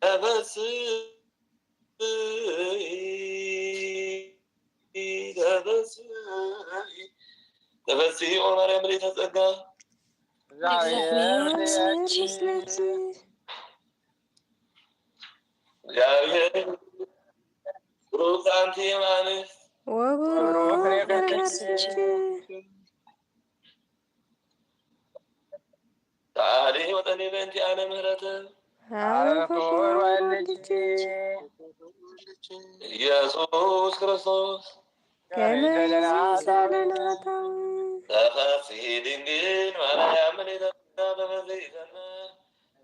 ተፈሲ ተፈሲ ኦ ማርያም ምልዕተ ጸጋ እግዚአብሔር ብሩክ አንቲ እምአንስት ወብሩክ ፍሬ ከርሥኪ። ሰአሊ ወጸሊ በእንቲአነ ምህረተ ሀበ ፍቁር ወልድኪ ኢየሱስ ክርስቶስ ከመ ይንሳለነ ኃጣውእ። ተፈሲ ድንግል ማርያም ምልዕተ ጸጋ ተፈሲ ሰነ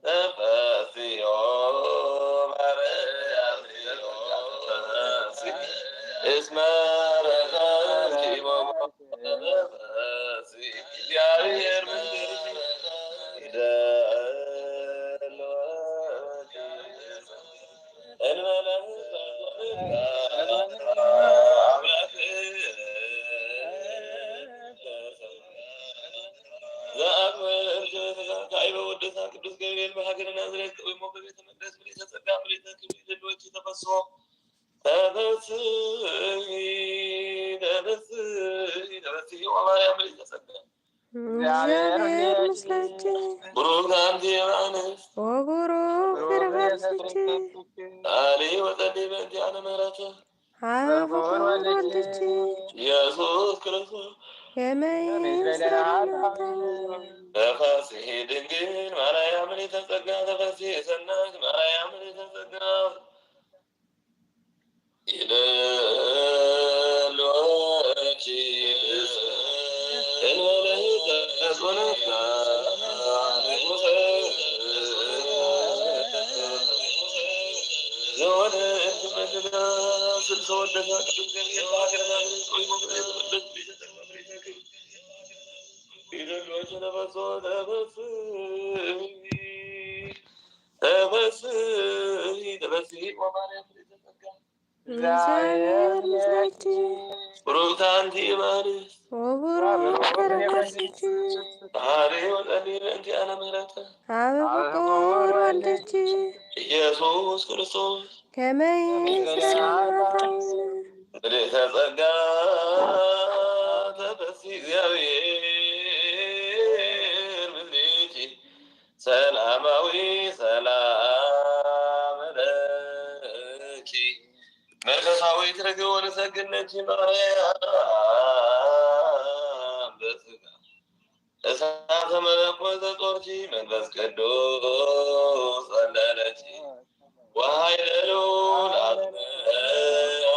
ተፈሲ ኦ ማርያም ተፈሲ እስመ ረኸብኪ ሞገሰ ተፈሲ እግዚአብሔር ምስሌኪ ይደልወኪ። ዘአክብር ካዕበ ወደሳ ቅዱስ ገብርኤል በሀገረ ናዝሬት ቀዊሞ በቤተ መቅደስ ምልዕተ ጸጋ ምልዕተ ክብር ይደልወኪ ተፈስሖ ተፈስሒ ተፈስሒ ተፈስሒ ወማርያም ምልዕተ ጸጋ እግዚአብሔር ምስላኪ ብሩክ አንቲ እምአንስት ወቡሩክ ፍሬ ከርሥኪ። ሰአሊ ወጸሊ በእንቲአነ ምህረተ ሀበ ፍቁር ወልድኪ ኢየሱስ ክርስቶስ ከመ ይንሳለነ ኃጣውእ። ተፈስሒ ድንግል ማርያም ምልዕተ ጸጋ ተፈስሒ ሰናይት ማርያም ምልዕተ ጸጋ ይደልወኪ እንበለ ተጽዕኖትካ ንጉሰ ዘወደ ስልሰ ወደሳ ቅዱስ ገብርኤል በሀገረ ናዝሬት ቆይሞ ይደልወኪ ተፈስሒ ተፈስሒ ተፈስሒ ተፈስሒ ወማርያም ምልዕተ ጸጋ እግዚአብሔር ምስላኪ ብሩክት አንቲ እምአንስት ወቡሩክ ፍሬ ከርሥኪ። ሰአሊ ወጸሊ በእንቲአነ ምህረተ ሀበ ፍቁር ወልድኪ ኢየሱስ ክርስቶስ ከመ ይንሳለነ ኃጣውእ። ምልዕተ ጸጋ ተፈሲ እግዚአብሔር ምስሌኪ ሰላማዊ ሰላም ለኪ መንፈሳዊት ርግብ ወንሰግድ ለኪ ማርያም በስጋ እሳተ መለኮት ዘጾርኪ መንፈስ ቅዱስ ጸለለኪ ወኃይለ ልዑል አጽንዓኪ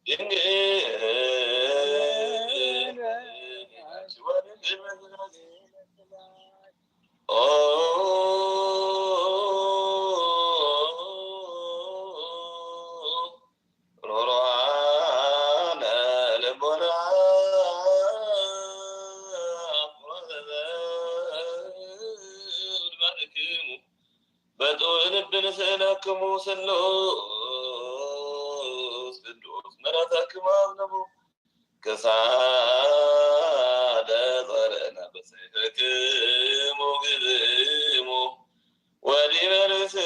ድንግል ኦ ሮሮሃነ ልቦና በጥዑይ ልቢ ንስእለክሙ ስሉስ ቅዱስ ምሕረተክሙ አዝንቡ ክሳደ ጸርዕነ ብሰይፍክሙ ግዝሙ ወዲበ ርእስነ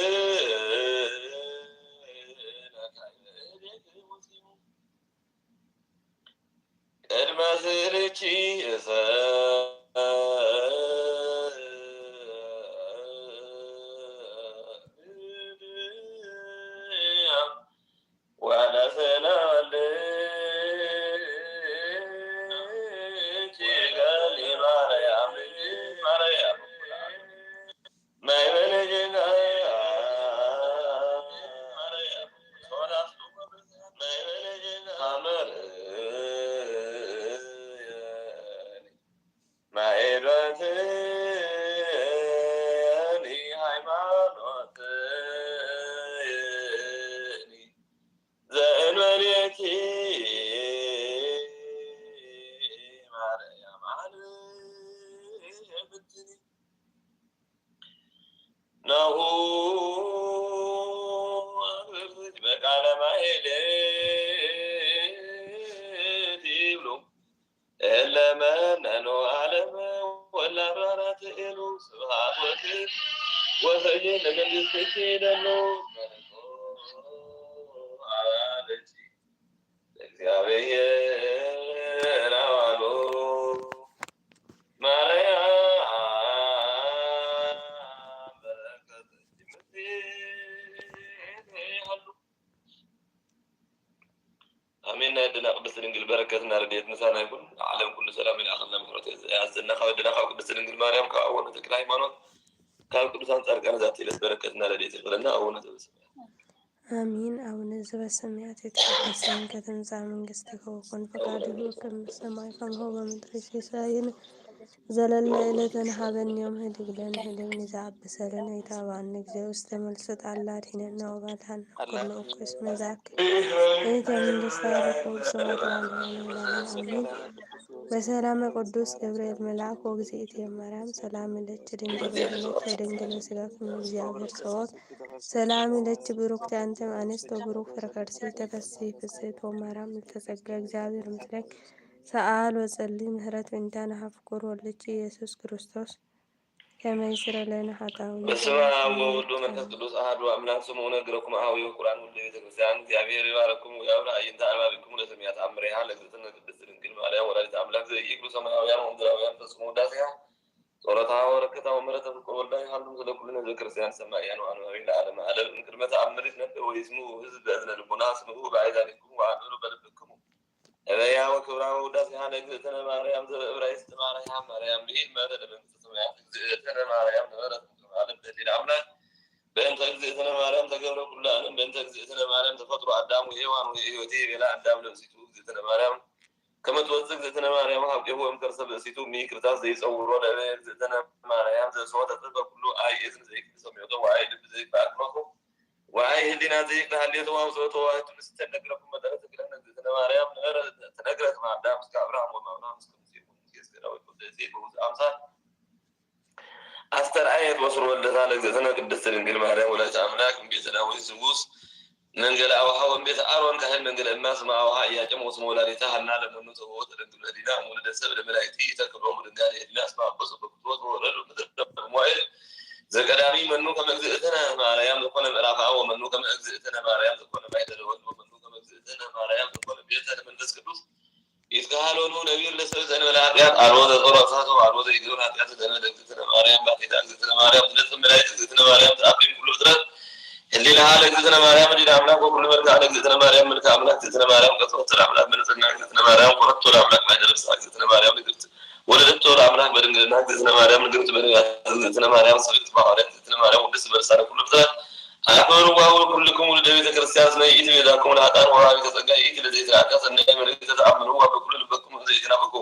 ካይበ እዴክሙ ሲሙ ቅድመ ስእልኪ እሰ ወለስእለ ወልድኪ ገሊ ማርያም ማርያም ማይበለ ጌጋ ማርያም ማይበለ ጌጋ ማርያም ማዕዶትኒ ሃይማኖትኒ ዘእንበሌኪ ማርያም ዓለምትኒ ናሁ ኣክብርትኪ በቃለ ማሕሌት ይብሉ ለመነኑ ዓለም ወላባራት እሉ ስብሃት ወክብር ወህይ ለመንግስቲ ኪደኑ ለእግዚአብሔር አዋሉ ማርያም በረከት ትምህርት ይሃሉ። ኣሜን። ናይ ኣደና ቅድስት ድንግል በረከትና ረድኤት ምሳና ይኩን። ዓለም ኩሉ ሰላም ይልኣኸልና፣ ምሕረቱ ያዘና። ካብ ኣደና ካብ ቅድስት ድንግል ማርያም፣ ካብ ኣቡነ ተክለ ሃይማኖት፣ ካብ ቅዱሳን ጻድቃን ዛቲ ኢለስ በረከትና ረድኤት ይኽፈለና። ኣቡነ ዘበሰማያት። ኣሜን። ኣቡነ ዘበሰማያት ይትቀደስ ስምከ ትምጻእ መንግስትከ ወኩን ፈቃድከ በከመ በሰማይ ከማሁ በምድሪ ሲሳየነ ዘለለ ዕለትነ ሀበነ ዮም ህድግ ለነ ህድግ ንዘአብሰለነ ኢታብአነ እግዚኦ ውስተ መንሱት አላ አድኅነነ ወባልሐነ ኩሉ እኩይ እስመ ዘአክል ይእቲ መንግስት ሀበነ ወስብሐት ለዓለመ ዓለም አሜን። በሰላመ ቅዱስ ገብርኤል መልአክ ወእግዝእትየ ማርያም ሰላም እለኪ ድንግል በድንግል ወድንግል በስጋኪ እም እግዚአብሔር ጸባኦት ሰላም እለኪ ብሩክቲ አንቲ እም አንስት ወብሩክ ፍሬ ከርሥኪ ተፈሥሒ ፍሥሕት ኦ ማርያም ምልዕተ ጸጋ እግዚአብሔር ምስሌኪ ሰአል ወጸሊ ምህረት ዊንታ ነሃፍቁር ወልድኪ ኢየሱስ ክርስቶስ ከመ ይስረ ለነ ኃጣዊ በስመ አብ ወወልድ ወመንፈስ ቅዱስ አሐዱ አምላክ። ስምዑ ነግረኩም አሐዊሁ ክቡራን ውልደ ቤተ ክርስቲያን፣ እግዚአብሔር ይባረኩም ወያብርህ አዕይንተ አልባቢኩም ለሰሚዐ ተአምሪሃ ለእግዝእትነ ቅድስት ድንግል ማርያም ወላዲተ አምላክ ዘኢይክሉ ሰማያውያን ወምድራውያን ፈጽሙ ውዳሴሃ ጸሎታ ወበረከታ ወምሕረተ ፍቁር ወልዳ ይሃሉ ምስለ ኩልነ ህዝበ ክርስቲያን ሰማዕያን ወአንባቢ ለዓለመ ዓለም። እምቅድመ ተአምር ይትነበብ ወይስምዑ ህዝብ በእዝነ ልቡና ስምዑ በአእዛኒክሙ ወአንብሩ በልብክሙ። እበያ ወክብራ ወውዳሴሃ ለእግዝእትነ ማርያም ዘበእብራይስጥ ማርያም ማርያም ብሂል መተ ለመንግስተ ሰማያት እግዝእትነ ማርያም ነበረት እምቅድመ ዓለም በሊለ አምላክ በእንተ እግዝእትነ ማርያም ተገብረ ኩሉ ዓለም በእንተ እግዝእትነ ማርያም ተፈጥሮ አዳም ወሔዋን ወህይወቴ ቤላ አዳም ለብሲቱ እግዝእትነ ማርያም ከመ ትወፅእ እግዝእትነ ማርያም ሀብቴሁ እምከርሰ ብእሲቱ እምይእቲ ክርታስ ዘይጸውሮ ለእበየ እግዝእትነ ማርያም ዘእስሆ ተጽሕፈ ኩሉ አይ እዝን ዘይክል ሰሚዖቶ ወአይ ልብ ዘይክል አቅመቶ ወአይ ህሊና ዘይክል ሀሌቶ አውፅኦቶ ዋህቱ ንስተ ነግረኩም መጠነ ትግረነ እግዝእትነ ማርያም ነበረ ትነግረ ከመ አዳም እስከ አብርሃም ወማብርሃም እስከ ሙሴ ወሙሴ እስከ ዳዊት ወዘእሴ በውእቱ አምሳል አስተርአየት ወስር ወልደታ ለእግዝእትነ ቅድስት ድንግል ማርያም ወላዲተ አምላክ እምቤተ ዳዊት ንጉስ መንገለ አውሃ ወእምቤተ አሮን ካህን መንገለ እማ ስመ አውሃ ኢያቄም ወስመ ወላዲታ ሐና ለመኑ ተወወ ተደንግል እዲና እምወለደ ሰብ ለመላእክቲ ኢተክብሮሙ ድንጋሌ እዲና እስመ አኮ ሰበክቶ ተወረዱ ምድረ ሞኤል ዘቀዳሚ መኑ ከመ እግዝእትነ ማርያም ዘኮነ ምዕራፋ ወመኑ ከመ እግዝእትነ ማርያም ዘኮነ ማይደረ ወልድ ወመኑ ከመ እግዝእትነ ማርያም ዘኮነ ቤተ ለመንፈስ ቅዱስ ይትከሃለሉ ነቢር ለሰብ ዘእንበለ ኃጢአት አልቦ ዘጾረ እሳቶ አልቦ ዘይግብር ኃጢአት ዘእንበለ እግዝእትነ ማርያም ባሕቲታ እግዝእትነ ማርያም ትነጽም መላእክት እግዝእትነ ማርያም ተአብሪም ኩሉ ፍጥረት ህሊናሃ ለእግዝእትነ ማርያም ህሊና አምላክ ወኩሉ መልክዓ ለእግዝእትነ ማርያም መልክዓ አምላክ እግዝእትነ ማርያም ቀጽሮት ለአምላክ መነጽርና እግዝእትነ ማርያም ኮረቶ ለአምላክ ማይደረ ፍስሐ እግዝእትነ ማርያም ንግርት ወለደቶ ለአምላክ በድንግልና እግዝእትነ ማርያም ንግርት በድንግልና እግዝእትነ ማርያም ስብእት በሐዋርያት እግዝእትነ ማርያም ውድስት በልሳነ ኩሉ ፍጥረት አክብርዋ ወኩልክሙ ውሉደ ቤተ ክርስቲያን እስመ ይእቲ ቤዛክሙ ለኃጥኣን ወወሃቢተ ጸጋ ይእቲ ለዘይትረአካ ሰናይ መርኢት ተተአምርዋ በኩሉ ልበክሙ እንዘ ኢትናፍቁ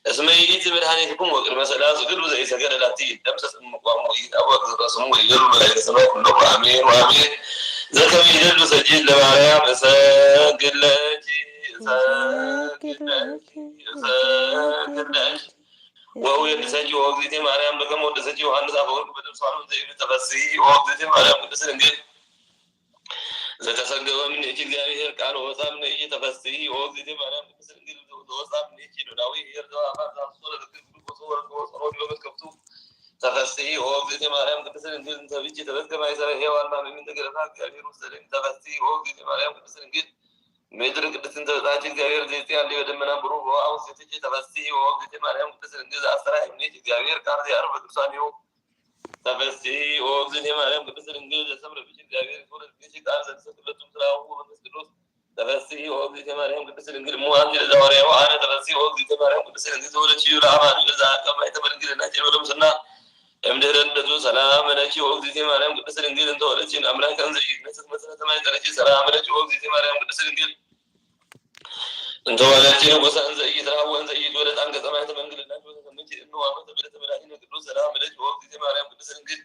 እስመ ይእቲ መድኃኒትኩም ወቅድመ ሰላም ስግዱ ዘኢሰገደ ላቲ ይደምሰስ እምቋሙ ወይታወቅ ዝረስሙ ወይገሉ መላእክተ ሰማይ ኩሎም አሜን ወአሜን። ዘከመ ይደሉ ሰጅድ ለማርያም እሰግድ ለኪ እሰግድ ለኪ እሰግድ ለኪ ወእውየድሰኪ ኦ እግዝእትየ ማርያም በከመ ወደሰኪ ዮሐንስ አፈወርቅ በድርሳኑ ዘይብል ተፈስሒ ኦ እግዝእትየ ማርያም ቅድስት ድንግል ዘተሰገወ እምኔኪ እግዚአብሔር ቃል ወወፃ እምኔኪ ተፈስሒ ኦ እግዝእትየ ማርያም ቅድስት ድንግል ዘወፃ እምኔኪ ኖላዊ ኄር ዘወአፋር ዘአብሶ ለርግብ ንጉሱ ወርቅ ወፀሮ ዲበ መትከፍቱ ተፈስሒ ኦ እግዝእትየ ማርያም ቅድስት ድንግል እንተ ብኪ ተበዝገ ማይሰረ ሔዋን ማመሚን ተገለፋ እግዚአብሔር ውስተ ደም ተፈስሒ ኦ እግዝእትየ ማርያም ቅድስት ድንግል ምድር ቅድስት እንተ በጻሕኪ እግዚአብሔር ዘይጽያ እንዲበ ደመና ብሩህ በውሃ ውስቴትኪ ተፈስሒ ኦ እግዝእትየ ማርያም ቅድስት ድንግል ዘአስተርአየ እምኔኪ እግዚአብሔር ቃል ዘያዕርፍ በቅዱሳኒሁ ተፈስሒ ኦ እግዝእትየ ማርያም ቅድስት ድንግል ዘሰምረ ብኪ እግዚአብሔር ይትወለድ ብኪ ቃል ዘተሰግለቱ ምስለ አቡሁ መንፈስ ቅዱስ ተፈስሒ ኦ እግዝእትየ ማርያም ቅድስት ድንግል እሙ አንቲ ለዘሐዋርያሁ አነ ተፈስሒ ኦ እግዝእትየ ማርያም ቅድስት ድንግል ዘወለድኪ ለአማኑኤል ዘአቀብ ማይተመ ድንግልና ጀበለ ምስና እምድህረ ልደቱ ሰላም ለኪ ኦ እግዝእትየ ማርያም ቅድስት ድንግል እንተ ወለድኪ አምላክ እንዘ ኢይትነስት መሰረተ ማይጸነኪ ሰላም ለኪ ኦ እግዝእትየ ማርያም ቅድስት ድንግል እንተ ወለድኪ ንጉሰ እንዘ ኢይትረሃብ ወእንዘ ኢይትወለድ አንገጸ ማይተመ ድንግልናኪ ወተሰምኪ እምነ ዋመተ ብለተ መድኃኒነ ቅዱስ ሰላም ለኪ ኦ እግዝእትየ ማርያም ቅድስት ድንግል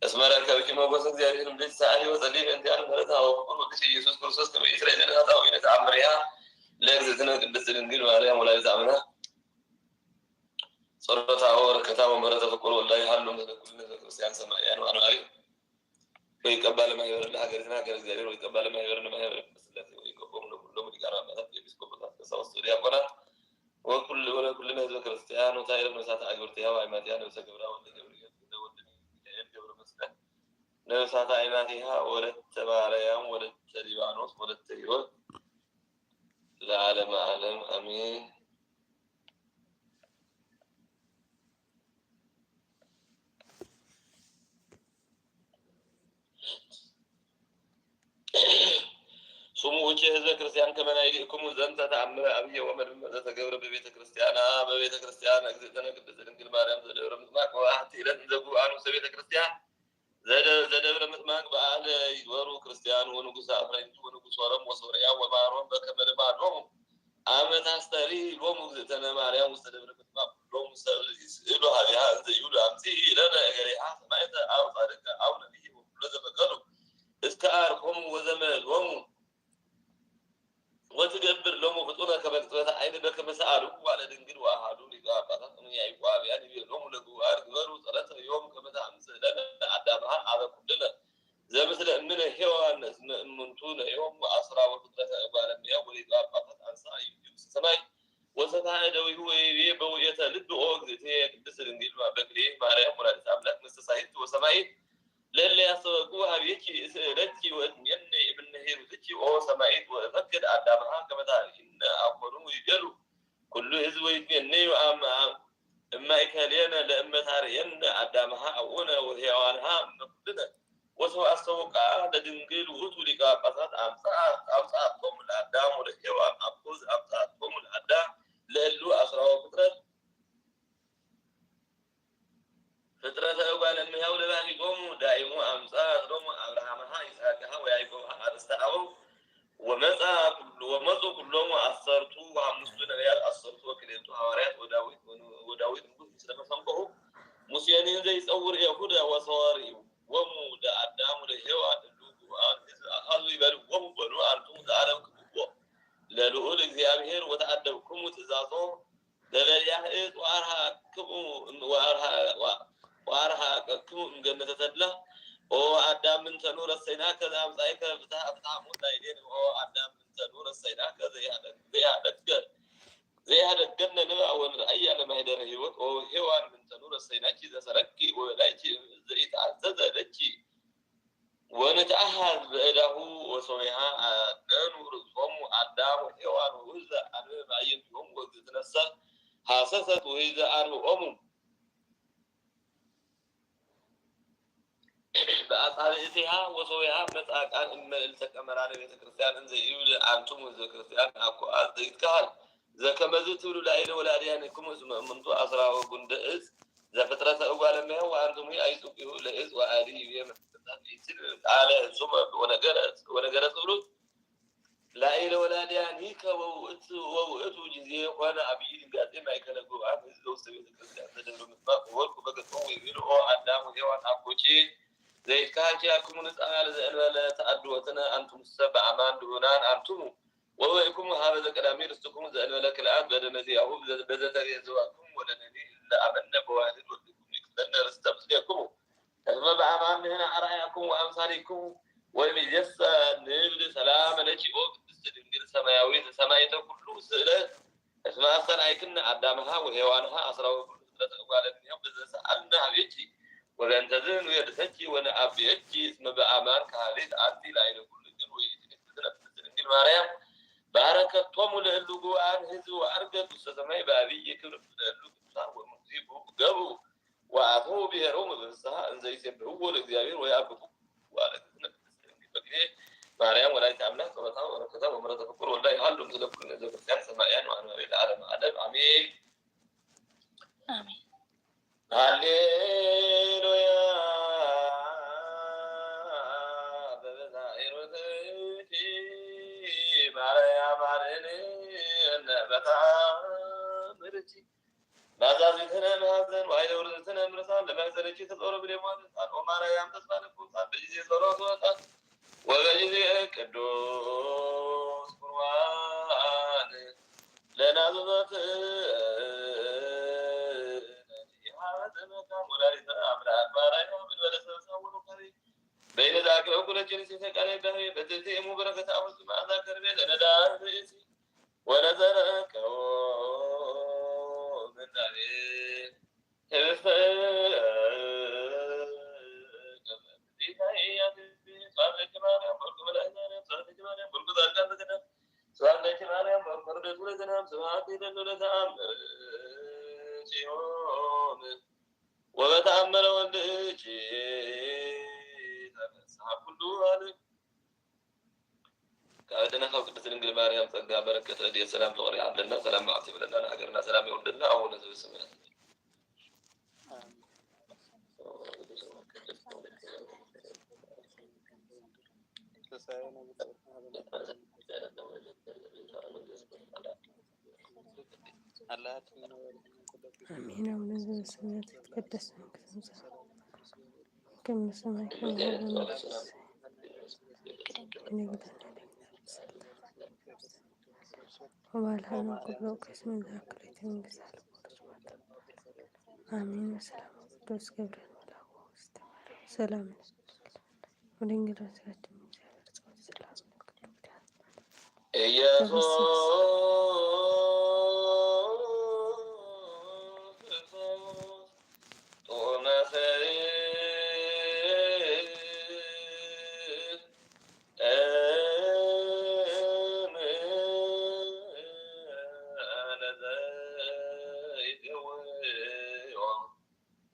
እስመ ረከብኪ ሞገሰ እግዚአብሔር እምድኪ ሰአሊ ወጸሊ በእንቲአነ ምህረተ ሀበ ፍቁር ወልድኪ ኢየሱስ ክርስቶስ ከመ ይስረይ ለነ ኃጣውኢነ ተአምሪሃ ለእግዝእትነ ቅድስት ድንግል ማርያም ወላዲተ አምላክ ጸሎታ ወበረከታ ወምህረተ ፍቁር ወልዳ ይሃሉ ምስለ ኩልነ ህዝበ ክርስቲያን ሰማዕያን ወአንባቢ። ወይቀባ ለማህበረ ለሀገሪትነ ሀገረ እግዚአብሔር ወይቀባ ለማህበርነ ማህበረ ቅድስት ሥላሴ ወይቀቦም ለኩሎም ሊቃነ ጳጳሳት ኤጲስቆጶሳት ቀሳውስት ወዲያቆናት ወኩል ወለ ሃይማኖታ ኢሎም ነብሳት ኣግብርቲ ያው ኣይማትያ ነብሰ ገብራ ወልደ ገብርኤል ወልደ ሚካኤል ገብረ መስቀል ነብሳት ኣይማትያ ወለተ ማርያም ወለተ ሊባኖስ ወለተ ህይወት ለዓለመ ዓለም ኣሜን። ስሙ ውጭ ህዝበ ክርስቲያን ከመ ናይዲእክሙ ዘንተ ተአምረ አብየ ወመድምዕ ዘተገብረ በቤተ ክርስቲያና በቤተ ክርስቲያን እግዝእትነ ቅድስት ድንግል ማርያም ዘደብረ ምጥማቅ ወአሐቲ ዕለት እንዘ ጉብአኑ ውስተ ቤተ ክርስቲያን ዘደ- ዘደብረ ምጥማቅ በዓለ ይግበሩ ክርስቲያን ወንጉሰ አፍረንጂ ወንጉሰ ሮም ወሶርያ ወማሮም በከመ ልማዶሙ አመ ታስተሪ ሎሙ እግዝእትነ ማርያም ውስተ ደብረ ምጥማቅ ኩሎም ሰብ ይስእሉ ሀቢሃ እንዘ ይብሉ አምጽኢ ለነ እገሪሃ ሰማዕተ አው ጻድቀ አው ነቢይ ወኩሎ ዘፈቀዱ እስከ አርኮሙ ወዘመዶሙ ወትገብር ሎሙ ፍጡነ ከመ ቅጽበተ ዓይን በከመ ሰአሉ ዋለ ድንግል ወአሃዱ ሊቀ ጳጳሳት እምያይቆ አብያን ይቤሎሙ ለግቡአን ግበሩ ጸሎተ ዮም ከመ ተአምጽእ ለነ አዳምሃ አበ ኩልነ ዘምስለ እምነ ሔዋን እስመ እምንቱ ነዮም ወአስራ ወፍጥረተ እጓለ እመሕያው ወሊቀ ጳጳሳት አንሳ ይብዩ ውስተ ሰማይ ወሰፍሐ እደዊሁ ወይቤ በውእየተ ልብ ኦ እግዝእትየ ቅድስት ድንግል በክልኤ ማርያም ወላዲተ አምላክ ምስተ ሳይንት ወሰማይት ለለ ያስተበቁ ሀቤኪ እስእለኪ ወእትሜነ እምነ ሄሩትኪ ኦ ሰማይት ወእፈቅድ አዳምሃ ከመ ታርኪነ አኮኑ ይቤሉ ኩሉ ህዝብ ወይትሜነዩ አም- እማእከሌነ ለእመ ታርየነ አዳምሃ አቡነ ወሔዋንሃ እምነ ኩልነ ወሰው አስተውቃ ለድንግል ውእቱ ሊቀ ጳጳሳት አምጽአ አውጽአቶሙ ለአዳም ወለሔዋን አኮ ዘአምጽአቶሙ ለአዳም ለእሉ አስራው ፍጥረት ፍጥረተ እጓለ እመሕያው ለባህሊቶሙ ዳይሙ አምጽአ እዝሎሙ አብርሃምሃ ይስሐቅሃ ወያዕቆብሃ አርእስተ አበው ወመጽአ ኩሉ ወመጹ ኩሎሙ አሰርቱ ወሐሙስቱ ነቢያት አሰርቱ ወክልኤቱ ሐዋርያት ወዳዊት ወዳዊት ንጉስ ምስለ መሰንቆሁ ሙሴኒ እንዘ ይጸውር ኤፉደ ወሰወር ወሙ ለአዳም ወለሔዋን እሉ ግቡአን ሕዝብ አካሉ ይበልዎሙ በሉ አንቱም ዘአረብክምዎ ለልዑል እግዚአብሔር ወተአደብክሙ ትእዛዞ ለበሊያ እፅ ወአርሃቅክሙ እም- ወአርሃ- ወ- ወአርሃቀክሙ እምገነተ ተድላ ኦ አዳም ምንተኑ ረሰይናከ ዘአምጻእከ ፍትሐ ፍትሐ ሞት ላዕሌነ ኦ አዳም ምንተኑ ረሰይናከ ዘይሃደግ- ዘይሃደግከ ዘይሃደገነ ንብአ ወንርአያ ለማሕደረ ህይወት ኦ ሔዋን ምንተኑ ረሰይናኪ ዘሰረኪ ወበላይኪ ዘኢተአዘዘ ለኪ ወንትአሃዝ በእዳሁ ወሶቢሃ አደኑ ርእሶሙ አዳም ወሔዋን ወውህዘ አንብዕ በአዕይንቲሆሙ ወእግዝእትነሰ ሐሰሰት ወሂዘ አንብዖሙ በአጻብዕቲሃ ወሶቢሃ መጽአ ቃል እመ እልተ ቀመራነ ቤተ ክርስቲያን እንዘ ይብል አንቱም ህዝበ ክርስቲያን አኮ አዘይትካሃል ዘከመዝ ትብሉ ላዕለ ወላዲያኒክሙ እስመ እምንቱ አስራ ወጉንደ እፅ ዘፍጥረተ እጓለ እመሕያው ወአንቱም አይጹቂሁ ለእፅ ወአዲ ይቤ መጽሐፍ ይትል ቃለ ህጹመ ወነገረ ወነገረ ጽሉት ላዕለ ወላዲያኒከ ወውእቱ ወውእቱ ጊዜ ኮነ አብይ ድንጋጤ ማእከለ ጉባኤ ህዝበ ውስተ ቤተ ክርስቲያን ዘደብረ ምጥማቅ ወወድቁ በገጾሙ ይቤሉ ኦ አዳም ወሔዋን አኮቼ ዘይትካልኪ አክሙ ንጻል ዘእንበለ ተአድወትነ አንቱምሰ በአማን ድሁናን አንቱሙ ወበይኩሙ ሀበ ዘቀዳሚ ርስትኩም ዘእንበለ ክልአት በደመ ዚአሁ በዘተቤዘወክሙ ወለነኒ እለ አመነ በዋህድ ወልድኩም ይክፈነ ርስተ ምስሌክሙ እስመ በአማን ንሕነ አርአያኩም ወአምሳሊኩም ወእምይእዜሰ ንብል ሰላም ለኪ ኦ ቅድስት ድንግል ሰማያዊት ሰማይተ ኩሉ ስእለት እስመ አስተርአይክነ አዳምሃ ወሔዋንሃ አስራወ ኩሉ ፍጥረት እጓለ እምሕያው በዘሰአልነ ሀቤኪ ወበእንተዝ ንቤድሰኪ ወነአብየኪ እስመ በአማን ከሃሊት አንቲ ላዕለ ኩሉ እግል ወይእቲ ቅድስት ነፍስ ድንግል ማርያም ባረከቶሙ ለእሉ ጉባአን ህዝብ ወዐርገት ውስተ ሰማይ በአብይ ክብር ለእሉ ቅዱሳን ወእምእግዚኡ ገብኡ ወአተው ብሔሮሙ በፍስሐ እንዘ ይሴብሕዎ ለእግዚአብሔር ወየአክብሩ ዋለ እግዝእትነ ቅድስት ድንግል በክልኤ ማርያም ወላዲተ አምላክ ጸሎታ ወበረከታ ወምሕረተ ፍቁር ወልዳ ይሃሉ ምስለ ኩሉ ህዝበ ክርስቲያን ሰማዕያን ወአንባቢ ለዓለመ ዓለም አሜን። አሜን። ሃሌሉያ በበዛ ሄሮትኪ ማርያም አድህንነ በታምርኪ ባዛዚትነ ማህፀን ዋይለ ውርዝትነ ምርሳን ለማህፀንኪ ተጾረ ብሌማን ህፃን ኦ ማርያም ተስፋ ለቁምፃን በጊዜ ጸሎት ወጣን ወበጊዜ ቅዱስ ቁርባን ለናዘዘት ወላዲተ አምላክ ማርያም እንበለ ሰብሳ ወሩካቤ በይነ ዛቅረብኩ ለኪ ንሴተ ቃለ ዳህቤ በትእቲ እሙ በረከት አቡኪ መዓዛ ከርቤ ለነዳ ርእሲ ወለዘረከቦ ምናቤ ህብስተ ስብሐት ለኪ ማርያም ወክብር ለስሙ ለዘለዓለም። ስብሐት ይደሉ ለተአምር ጽዮን ወበተአምረ ወልድኪ ተፈስሐ ኩሉ ዓለም። ካብ ኣደና ካብ ቅድስት ድንግል ማርያም ጸጋ በረከት ረድኤት ሰላም ፍቕሪ ይዓድለና። ሰላም መዓልቲ ይበለና። ንሃገርና ሰላም የውርደልና። ኣቡነ ዘበሰማያት። አሜን። አቡነ ዘበሰማያት ይትቀደስ ስምከ ትምጻእ፣ ከመ በሰማይ ከማሁ በምድር። ወባልሐነ ኩሎ ከስመ ዘአክለቲ መንግስት ዓለም። አሜን። በሰላም ቅዱስ ገብርኤል መልአኩ ውስተ ማርያም ሰላም ወድንግል በስጋኪ እም እግዚአብሔር ጸወት ሰላም። ኢየሱስ ክርስቶስ ጥዑመ ሰይፍ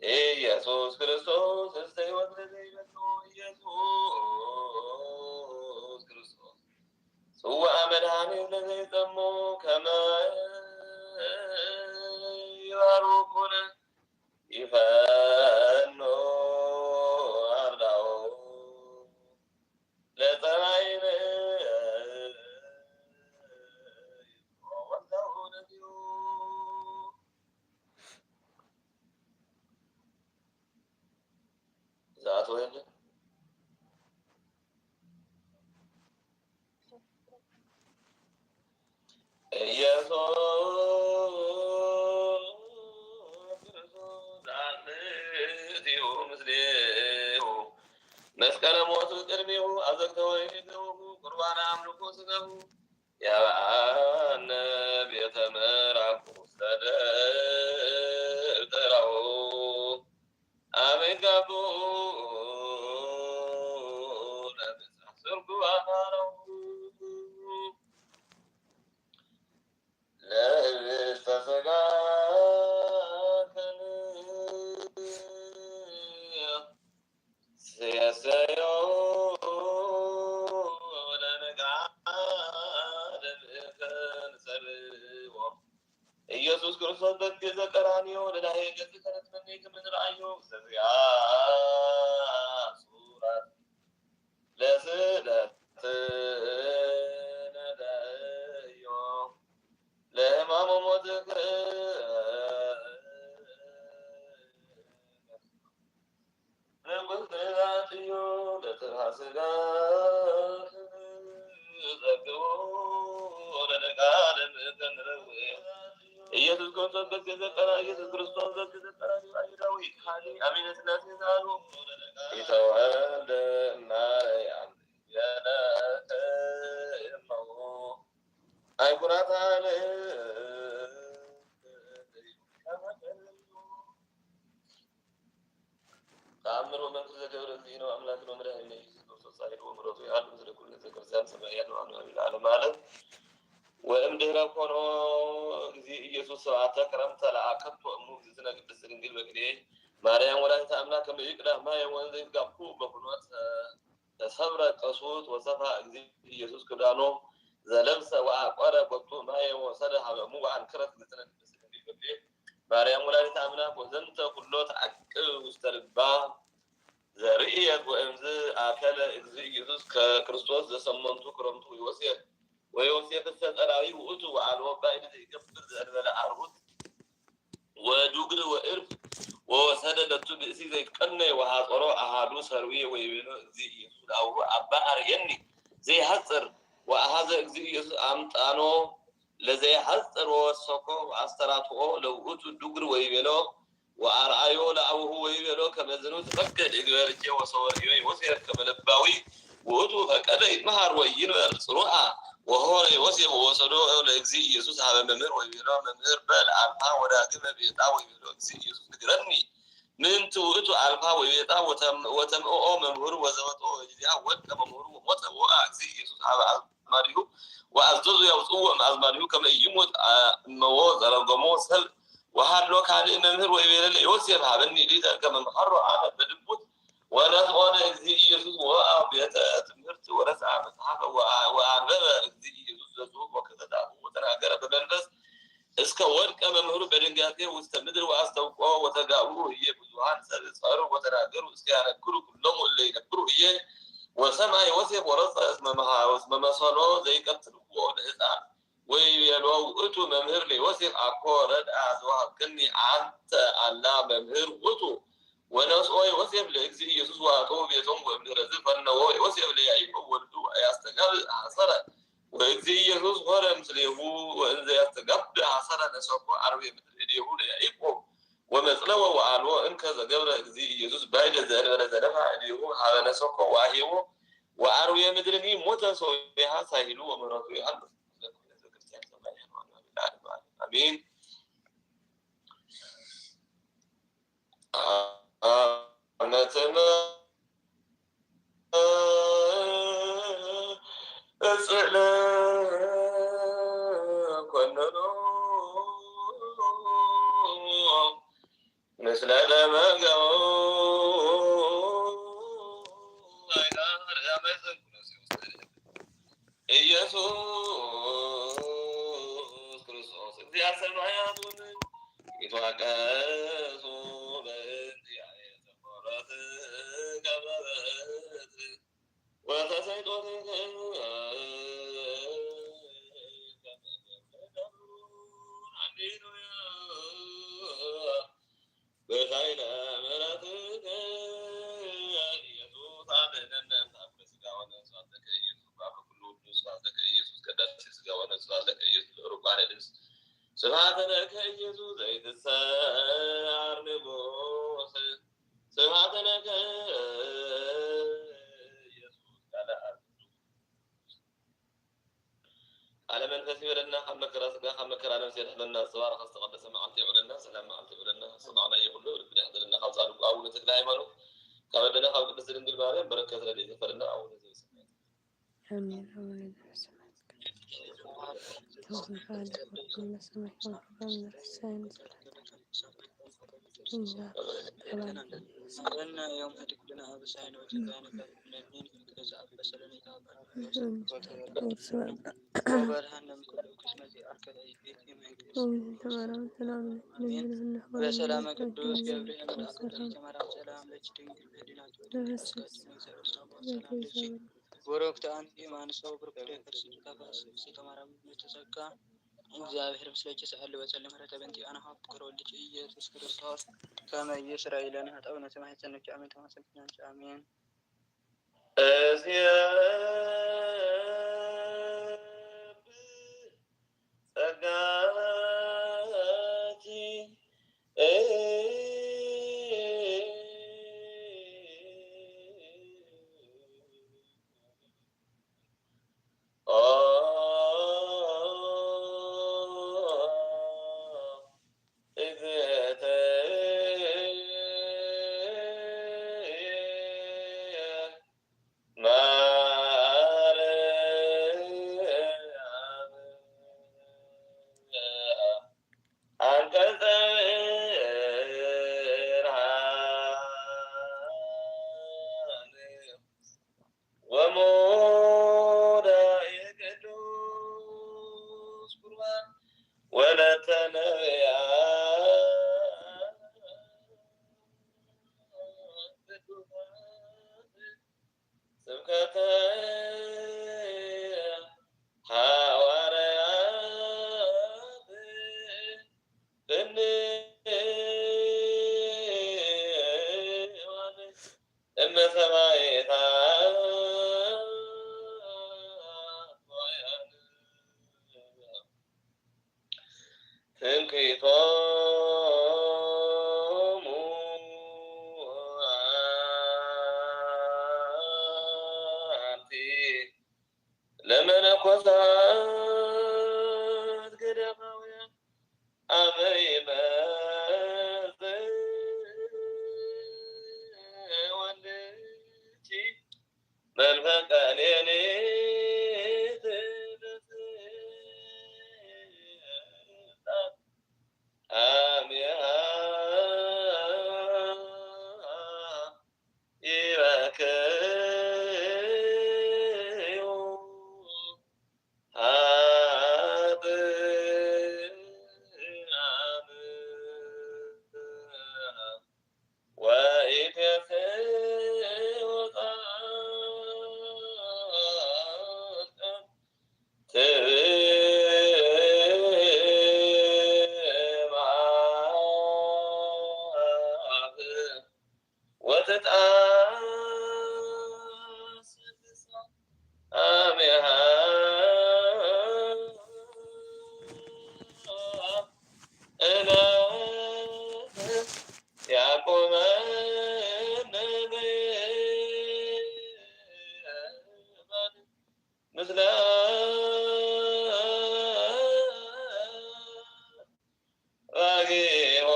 ኢየሱስ ክርስቶስ እስተ ሕይወት ለዘይበሉ ኢየሱስ ክርስቶስ ጽዋአ መድኃኒት ለዘይጠሙ ከመ ይባርኩነ ይፈኑ አርዳኡ ለጸማይነ ወንዘው ነዚሁ ዝኣተወ የለን። ኢየሱስ ክርስቶስ ኣትዩ ምስሌሁ መስቀለ ሞቱ ቅድሜሁ ኣዘግተ ወይኒ ገበሁ ቁርባነ አምልኮ ስጋሁ ያብአነ ቤተ ምሕረቱ ውስተ ደብተራሁ አመ ይጋብኡ ለብጻሕ ስርጉ አማረው ለህብስተ ሥጋ ከን ሴሰዮ ለነግዓ ለምእከል ጸልዎ ኢየሱስ ክርስቶስ በትግዘ ቀራንዮ ለላሄ ገጽ ከነትመነይ ከምንረአዮ ዘዚያ ሱራት ለስእለት ነደዮ ለሕማሙ ሞትክ ንጉስ ግዛት እዩ ለትርሃ ስጋ ዘግቡ ለነቃልም ከንረው ኢየሱስ ክርስቶስ በትገዘ ቀራ ኢየሱስ ክርስቶስ በትገዘ ቀራ አይሁዳዊ ካሊ አሚነ ስላሴ ዛሉ የተወልደ ማርያም የለተ እመው አይኩራት አለ ተአምር ወመንክር ዘገብረ እግዚእነ ወአምላክነ ወመድኃኒነ ኢየሱስ ክርስቶስ ጻድቁ ወምሕረቱ የሃሉ ምስለ ኩሉ ህዝበ ክርስቲያን ሰማያት ወአምኑ አሜን ለዓለመ ዓለም። ወእምድህረ ኮኖ እግዚእ ኢየሱስ ሰብዓተ ክረምተ ለአከቶ እሙ እግዝእትነ ቅድስት ድንግል በክልኤ ማርያም ወላዲተ አምላክ ከመ ይቅዳ ማየ ወንዘ ይትጋብኡ በኩኖት ተሰብረ ቀሱት ወሰፋ እግዚእ ኢየሱስ ክዳኖ ዘለብሰ ወአቆረ ቦቱ ማየ ወሰደ ሀበ እሙ ወአንክረት እግዝእትነ ቅድስት ድንግል በክልኤ ማርያም ወላዲተ አምላክ ወዘንተ ኩሎ ተዐቅብ ውስተ ልባ ዘርእየት ወእምዝ አከለ እግዚእ ኢየሱስ ከክርስቶስ ዘሰመንቱ ክረምቱ ወዮሴፍ ወዮሴፍ እሰ ጸላዊ ውእቱ ወአልቦ ባዕድ ዘይገብር ዘእንበለ አርዑት ወዱግሪ ወእርፍ ወወሰደ ለቱ ብእሲ ዘይትቀነይ ወሐጸሮ አሃዱ ሰርዌ ወይቤሎ እግዚእ ኢየሱስ ለአቡሁ አባ አርእየኒ ዘይሐጽር ወአሃዘ እግዚእ ኢየሱስ አምጣኖ ለዘይሐጽር ወወሰኮ ወአስተራትኦ ለውእቱ ዱግሪ ወይቤሎ ወአርአዮ ለአቡሁ ወይቤሎ ከመዝኑ ትፈቅድ እግበር እቼ ወሰወርእዮ ዮሴፍ ከመ ለባዊ ውእቱ ፈቀደ ይትመሃር ወይንበር ጽሩአ ወሆረ ዮሴፍ ወወሰዶ ለእግዚእ ኢየሱስ ሀበ መምህር ወይቤሎ፣ መምህር በል አልፋ ወዳግመ ቤጣ። ወይቤሎ እግዚእ ኢየሱስ ንግረኒ ምንቲ ውእቱ አልፋ ወቤጣ። ወተምእኦ መምህሩ ወዘወጦ ጊዜያ ወድቀ መምህሩ ወሞተ። ወአ እግዚእ ኢየሱስ ሀበ አዝማዲሁ ወአዘዙ ያውፅዎ እምአዝማዲሁ ከመ ኢይሙት። እመዎ ዘረገሞ ሰብ ወሃሎ ካልእ መምህር ወይቤለ ለዮሴፍ ሀበኒ ሊተ ከመ መሃሮ አነ በድቡት። ወነስኦ ለእግዚእ ኢየሱስ ወአ ቤተ ትምህርት ወረስአ መጽሐፈ። ወአንበበ እግዚእ ኢየሱስ ዘጽሁፍ ወከተታሁ ወተናገረ በመንፈስ እስከ ወድቀ መምህሩ በድንጋጤ ውስተ ምድር ወአስተብቆ ወተጋብኡ ህዬ ብዙሃን ሰብ ጸሩ ወተናገሩ እስከ ያነክሩ ኩሎሙ እለ ይነክሩ ህዬ። ወሰምዐ ዮሴፍ ወረጸ እስመ መሃ-፣ እስመ መሰሎ ዘይቀትልዎ ለህፃን። ወይቤሎ ውእቱ መምህር ለዮሴፍ አኮ ረድአ ዘወሃብከኒ አንተ አላ መምህር ውእቱ። ወነስኦ ዮሴፍ ለእግዚእ ኢየሱስ ወአተው ቤቶም ወእምድረዝ ፈነዎ ዮሴፍ ለያዕቆብ ወልዱ ያስተጋብእ ሐሰረ። ወእግዚእ ኢየሱስ ሆረ ምስሌሁ ወእንዘ ያስተጋብእ ሐሰረ ነሰኮ አርዌ ምድር እዴሁ ለያዕቆብ ወመጽነወ ወአልቦ እንከ ዘገብረ እግዚእ ኢየሱስ ባይደ ዘእንበለ ዘነፋ እዴሁ ሀበ ነሰኮ ወአሄቦ ወአርዌ ምድርኒ ሞተ ሶቢሃ ሳሂሉ ወምህረቱ ይሃሉ። አሜን። አመትመ እጽለ ኮነኖ ምስለ ደመገው ኢየሱስ ክርስቶስ እግዚአ ሰማያት ወምድር ይትዋቀሱ በእንቲአየ ዘኮረት ገበረት ወተሰይጦትከ ሃሌሉያ። በሳይለ ምሕረትከ ኢየሱስ አድኅነነ። እምታምረ ሥጋ ወነፍስ ስብሐት ለከ ኢየሱስ። በአፈ ኩሉ ቅዱስ ስብሐት ለከ ኢየሱስ። ቅዳሴ ሥጋ ወነፍስ ስብሐት ለከ ኢየሱስ። ለሩባነ ልብስ ስብሐት ለከ ኢየሱስ። ዘይትሰዓር ንጉሥ ስብሐት ለከ ኢየሱስ። ቃለ አብ ቃለ መንፈስ ይበለና፣ ካብ መከራ ስጋ፣ ካብ መከራ ነፍስ የድሕነና፣ ዝተባረኸ ዝተቐደሰ መዓልቲ የውዕለና፣ ሰላም መዓልቲ የውዕለና፣ ዝሰማዕናዮ ኩሉ ልብና ይሕደረና፣ ካብ ጻድቁ አቡነ ተክለ ሃይማኖት፣ ካብ ኣደና ካብ ቅድስት ድንግል ማርያም በረከት ረድኤት ይፈለና። አቡነ ዘበሰማያት። አሜን። አቡነ ዘበሰማያት ይትቀደስ ስምከ ትምጻእ መንግስትከ ትምጻእ ፈቃድከ በከመ በሰማይ ከማሁ በምድር ሲሳየነ ዘለለነ ዘለለነ ዮም ሀዲግ ለነ አበሳነ ወጌጋየነ ከመ ንሕነኒ ንገዛእ አበሰለነ ኢታወቀነ ወበድሃነ እምኩሉ ክስ መጺአከ ለይእቲ መንግስት። በሰላመ ቅዱስ ገብርኤል መልአክ ተ ማርያም ሰላም ለኪ ድንግል በህሊናኪ ወድንግል በስጋኪ እም እግዚአብሔር ሰላም ለኪ። ቡሩክት አንቲ እም አንስቶ ብሩክ ፍሬ ከርሥኪ ተፈሥሒ ፍሥሕተ ማርያም ተሰካ። እግዚአብሔር ምስሌኪ ሰአሊ ወጸሊ ምሕረተ በእንቲአነ ሀብ ፍቅር ወልድኪ ኢየሱስ ክርስቶስ ከመ ይስረይ ለነ ኃጣውእ ነቲ ማሕፀንኪ አሜን ተማሰልኪ አንቺ አሜን። እዝየብ ጸጋኪ ኦ እግዝእትየ ኣሚሃ እለ ያቆመ ምስለ ራጊኦ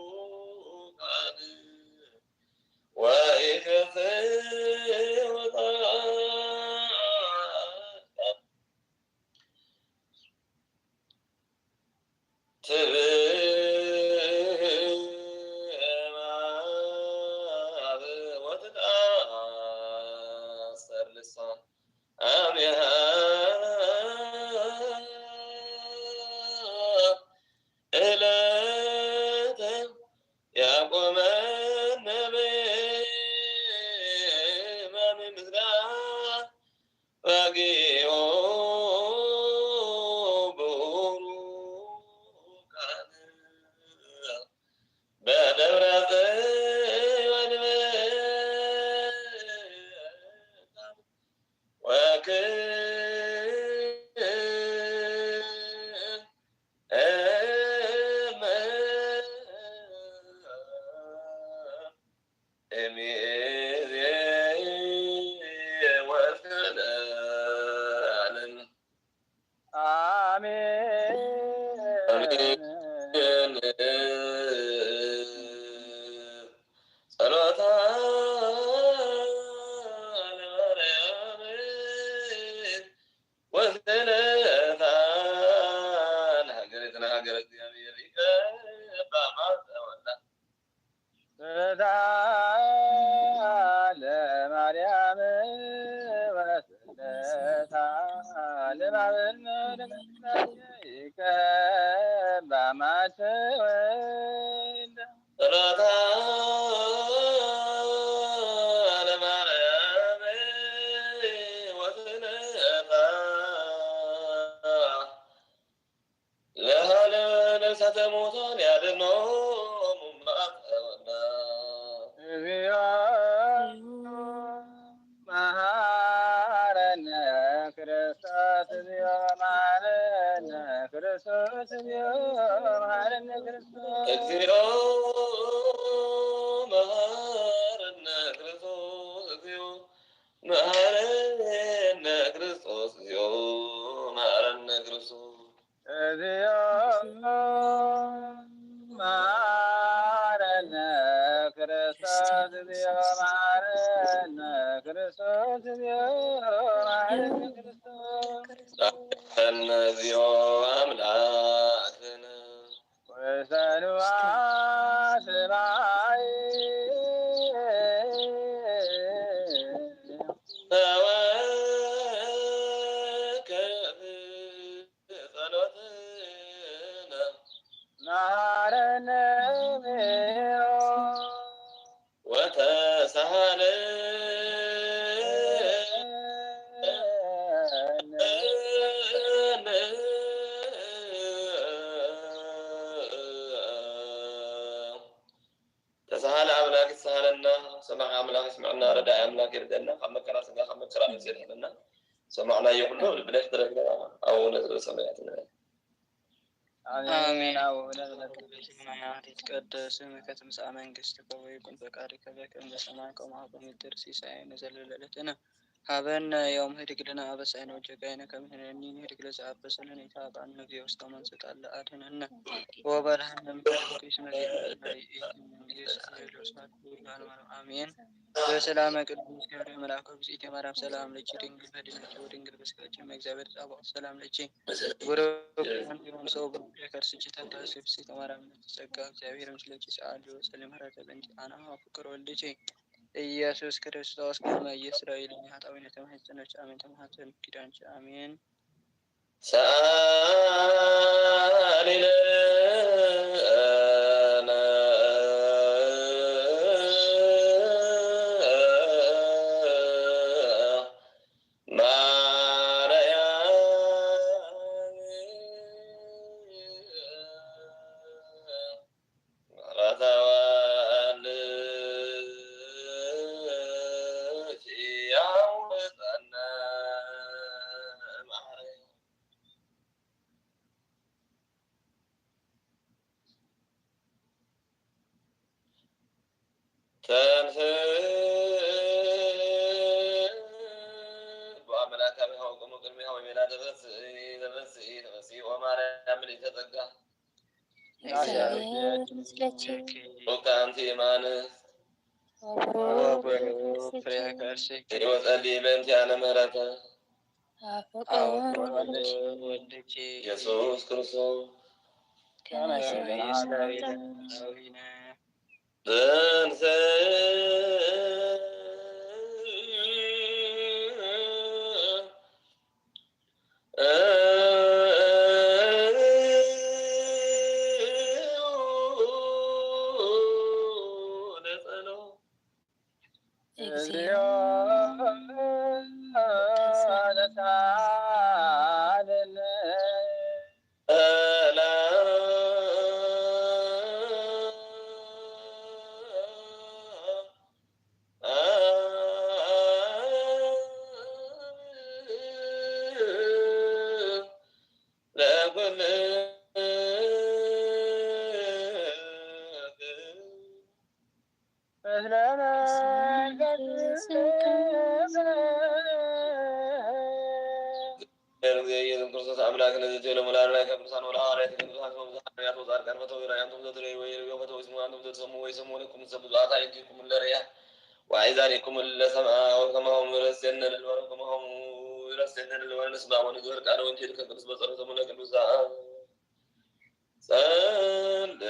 ቡሩካን ወኢከፍእ ወጣን ትብማብ ወትትኣሰር ልሳን ኣሚሃ እለተ ያቆመነ በየማነ ምስላ ራጊኦ ቡሩካን በደብረ ጽዮን ወክ ጸሎታ ለማርያም ወስእለታ ለሃገሪትነ ሃገረ እግዚኣብሔር ይቀባ ማፀወላ። ጸሎታ ለማርያም ወስእለታ ለማርያም ይቀባ ማፀወላ። ጸሎታ ለማርያም ወስእለታ ለሃለ ነፍሳተ ሙታን ያድኖም ማፀወላ። እግዚኦ መሐረነ ክርስቶስ፣ እግዚኦ መሐረነ ክርስቶስ፣ እግዚኦ መሐረነ ክርስቶስ። እግዚኦ መሐረነ ክርስቶስ፣ እግዚኦ መሐረነ ክርስቶስ፣ እግዚኦ መሐረነ ክርስቶስ። እግዚኦ መሐረነ ክርስቶስ፣ እግዚኦ መሐረነ ክርስቶስ፣ እግዚኦ መሐረነ ክርስቶስ። መሐረነ እግዚኦ አምላክነ። ወሰንዋ ሰማይ ተወከፍ ጸሎትነ። መሐረነ እግዚኦ ወተሳሃለነ። ተሳሃለ ኣምላክ ይተሳሃለና፣ ሰማዒ ኣምላክ ይስምዐና፣ ረዳኢ ኣምላክ ይርደና፣ ካብ መከራ ስጋ ካብ መከራ ነፍሲ የድሕነና። ሰማዕናዮ ኩሉ ብልብ ደስ ትረግና ኣቡነ ዘበሰማያት ንበል። አሜን። አሜን። አቡነ ዘበሰማያት ይትቀደስ ስምከ ትምጻእ መንግስትከ ወይኩን ፈቃድከ በከመ በሰማይ ከማሁ በምድር። ሲሳየነ ዘለለዕለትነ ሀበነ ዮም ህድግ ለነ አበሳነ ወጌጋየነ ከመ ንሕነኒ ንህድግ ለዘአበሰ ለነ ኢታብአነ እግዚኦ ውስተ መንሱት አላ አድህነነ ወባልሐነ እምኩሉ ኩይስ መሪር መሪር ኢየሱስ ክርስቶስ ለዓለመ ዓለም አሜን። በሰላመ ቅዱስ ገብርኤል መልአኩ ብጽኢተ ማርያም ሰላም ለኪ ድንግል በድንግል ወድንግል በስጋኪ እመ እግዚአብሔር ጸባኦት ሰላም ለኪ። ቡሩክ አንቲ እም ሰው ቡሩክ ከርስኪ ተፈሲ ፍስሕተ ማርያም ጸጋ እግዚአብሔር ምስለኪ ሰአሊ ወጸሊ ምህረተ በእንቲ አና ፍቅር ወልድኪ ኢየሱስ ክርስቶስ ከመ ኢየሱስ ዳዊት ለኛ ኃጣዊ ነተማህፀኖች አሜን። ተማህፀን ኪዳንች አሜን። ሰአሊ ለነ ማርያም። ምሕረት ተንሥእ ብአምላካዊ ሀወቆሙ ቅድሚያ ወይቤላ ተፈስሒ ተፈስሒ ተፈስሒ ኦ ማርያም ምልዕተ ጸጋ እግዚአብሔር ምስለኪ ሩካ አንቲ የማን ወቡሩክ ፍሬ ከርስኪ ወጸሊ በእንቲአነ ምህረተ አፍቅር ወልድ ወልድኪ ኢየሱስ ክርስቶስ ከመ ሰማይ ሰማይ አዊነ ተንሥእ ለጸሎት እግዚኦ እግዚኦ ኢየሱስ ክርስቶስ አምላክ ነዘ ትቤሎ ሙላር ላይ ከቅዱሳን ወለሐዋርያት ቅዱሳን ወብዙ ሐዋርያት ወጻድቃን ፈተው ይራእያንቱም ዘትሬ ወይ ርዮ ፈተው ይስሙ አንቱም ዘትሰሙ ወይ ሰሙ ለኩም ሰብ ብዙ አታይንቲኩም ለርያ ወአይዛኒኩም ለሰምአ ወከማሆም ረስየነ ለልበረ ከማሆም ረስየነ ለልበረ ንስማ ወንግበር ቃለ ወንጌል ከቅዱስ በጸሎተሙ ለቅዱሳን ጸልእ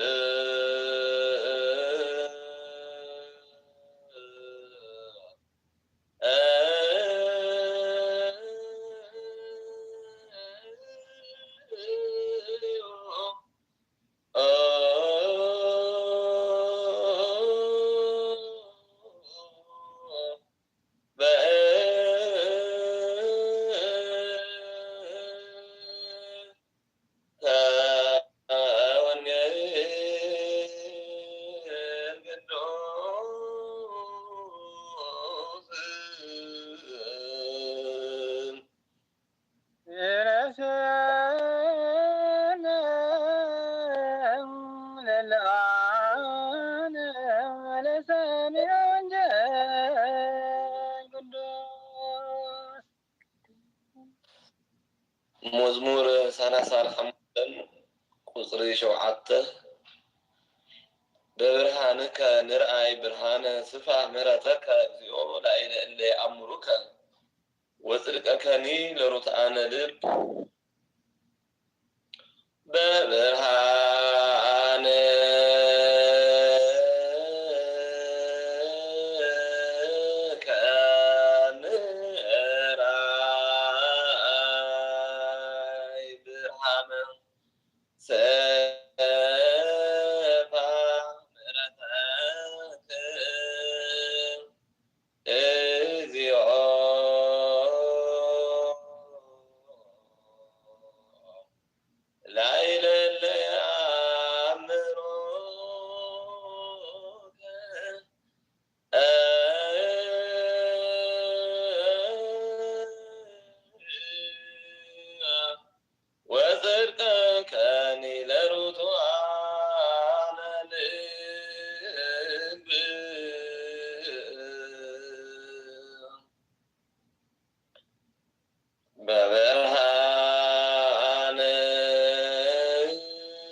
መዝሙር ሰላሳን ሓሙሽተን ቁጽሪ ሸውዓተ። በብርሃንከ ንርኣይ ብርሃነ ስፋህ ምህረተከ እግዚኦ ላዕለ እለ የኣምሩከ ወጽድቀከኒ ለሩትኣነ ልብ በብርሃን ከንራይ ብርሃነ ሰፋ ምሕረተክ እግዚኦ ላይለለ አምሮከ ወጽድቀከኒ ለሩቱ አነ ልብ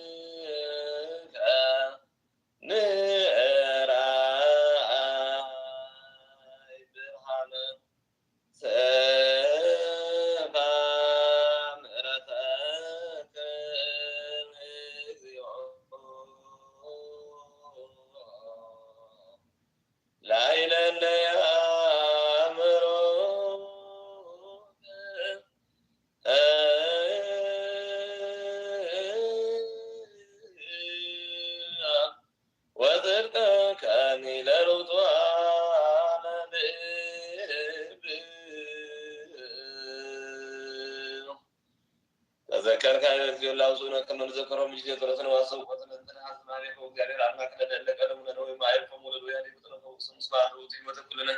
በብርሃንከ ንርኣይ ብርሃነ ሰፋ ምሕረተከ እግዚኦ ላይለለ አእምሮከ ወጽድቀከኒ ለርቱዓነ ልብ ተዘከር ካይበ እግዚኦ ላውፁነ ከመ ንዘከሮም ጊዜ ጸሎትነ ዋሰው ቆትነ እንተነ ሐዝማቤከ ወእግዚአብሔር አምላክነ ለእለ ቀደሙነ ነወ ማይልፎም ወለድ ወያኔ ፍጥረተ ውስም ስማ ውእቱ ሕይወተ ኩልነ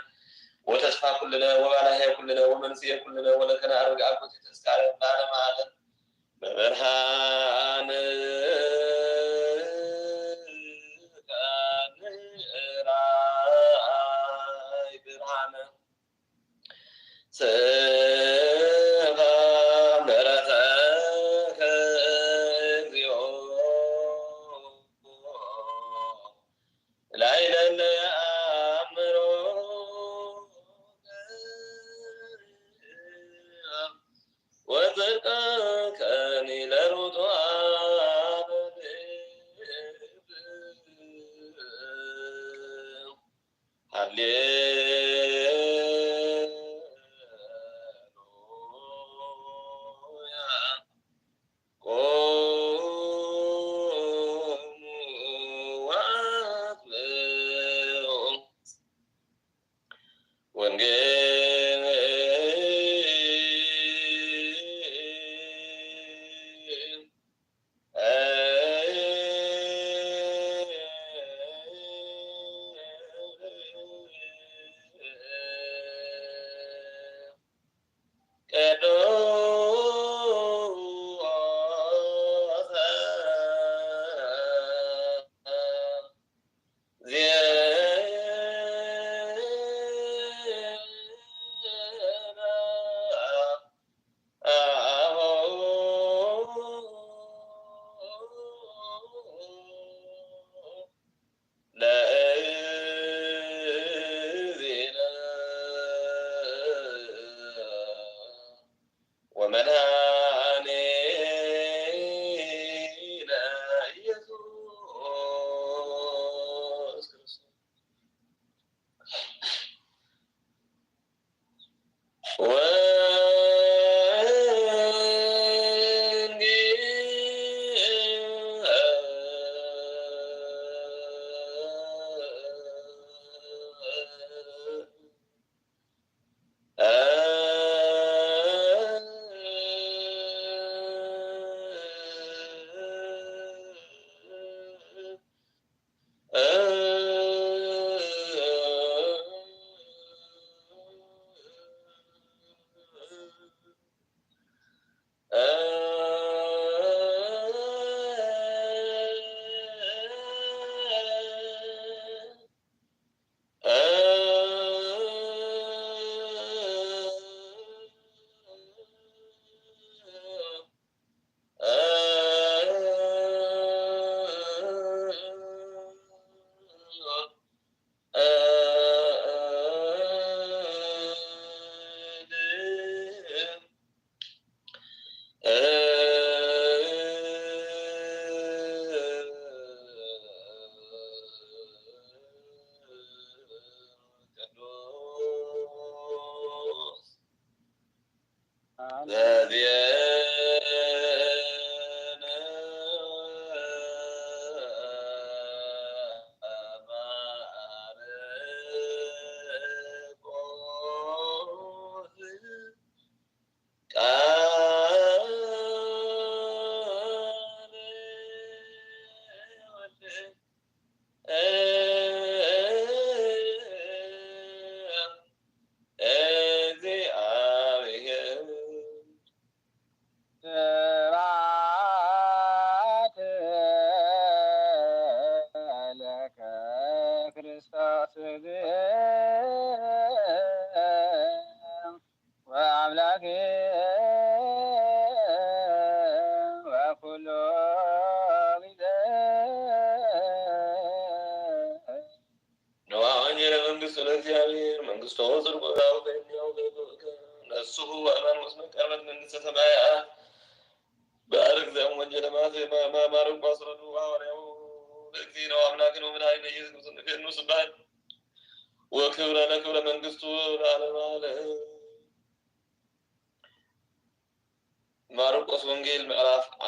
ወተስፋ ኩልነ ወባላሄ ኩልነ ወመንስኤ ኩልነ ወለከነ አረግ አኮቴ ተስካረ ለዓለመ ዓለም በብርሃን ሩቱ ኣበ ሃሌሉያ። ቆሙ ወአጽምዑ ወንጌል ቅዱስ ዜማ ለእግዚእነ ወመድኃኒነ ኢየሱስ ክርስቶስ።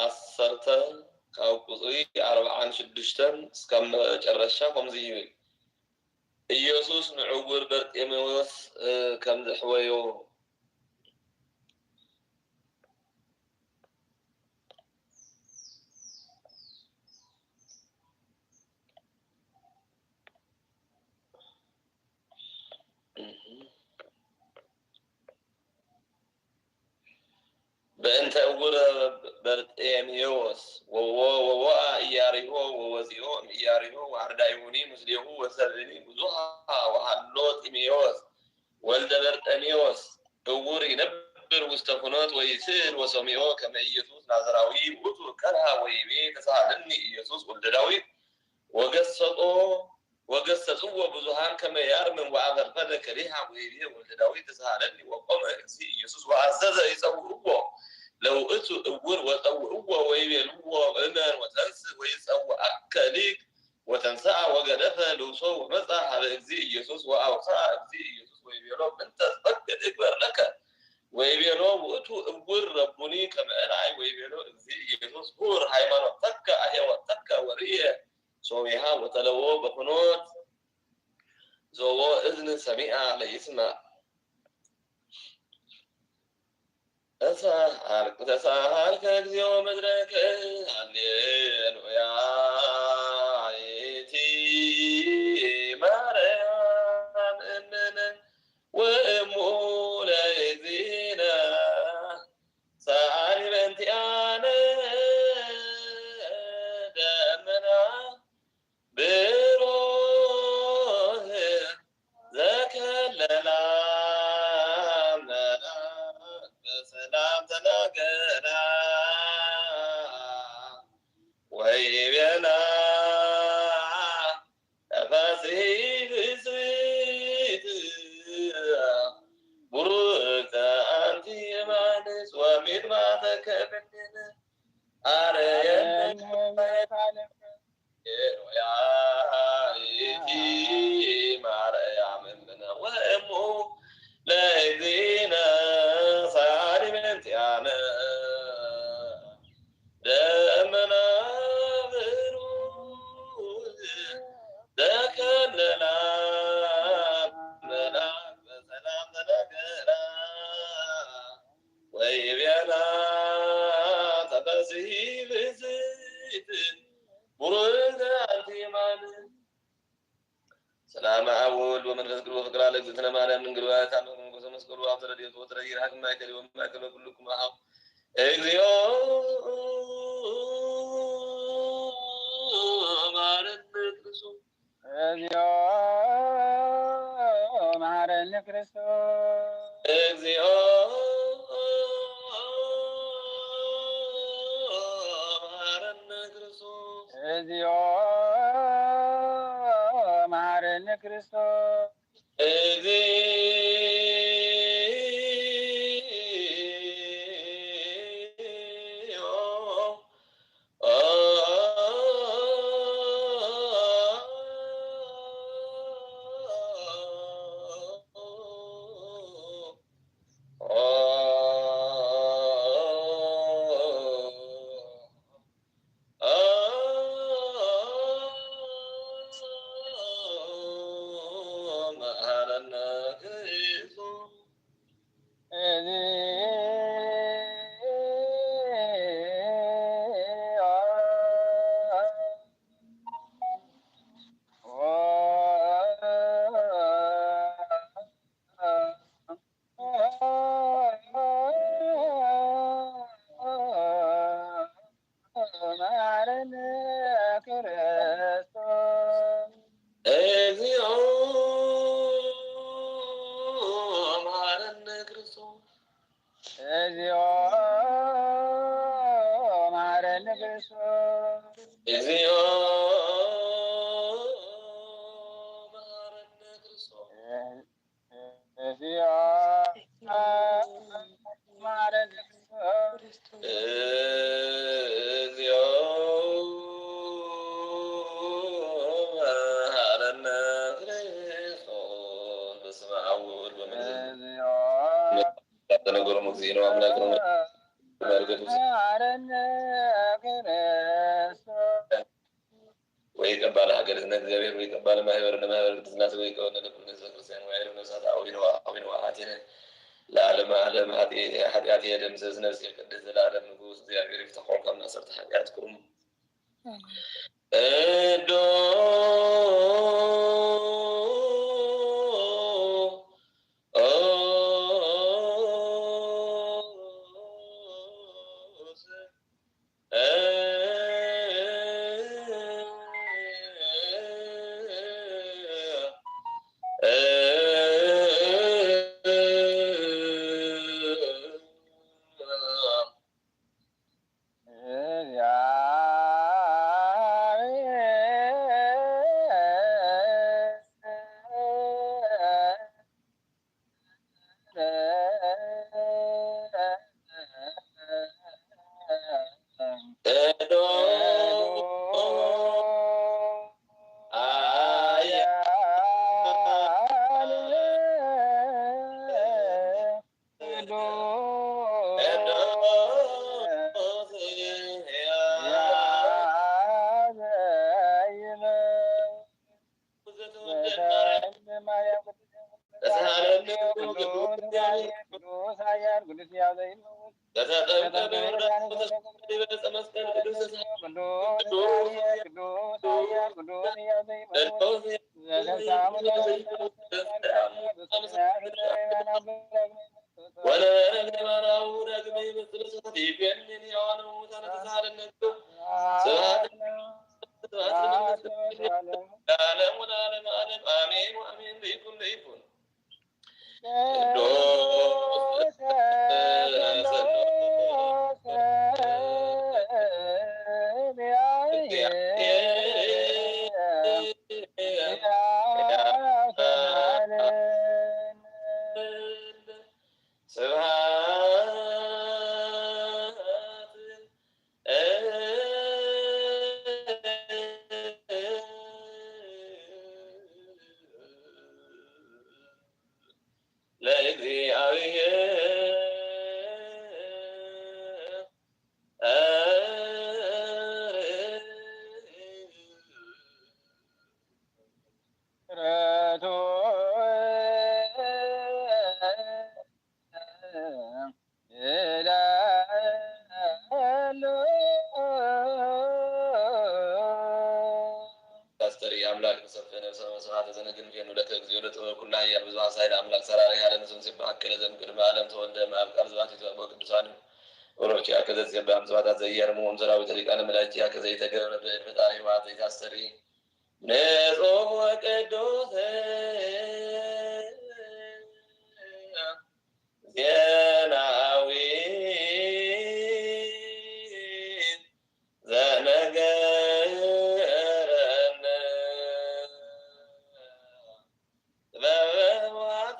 ዓሰርተ ካብ ቁፅሪ ኣርብዓን ሽዱሽተን እስካብ መጨረሻ ከምዚ ይብል። ኢየሱስ ንዕውር በርጤሜዎስ ከም ዘሕወዮ በእንተ እውር በርጤሜዎስ ወቦ ወቦአ ኢያሪሆ ወወፂኦ እምኢያሪሆ ወአርዳኢሁኒ ምስሌሁ ወሰብእኒ ብዙሃ ወሃሎ ጢሜዎስ ወልደ በርጤሜዎስ እውር ይነብር ውስተ ፍኖት ወይስእል ወሰሚዖ ከመ ኢየሱስ ናዝራዊ ውእቱ ከርሃ ወይቤ ተሳሃለኒ ኢየሱስ ወልደ ዳዊት ወገሰጦ ወገሰጽዎ ብዙሃን ከመ ያርምም ወአፈድፈደ ከሊሃ ወይቤ ወልደ ዳዊት ተሳሃለኒ ወቆመ እግዚእ ኢየሱስ ወአዘዘ ይጸውዕዎ ለውእቱ እውር ወጸውዕዎ ወይቤልዎ እመን ወተንስእ ወይጸውዓከ ሊቅ ወተንስአ ወገደፈ ልብሶ ወመጻ ሀበ እግዚእ ኢየሱስ ወአውፅአ እግዚእ ኢየሱስ ወይቤሎ ምንተ ትፈቅድ እግበር ለከ ወይቤሎ ውእቱ እውር ረቡኒ ከመ እርአይ ወይቤሎ እግዚእ ኢየሱስ ሁር ሃይማኖተከ አሄወተከ ወርእየ ሶቢሃ ወተለዎ በፍኖት ዞቦ እዝን ሰሚአ ለይስማዕ ተሳሃልከ ተሳሃልከ እግዚኦ ምድረከ ሃሌሉያ እቲ ማርያም እምነ ወእሙ ለእግዚእነ ሰዓሊ በእንቲአነ ደመና ብሩህ ዘከለላ መልአክ በሰላም ተናገራ ወይቤላ ተፈስሒ ብፅዕት ቡሩክተ አንቲ የማንስ ወሚድማ ተከብንን አረየን ሮያይቲ ማርያም እምነ ወእሙ ለእግዚእነ ሳሊ ምንቲያነ ደመና ብሩህ ተከለላ መልአክ በሰላም ተናገራ ወይቤላ ተፈስሒ ብፅዕት ቡሩክተ አንቲ የማንስ ሰላም አብ ወወልድ ወመንፈስ ቅዱስ ወፍቅር አለ እግዝእትነ ማርያም ድንግል ወላዲተ አምላክ መንፈስ መስቀሉ አብ ተረድኤቱ ወትረ ይርሃቅ ማእከል ወማእከል ኩልኩም አብ እግዚኦ ማረነ ክርስቶስ እግዚኦ መሐረኒ ክርስቶስ እግዚኦ መሐረነ ክርስቶስ እግዚኦ መሐረኒ ክርስቶስ እግዚኦ መሐረነ ክርስቶስ እግዚኦ መሐረነ ክርስቶስ እግዚኦ መሐረነ ክርስቶስ እግዚኦ መሐረነ ክርስቶስ እግዚኦ መሐረነ ክርስቶስ እግዚኦ መሐረነ ክርስቶስ እግዚኦ መሐረነ ክርስቶስ በስመ አብ ወወልድ ወመንፈስ እግዚኦ ቅዱስ ተነገሮም እግዚእነ አምላክ ነው መርገቱ መሐረነ ክርስቶስ ወይ ቀባለ ሀገርነ እግዚአብሔር ወይ ቀባለ ማህበርነ ማህበረ ቅዱስ ሥላሴ ወይ ቀወነ ለኩልነ ህዝበ ክርስቲያን ወይ አይረብ ነፍሳት አዊነ አዊነ ወአቴነ ለዓለመ ዓለም ኃጢአት የደምስስ ነፍሴ ቅድስት ዘላለም ንጉስ እግዚአብሔር ይፍትሖ ካብ ማእሰርቲ ኃጢአትኩም እዶ ስብሐት ለዓለሙ ለዓለመ ዓለም። አሜን ወአሜን። ለይኩን ለይኩን። ቅዱስ ስብሐት ለእግዚኣብሔር። አስተርኢ አምላክ ንሰብእ ነፍሰ መስዋዕተ ዘነግን ፌኑ ለከ እግዚኦ ለጥበብ ኩሉ ኃያል ብዙኃን ሳይል አምላክ ሰራሪ ያለ ንስም ሲባል ከለዘም ቅድመ ዓለም ተወልደ ማብ ቃል ዝባት ይትበቦ ቅዱሳን ወሮች ያከዘ ዜባ ምስባታት ዘየርሙ ሰራዊት ሊቃነ መላእክት ያከዘ የተገረበ ፈጣሪ ዋት ዘይታስተሪ ንጹሕ ወቅዱስ ዜናዊ ዘነገረነ ጥበበ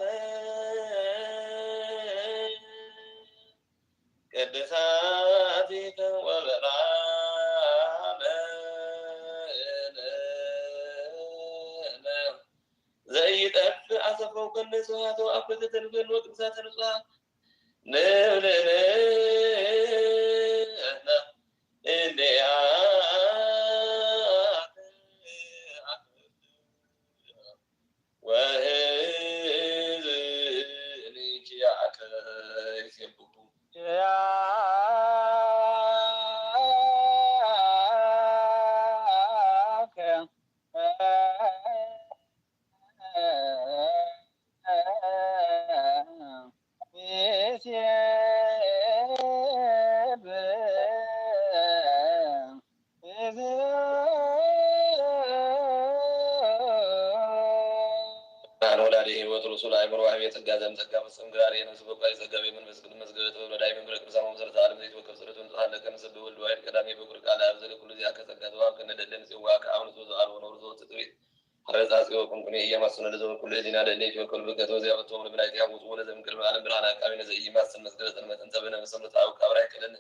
ቅድሳቲከ ወብርሃነ ዘይጠፍእ አሰፈው ከነ ስብሐተ ወአኩተ ተንቤን ወቅድሳተ ንጹሐ ንብልንና እንዲያ ወህዝንኪ ያከ ይሴብሑ። ብርሃን ወላዲ ሕይወት ርሱል አእምሮ ዋህቤ ጸጋ ዘምጸጋ ፍጹም ግራር የነፍስ በቋይ ጸጋ መንፈስ ቅዱስ መዝገበ ጥበብ ረዳይ መንበረ ቅዱሳን ወመሰረተ ዓለም ዘይትወከፍ ጸሎት ወንጽሐ ለከ ንሰብህ ወልድ ዋሕድ ቀዳሚ በኩር ቃል አብ ዘለኩሉ ዚአከ ጸጋ ዘዋብ ከነ ደለ ንጽዋ ከአብ ንጹህ ዘአልቦ ነውር ዘወጽእ ጥሪት ሐረጻ ጽዮቅም ቅኔ እያማሰነ ለዘወር ኩሉ ህሊና ለእለ ኢትወከሉ በከተ ወዚያ በቶም ለመላእክት ያውጡ ወለዘም ቅድመ ዓለም ብርሃን አቃቢ ነዘ ኢይማስን መዝገበ ጽልመት እንተ በነፍሰም ለጻውቅ አብራይ ከለን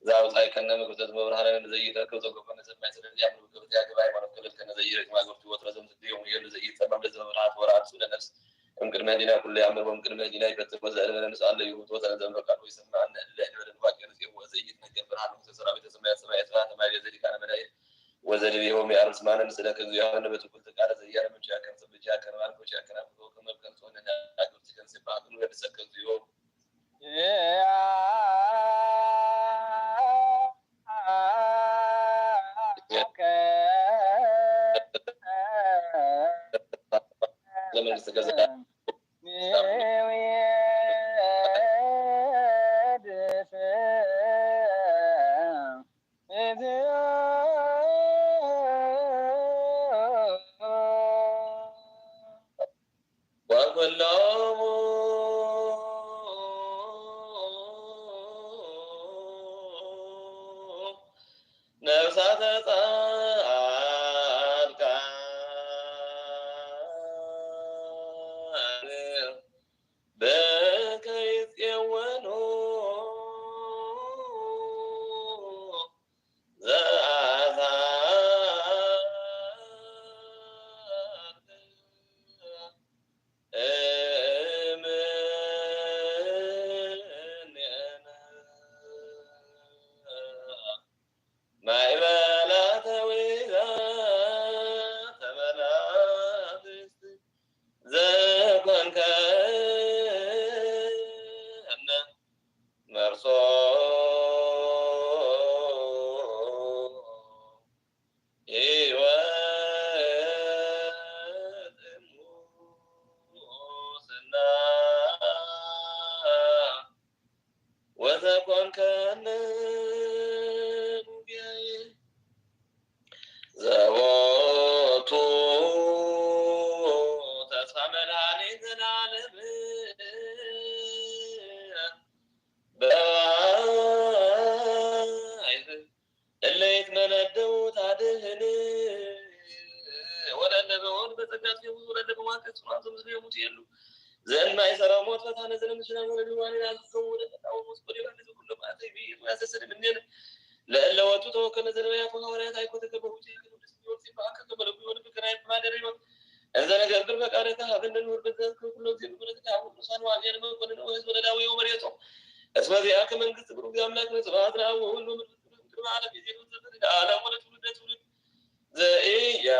ዛውጻይ ከነ መክብተት መብርሃንን ዘይተረከብ ዘጎፈነ ሰማይ ስለዚ ያምኑ በከብት ያገባ ሃይማኖት ከለል ከነ ዘይረቅ ማግብቲ ወትረ ዘም ዝድዮም የሉ ዘይጸመም ለዘመ ብርሃት ወራቱ ለነፍስ እም ቅድመ ህሊና ኩሉ ያምር ወም ቅድመ ህሊና ይፈጽም ወዘእልመነ ንስአለ ይሁት ወተነ ዘም ፈቃዱ ይሰማዕነ እለ እንበለ ንዋቄ ንጽዮ ወዘይት ነገር ብርሃን ንጉሰ ሰራዊተ ሰማያት ሰማያት ብርሃን ተማሪ ዘሊቃነ መላእክት ወዘድቤሆም የአርስ ማነ ምስለ ከዚ ዮሐን በትኩል ተቃለ ዘያነ ምንጭ ያከን ጽብጅ ያከን ማልኮች ያከን አብቶ ከመብከን ጾነ አግብት ከን ሲባክሉ ወድሰ ከዚ ዮም ለመንግስት ገዛ ወኩሎሙ ነፍሳተ ጻድቃን በከ ይጼወኑ መለደው ታድህን ወለለ በወል በጸጋ ትየቡ ወለለ በዋቀ ጽናቱ ምስለ የሙት የሉ ዘእማይ ሰረሞት ፈታነ ዘለምሽና ወለድ ዋኔና ዝዘው ወለፈታው ሙስ ወዲባ ለዘኩሎ ማእተይ ብይር ያሰሰድ ምንየን ለእለ ወጡ ተወከለ ዘለበያት ወሐዋርያት ኣይኮተ ከበሁት የክሉ ደስ ቢወርሲ በአከ ከበለቡ ይሆን ብክራይ ማደር ይሆን እንዘ ነገር ብር በቃለ ከሃበነ ንሁር በዘዝክር ኩሎ ጊዜ ብኩለትካ ሁሉ ሳን ዋንጌል መኮንን ወህዝብ ወለዳዊ ወመሬቶ እስመ ዚአከ መንግስት ብሩክ አምላክ ስብሐት ለአብ ወወልድ ወመንፈስ ቅዱስ ቅድመ ዓለም ይዜ ለዓለም ወለትውልደ ትውልድ ዘኢያ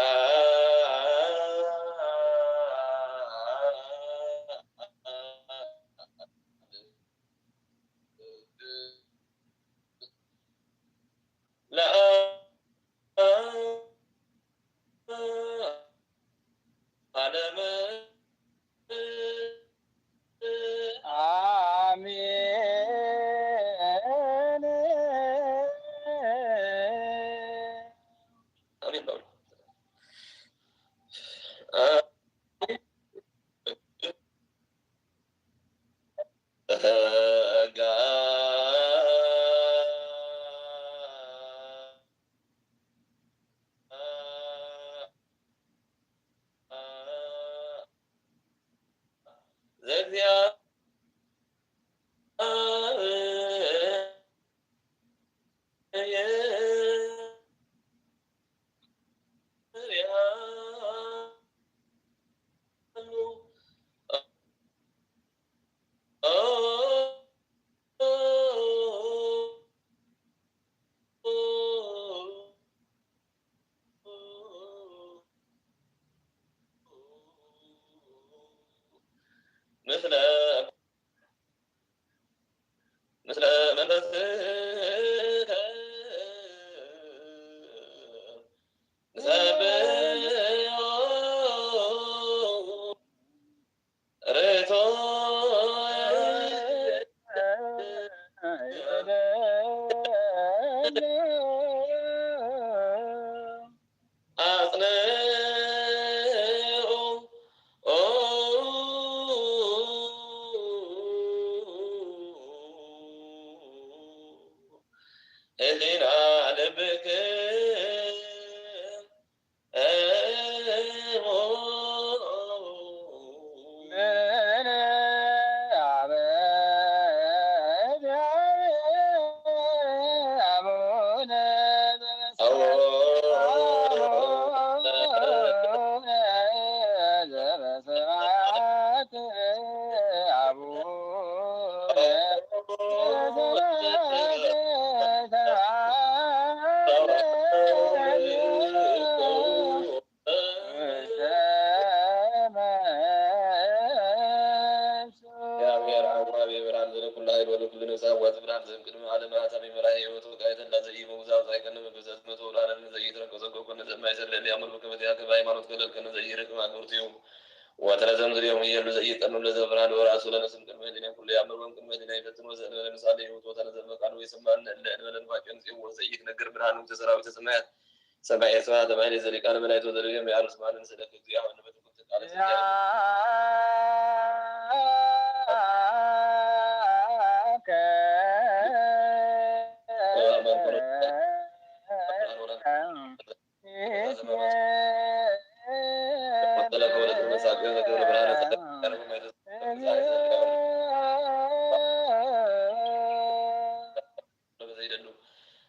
ለዓለመ አሜን። አሜን በሉ። ጸጋ ምስለ ምስለ መንፈስከ ንሰብሖ ርቶ አጽንዑ ህሊና ልብክም እሙ እግዚአብሔር አብ ወአብ ብርሃን ዘለኩሉ ኃይል ወለኩሉ ነፍስ አብ ወአብ ብርሃን ዘእምቅድመ ዓለም አት አብ መራሒ ሕይወት ወቃየተ እንዳ ዘኢይመውት አውጻእከነ መንፈሰ ስመቶ ለዓለም ዘይትረከ ዘኮኮነ ዘማይሰለኒ አምር በከመ ዚአከ በሃይማኖት ከለልከነ ዘይርቅ ማግብርትዩ ወተረዘም ዝርዮም እየሉ ዘይቀኑ ለዘብርሃን ወራሱ ለነስም ቅድመ ህሊና ኩሉ ያምር ወም ቅድመ ህሊና ይፈትን ወዘእንበለ ምሳሌ ሕይወት ወተረዘም በቃሉ የሰማን ለእንበለ ንፋቄን ጽዎ ዘይትነግር ብርሃኑ ተሰራዊተ ሰማያት ሰማየ ስብሐት ተባይለ ዘሊቃነ መላእክት ወዘለቢሆም የአርስ ማንን ስለ ክብቱ ያሆን በትኩት ቃለ ስጋ ዘይደሉ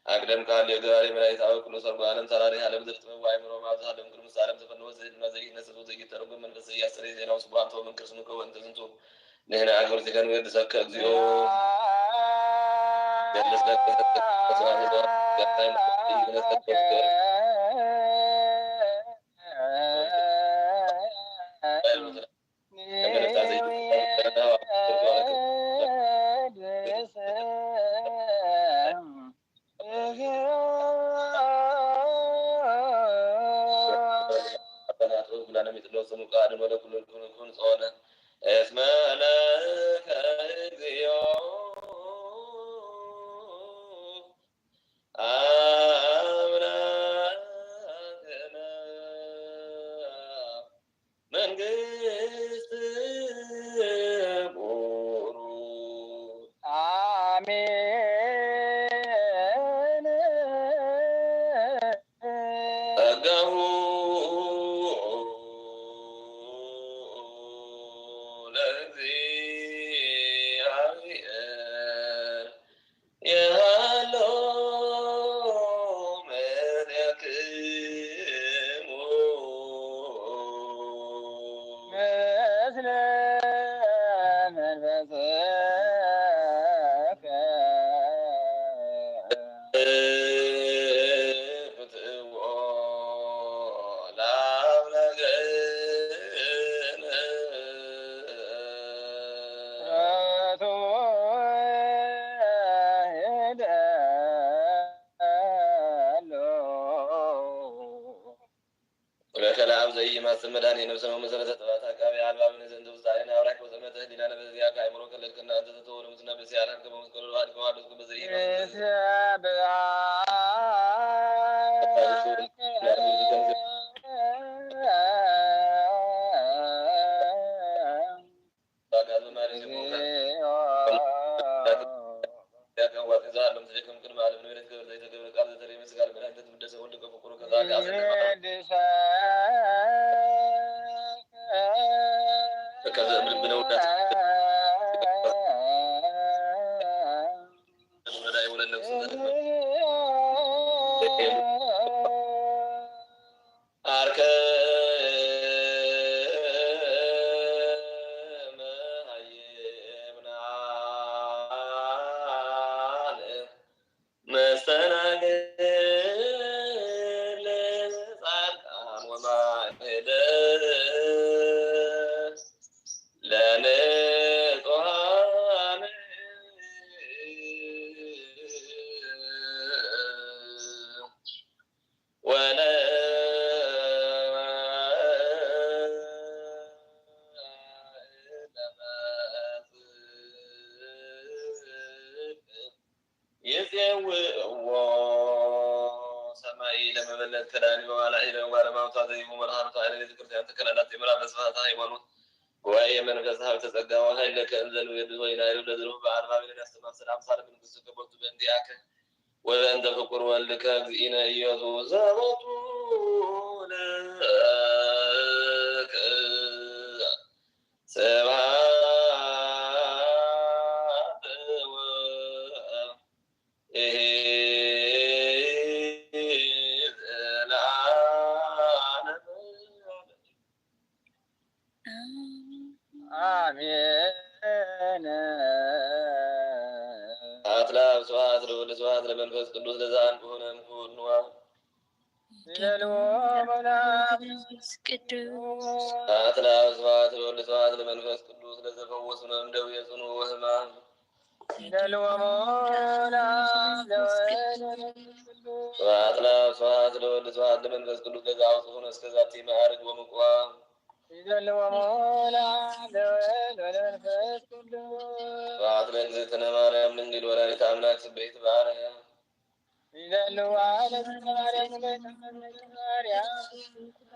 አቅደም ካል የገባሬ መላእክት አበ ኩሉ ሰርጎ ዓለም ሰራሪ ዓለም ዘፍጥመ ወአእምሮ ማብዛ ዓለም ቅዱስ ዓለም ዘፈነወ ዘይድና ዘይነስብ ዘይተረጎም መንፈስ ዘያስተሪ ዜናው ስቡሐንቶ መንክር ስምከ ወእንተ ዝንቱ ንሕና አግብርቲከ ንወድሰከ እግዚኦ። አበናቱ ኩላነ ሚጥሎ ጽሙቃ አድን ወደ ኩሉ ኩን ጾነ እስመ ለከ እግዚኦ አምላክ ጸጋሁ ለእግዚኣብሔር የሃሎ ምስሌክሙ። ምስለ መንፈስከ። ክትእዎ ለአምላክነ። ርኢቶ ለአብ ዘኢይማስን መድኃኒነ ነፍሰ መሰረተ ጥፋት አቃቤ አልባብ ንዘንተ ውስተ አይነ አውራክ ወጸመተ ህሊና ነበዚያ ከአእምሮ ከለልክና እንተ ተተወሩ ምስና በሲያላን ከመ መስቀሉ ለዋድ ከዋደስኩ በዘኢይማስን አርከ መሃይምናን መስተናግር ለጻድቃን ወማእለ ለንጹሃን ወለ ይጼውእዎ ሰማይ ለመበለት ከዳኒ በባላዒ ለእጓለ ማውታ ዘይቡ መርሃርታ ለቤተ ክርስቲያን ተከላላት የምራ በስፋታ ሃይማኖት ጉባኤ መንፈስ ሀብተ ጸጋ ወኃይል ለከ እንዘ ንቤድስ ወይናይሩ ለዝርሁ በአልባቢነ ያስተማስል አምሳለ መንግስት ከቦቱ በእንዲአከ ወበእንተ ፍቁር ወልድከ እግዚእነ ኢየሱስ ዘቦቱ ለከ ስብሐት ወእሂዝ ለዓለመ። አሜን። አትላ ስብሐት ለወልድ ስብሐት ለመንፈስ ቅዱስ ለዘአንብሆነ እምኩሉ ንዋ። ይደልዎ መላእክት ቅዱስ። አትላ ስብሐት ለወልድ ስብሐት ለመንፈስ ቅዱስ ለዘፈወሱነ እምደዌ ጽኑ ወሕማም። ይደልዎ መላእክት ለወልድ ስብሐት ለአብ ስብሐት ለወልድ ስብሐት ለመንፈስ ቅዱስ ለዘአውጽኡነ እስከ ዛቲ መዓርግ ወምቁዋ። ይደልዎ መላእክት ለወልድ ወለመንፈስ ቅዱስ። ስብሐት ለእግዝእትነ ማርያም ድንግል ወላዲተ አምላክ ስብሕት በአርያም። ይደልዋ ለእግዝእትነ ማርያም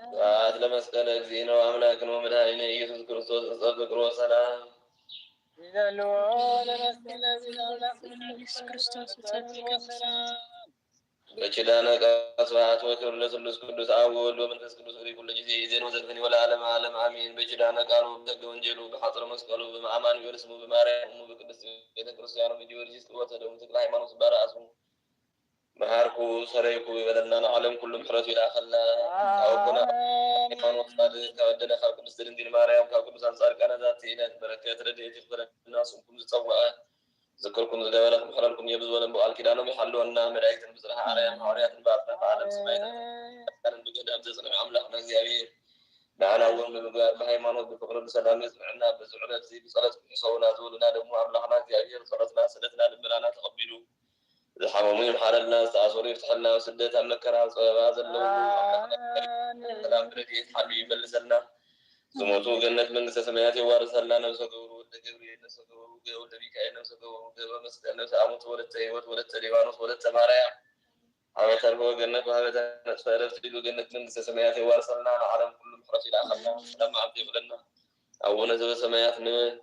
ስብሐት ለመስቀለ እግዚእነ ወአምላክነ ወመድኃኒነ ኢየሱስ ክርስቶስ ዕፀ ፍቅር ወሰላም። ይደልዎ ለመስቀለ እግዚእነ ወአምላክነ ኢየሱስ ክርስቶስ ዕፀ ፍቅር ወሰላም። በኪዳነ ቃል ስብሐት ወክብር ለስሉስ ቅዱስ አብ ወወልድ ወመንፈስ ቅዱስ ሪ ኩሉ ጊዜ ይዜን ወዘልፈኒ ወለዓለመ ዓለም አሜን። በኪዳነ ቃሉ በሕገ ወንጌሉ በሐጽረ መስቀሉ በአማኑኤል ስሙ በማርያም እሙ በቅድስት ቤተ ክርስቲያኑ በጊዮርጊስ ቅወተ ደሙ ተክለ ሃይማኖት በራእሱ መሃርኩ ሰረይኩ ይበለና። ንዓለም ኩሉ ምሕረቱ ይልኣኸልና። ካብ ኣቦና ሃይማኖት ጻድቅ ካብ ኣደና ካብ ቅድስት ድንግል ማርያም ካብ ቅዱሳን ጻድቃን ዛቲ ዕለት በረከት ረድኤት ይኽፈለና። ስምኩም ዝጸውዐ ዝክርኩም ዝገበረ ክምሕረልኩም የብዝወለን ብቃል ኪዳኖም ይሓልወና። መላእክትን ብጽርሐ ኣርያም ሃዋርያትን በአጽናፈ ዓለም ሰማይታትን ብገዳም ዘጽንዕ ኣምላኽና እግዚኣብሔር ንዓና እውን ብምግባር ብሃይማኖት ብፍቅሪ ብሰላም የጽንዕና። በዚ ዕለት እዚ ብጸሎት ቅዱስ ኣቡና ዘወልና ደግሞ ኣምላኽና እግዚኣብሔር ጸሎትና ስእለትና ልመናና ተቐቢሉ ዝሓመሙ ይምሓረልና፣ ዝተኣሰሩ ይፍትሐልና፣ ኣብ ስደት ኣብ መከራ ኣብ ጸበባ ዘለዉ ኣምላኽና ሰላም ብረድኤት ሓልዩ ይመልሰልና። ዝሞቱ ገነት መንግስተ ሰማያት የዋርሰልና። ነብሰ ገበሩ ወልደ ገብርኤል ነብሰ ገበሩ ገ- ወልደ ሚካኤል ነብሰ ገበሩ ገብረ መስቀል ነብሰ አሞት ወለተ ህይወት ወለተ ሊባኖስ ወለተ ማርያም ሀበ ተርፎ ገነት ወሀበ ተነጽፈ ዕረፍት ኢሉ ገነት መንግስተ ሰማያት የዋርሰልና። ንዓለም ኩሉ ምሕረቱ ይልኣኸልና። ሰላም መዓልቲ ይኹለና። አቡነ ዘበሰማያት ንበል።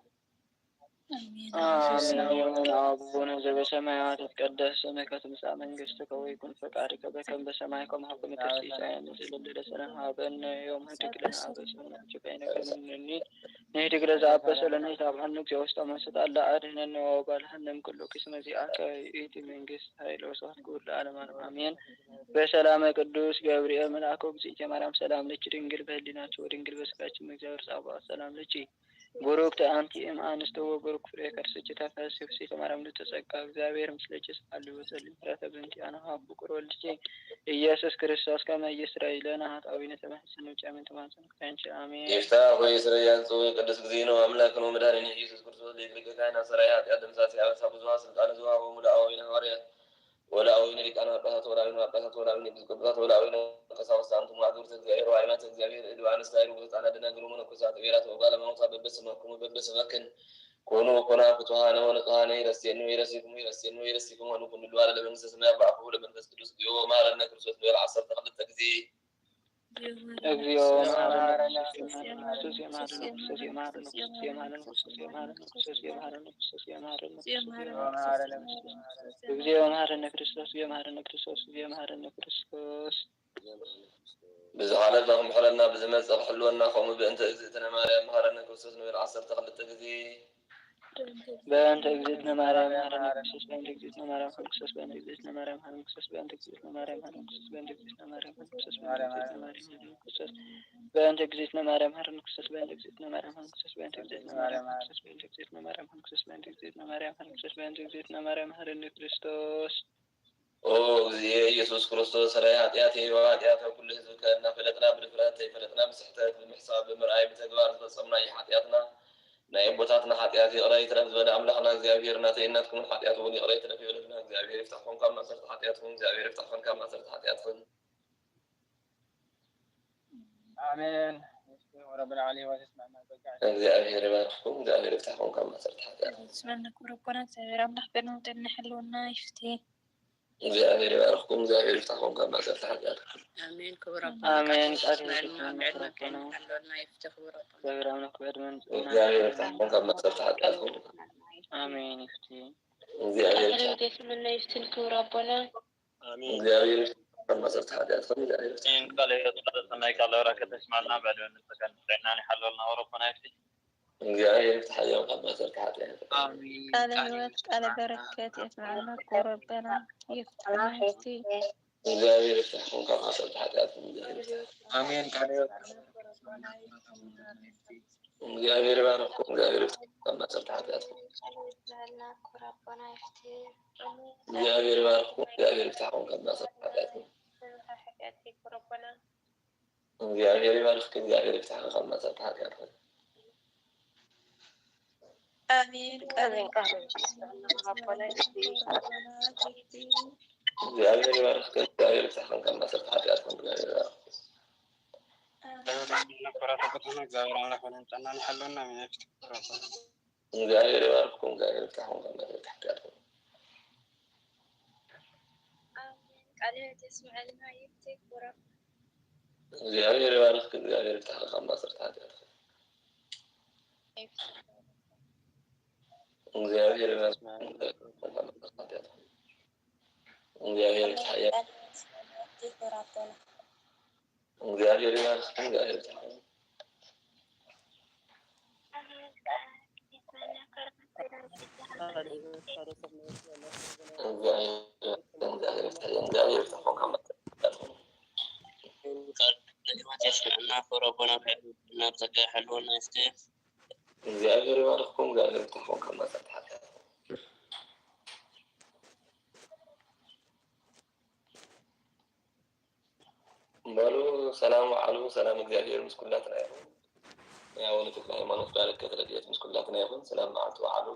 አሜን። አቡነ ዘበሰማያት ይትቀደስ ስምከ ትምጻእ መንግሥትከ ወይኩን ፈቃድከ በከም በሰማይ ከማሁ በምድር። ሲሳየነ ዘለለነ ሀበነ ዮም ህድግ ለነ አበሰነ ንህድግ ለዘአበሰ ለነ ኢታብአነ እግዚኦ ውስተ መንሱት አላ አድህነነ ወባልሐነ እምኩሉ ኪስ መዚአከ ይእቲ መንግስት ኃይል ወስብሐት ክቡር ለዓለመ ዓለም አሜን። በሰላመ ቅዱስ ገብርኤል መልአኮ እግዚእተ ማርያም ሰላም ለኪ ድንግል በህሊናኪ ወድንግል በስጋኪ እም እግዚአብሔር ጸባኦት ሰላም ለኪ። ቡሩክት አንቲ እም አንስቶ ወቡሩክ ፍሬ ከርስኪ ተፈሥሒ ፍሥሕተ ማርያም ልትጸጋ እግዚአብሔር ምስለኪ ሰአሊ ወጸሊ ምሕረተ በእንቲአነ ሀብ ፍቁር ወልድኪ ኢየሱስ ክርስቶስ ከመ ይስረይ ለነ ኃጣውኢነ ተማሕፀነ ብኪ አሜን። ተማሕፀንኩ ከንቺ አሜን። ይፍታሕ ወይስረይ አንጽኡ ቅዱስ እግዚእነ ወአምላክነ ወመድኃኒነ ኢየሱስ ክርስቶስ ሊቀ ሊቃነ ሠራየ ኃጢአት ደምሳሴ አበሳ ብዙኃ ስልጣነ ዘወሃቦሙ ለአበዊነ ሐዋርያት ወለአበዊነ ሊቃነ ጳጳሳት ወለአበዊነ ጳጳሳት ወለአበዊነ ኤጲስቆጶሳት ወለአበዊነ ቀሳውስት አንትሙ አግብርተ እግዚአብሔር ወአይማተ እግዚአብሔር እሉ አንስት አይሩ ወህፃናት ደናግል ወመነኮሳት እቤራት ወጓለማውታ በበስመክሙ በበስመክን ኮኑ ወኮና ፍቱሃነ ወንጹሃነ ይረሴኑ ይረሲክሙ ይረሴኑ ይረሲክሙ ወንኩኑ ለዋለ ለመንግስተ ሰማይ አባአኩ ለመንፈስ ቅዱስ እግዚኦ መሐረነ ክርስቶስ ንበል ዓሰርተ ክልተ ጊዜ። እግዚኦ መሐረነ ክርስቶስ የመሐረነ ክርስቶስ የመሐረነ ክርስቶስ የመሐረነ ክርስቶስ የመሐረነ ክርስቶስ የመሐረነ ክርስቶስ የመሐረነ ክርስቶስ እግዚኦ መሐረነ ክርስቶስ እግዚኦ መሐረነ ክርስቶስ እግዚኦ መሐረነ ክርስቶስ። ብዝሓለፈ ክምሕረና ብዝመጽእ ክሕልወና ከምኡ ብእንተ እግዝእትነ ማርያም መሐረነ ክርስቶስ ንብል ዓሰርተ ክልተ ግዜ። በእንተ እግዝእትነ ማርያም መሐረነ ክርስቶስ በእንተ እግዝእትነ ማርያም መሐረነ ክርስቶስ በእንተ እግዝእትነ ማርያም መሐረነ ክርስቶስ በእንተ እግዝእትነ ማርያም መሐረነ ክርስቶስ በእንተ እግዝእትነ ማርያም መሐረነ ክርስቶስ በእንተ እግዝእትነ ማርያም መሐረነ ክርስቶስ በእንተ እግዝእትነ ማርያም መሐረነ ክርስቶስ በእንተ እግዝእትነ ማርያም መሐረነ ክርስቶስ በእንተ እግዝእትነ ማርያም መሐረነ ክርስቶስ በእንተ እግዝእትነ ማርያም መሐረነ ክርስቶስ። ኦ እግዚእ ኢየሱስ ክርስቶስ ሠራይ ኃጢአት ወኃጢአተ ኩሉ ሕዝብ ከእና ፈለጥና ብድፍረት ተይፈለጥና ብስሕተት ብምሕሳብ ብምርኣይ ብተግባር ዝፈጸምናዮ ኃጢአትና ናይ ኣቦታትና ኃጢአት ይቕረ ይትረፍ ዝበለ ኣምላኽና እግዚኣብሔር ናተይ እናትኩምን ኃጢአት እውን ይቕረ ይትረፍ ይበለልና። እግዚኣብሔር ይፍታሕኩም ካብ ማእሰርቲ ኃጢአትኩም። እግዚኣብሔር ይፍታሕኩም ካብ ማእሰርቲ ኃጢአትኩም። አሜን። ወረብል ዓሊ ወስማና በቃ እግዚኣብሔር ይባርኽኩም። እግዚኣብሔር ይፍታሕኩም ካብ ማእሰርቲ ኃጢአት። ስመና ክብረኮና እግዚኣብሔር ኣምላኽ በድመን ጥዕና ይሓልወና ይፍቴ። እግዚኣብሔር ይባርኽኩም። እግዚኣብሔር ይፍታሕኩም ካብ ማእሰርቲ ኃጢአት። ኣሜን። ክቡር ኣሜን። ቃል ኣቦና ሕይወት ዕድመ ይባርኮና። ሓለወልና ይፍቴ። ክቡር ኣቦና እግዚኣብሔር ኣምላኽ ብዕድመን ጥዕናን እግዚኣብሔር ይፍታሕኩም ካብ ማእሰርቲ ኃጢአትኩም። ኣሜን። ይፍቴ እግዚኣብሔር ይፍታሕኩም። ሕይወት የስመና ይፍትን ክቡር ኣቦና። እግዚኣብሔር ይፍታሕኩም ካብ ማእሰርቲ ኃጢአትኩም። እግዚኣብሔር ይፍታሕኩም። ቃለ ሕይወት ቃለ ሰናይ ቃለ በረከት ተስማልና በልበን ንጸጋን ጥዕናን ይሓለልና ወረኮና ይፍቴ። እግዚኣብሔር ይፍታሕኩም ካብ ማእሰርቲ ኃጢአት። ቃለ ሕይወት ቃለ በረከት የስማዕና ክቡር ኣቦና ይፍትና ይፍቴ። እግዚኣብሔር ይፍታሕኩም ካብ ማእሰርቲ ኃጢአትኩም። እግዚኣብሔር ይፍታሕኩም። አሜን። ቃለ ሕይወት እግዚኣብሔር ይባርኽኩም። እግዚኣብሔር ይፍታሕኩም ካብ ማእሰርቲ ኃጢአትኩም። ጸሎት ዝበልና ክቡር ኣቦና ይፍቴ። እግዚኣብሔር ይባርኽኩም። እግዚኣብሔር ይፍታሕኩም ካብ ማእሰርቲ ኃጢአትኩም። መምሓር ኃጢአት ክቡር ኣቦና እግዚኣብሔር ይባርኽኪ። እግዚኣብሔር ይፍታሕኪ ካብ ማእሰርቲ ኃጢአትኩም። ኣሜን። ቃለ እግዚኣብሔር ይባርኽኪ። እግዚኣብሔር ይፍታሕኩም ካብ ማእሰርቲ ኃጢአትኩም። እግዚኣብሔር ይባርኽኩም። ነኮራተ ቦታና እግዚኣብሔር ኣምላኽ በለን ጥዕናን ይሓልወና። ኣሜን። ይፍትሕ ክቡር ኣቦና። እግዚኣብሔር ይባርኽኩም። እግዚኣብሔር ይፍታሕኩም ካብ ማእሰርቲ ኃጢአትኩም። ቃለ ሕይወት የስምዐልና ይፍቴ ክቡር ኣቦና። እግዚኣብሔር ይባርኽኪ። እግዚኣብሔር ይፍታሕኪ ካብ ማእሰርቲ ኃጢአትኩም። እግዚኣብሔር ይባርኽኩም። እግዚኣብሔር ይፍታሕኩም። እግዚኣብሔር ይባርኽኩም። እግዚኣብሔር ይፍታሕኩም። ቃል ሕይወት የስምዐና ክቡር ኣቦና ብዕድመን ጥዕናን ብጸጋ ይሓልወና ይፍቴ። እግዚኣብሔር ይባርኽኩም። እግዚኣብሔር ይፍታሕኩም ካብ ማእሰርቲ ኃጢአትኩም። በሉ ሰላም ወዓሉ። ሰላም እግዚኣብሔር ምስ ኩላትና ይኹን። ያው ንተክለ ሃይማኖት በረከት ረድኤት ምስ ኩላትና ይኹን። ሰላም መዓልቲ ወዓሉ።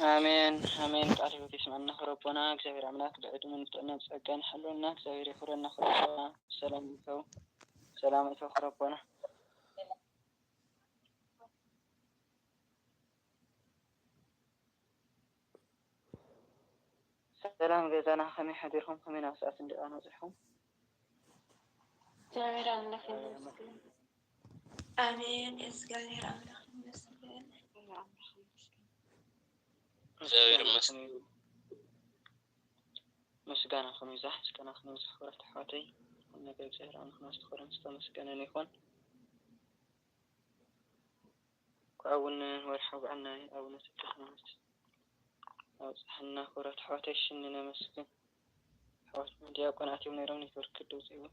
ኣሜን ኣሜን። ቃል ሕይወት የስምዐና ክቡር ኣቦና። እግዚኣብሔር ኣምላክ ብዕድመን ጥዕናን ጸጋን ይሓልወና። እግዚኣብሔር የኽብረና ክቡር ኣቦና። ሰላም ይተው ሰላም ይተው ክቡር ኣቦና። ሰላም ገዛና ከመይ ሓዲርኩም ከመይ ናብ ሰዓት እንዲኣ በፂሕኩም። እግዚኣብሔር ኣምላኽ ይመስገን። ኣሜን። እግዚኣብሔር ኣምላኽ እግዚኣብሔር ይመስገን። ምስጋናኹም ይብዛሕ፣ ምስጋናኹም ይብዛሕ ክቡራት ኣሕዋተይ። ኩሉ ነገር እግዚኣብሔር ኣምላኽና ዝተኸበረን ዝተመስገነን ይኹን። እንኳዕ እውን ወርሓዊ በዓል ናይ ኣቡነ ተክለ ሃይማኖት ኣብፅሐና ክቡራት ኣሕዋተይ። ሽኒ ነመስግን። ኣሕዋትና ዲያቆናት እዮም ነይሮም፣ ኔትወርክ ክድውፅ ይብል።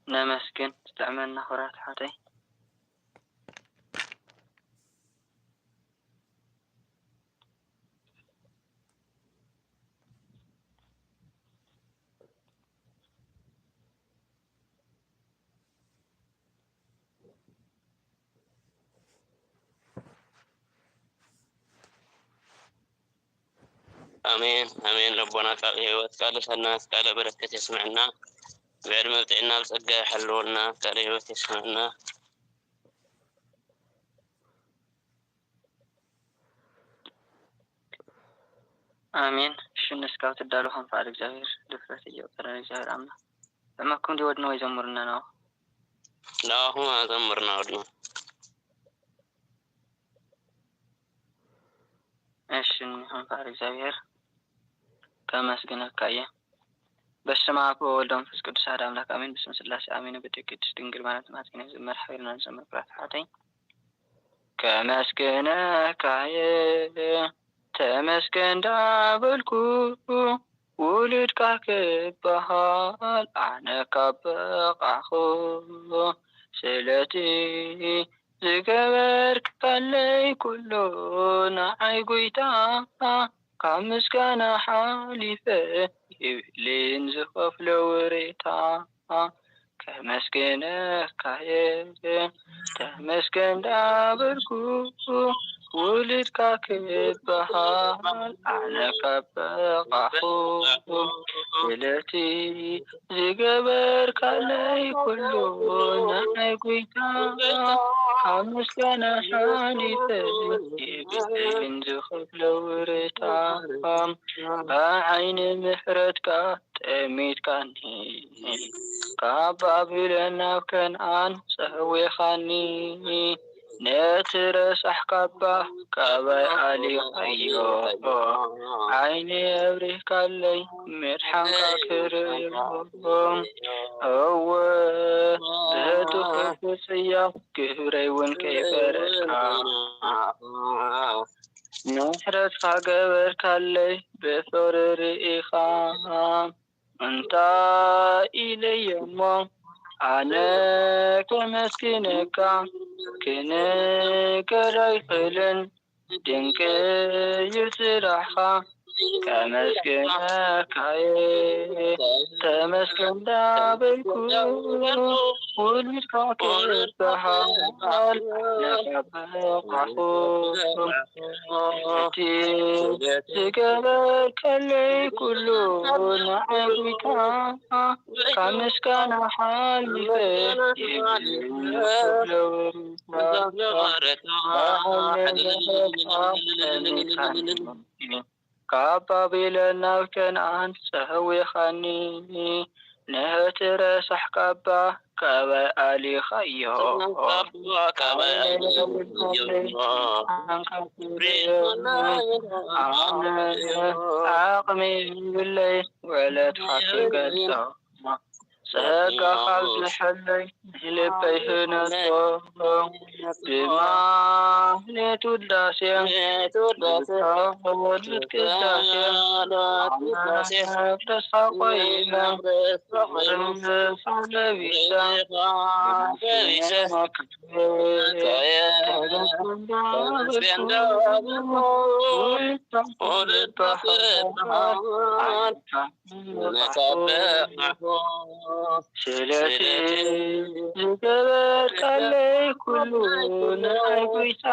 ነመስግን። ዝጥዕመና ክቡራት ኣሕዋተይ። ኣሜን ኣሜን። ለቦና ቃል ህይወት ቃል ሰናት ቃለ በረከት የስምዕና። ብዕድመ ብጥዕና ብጸጋ ይሓልወልና። ቃለ ህይወት የስምዕና። ኣሜን። ሽንስ ካብ ትዳሎ ከም ፍቓድ እግዚኣብሔር ድፍረት እየው ጸረ እግዚኣብሔር ኣምላኽ። ብዕመኩም ድወድን ወይ ዘሙርና ነው? ናኹም ኣዘምርና ወድና። እሺ፣ እንኳን ፈጣሪ እግዚኣብሔር ከመስግነካ እየ። በስመ አብ ወወልድ ወመንፈስ ቅዱስ አሐዱ አምላክ አሜን። በስመ ስላሴ አሜን። በደግ ቅድስት ድንግል ማርያም ተማጽኔ ዝመር ኃይልና ዝመር ኩራት ሓተይ ከመስግነካ እየ። ተመስገን እንዳበልኩ ውሉድካ ክበሃል ኣነ ካብ በቃኹ ስለቲ ዝገበርካለይ ኩሉ ንዓይ ጎይታ ካብ ምስጋና ሓሊፈ የብለይን ዝኸፍሎ ውሬታ። ከመስግነካ እየ ተመስገን እንዳበልኩ ውሉድካ ክበሃል ኣነ ካብ በቃኹ ስለቲ ዝገበርካለይ ኩሉ ናይ ጎይታ ካብ ምስጋና ሓሊፈ የብለይን ዝኸፍሎ ውሬታ። ብዓይኒ ምሕረትካ ጠሚትካኒ ካብ ባቢሎን ናብ ከነኣን ጸዊኻኒ ነቲ ረሳሕ ካባ ካባይ ኣሊኻዮ ዓይኒ ኣብሪህካለይ ምድሓንካ ክርእዮ እወ በቲ ክፉ ጽያፍ ግብረይ እውን ከይፈረድካ ምሕረትካ ገበርካለይ ብፍቕሪ ርኢኻ እንታይ ኢለዮ እሞ ኣነ ከመስግነካ ክነገር ኣይኽእልን ድንቅ እዩ ስራሕኻ ከመስግነካ እየ ተመስገን እንዳበልኩ ውሉድካ ክበሃል ኣነ ካብ በቃኹ እቲ ዝገበርካለይ ኩሉ ንዓይ ጎይታ ካብ ምስጋና ሓሊፈ የብለይን ክብሎ ካብ ባቢሎን ናብ ከነኣን ጸዊኻኒ ነቲ ረሳሕ ካባ ካባይ ኣሊኻዮ ዓቕሚ ይብለይ ውዕለትካ ክገልጾ ጸጋ ካብ ዝሐለይ ንልበይ ህነጾ ብማህሌት ውዳሴ ብጸሎት ቅዳሴ ኣምላኽ ደስታ ኮይነ ለቢሰ ስለቲ ዝገበርካለይ ኩሉ ንዓይ ጎይታ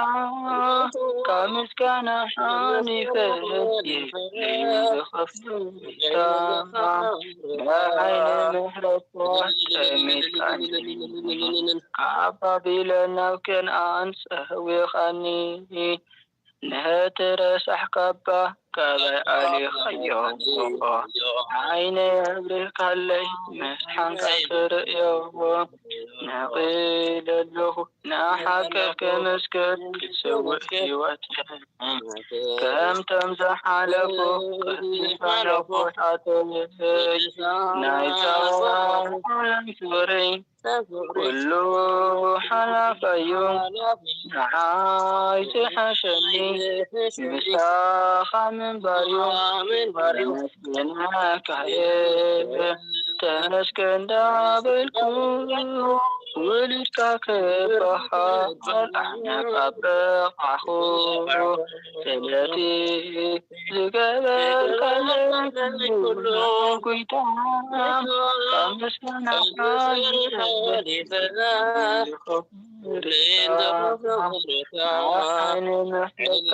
ምስጋና ሓሊፈ የብለይን ዝኸፍሎ ውለታ። ብዓይኒ ምሕረትካ ጠሚትካኒ ካብ ባቢሎን ናብ ከነኣን ጸዊኻኒ። ነቲ ረሳሕ ካባ ካባይ ኣሊኻዮ። ዓይነይ ኣብሪህካለይ ምድሓንካ ክርእዮ። ነቒለ ኣለኹ ንሓቅፍ ክምስክር ክስውእ ህይወተይ። ከምቶም ዝሓለፉ ቅዱሳን ኣቦታተይ ናይ ጻውዓን ፍቕሪ ኩሉ ሓላፋዩ ንዓይ ዝሓሸኒ ምሳኻ ምንባርዩ። ተመስገን ካየ ተመስገን እንዳበልኩ ውሉድካ ክበሃል ኣነ ካብ በቓዕኹ። ስለቲ ዝገበርካለይ ኩሉ ጎይታ ካብ ምስጋና ሓሊፈ ንመሕለካ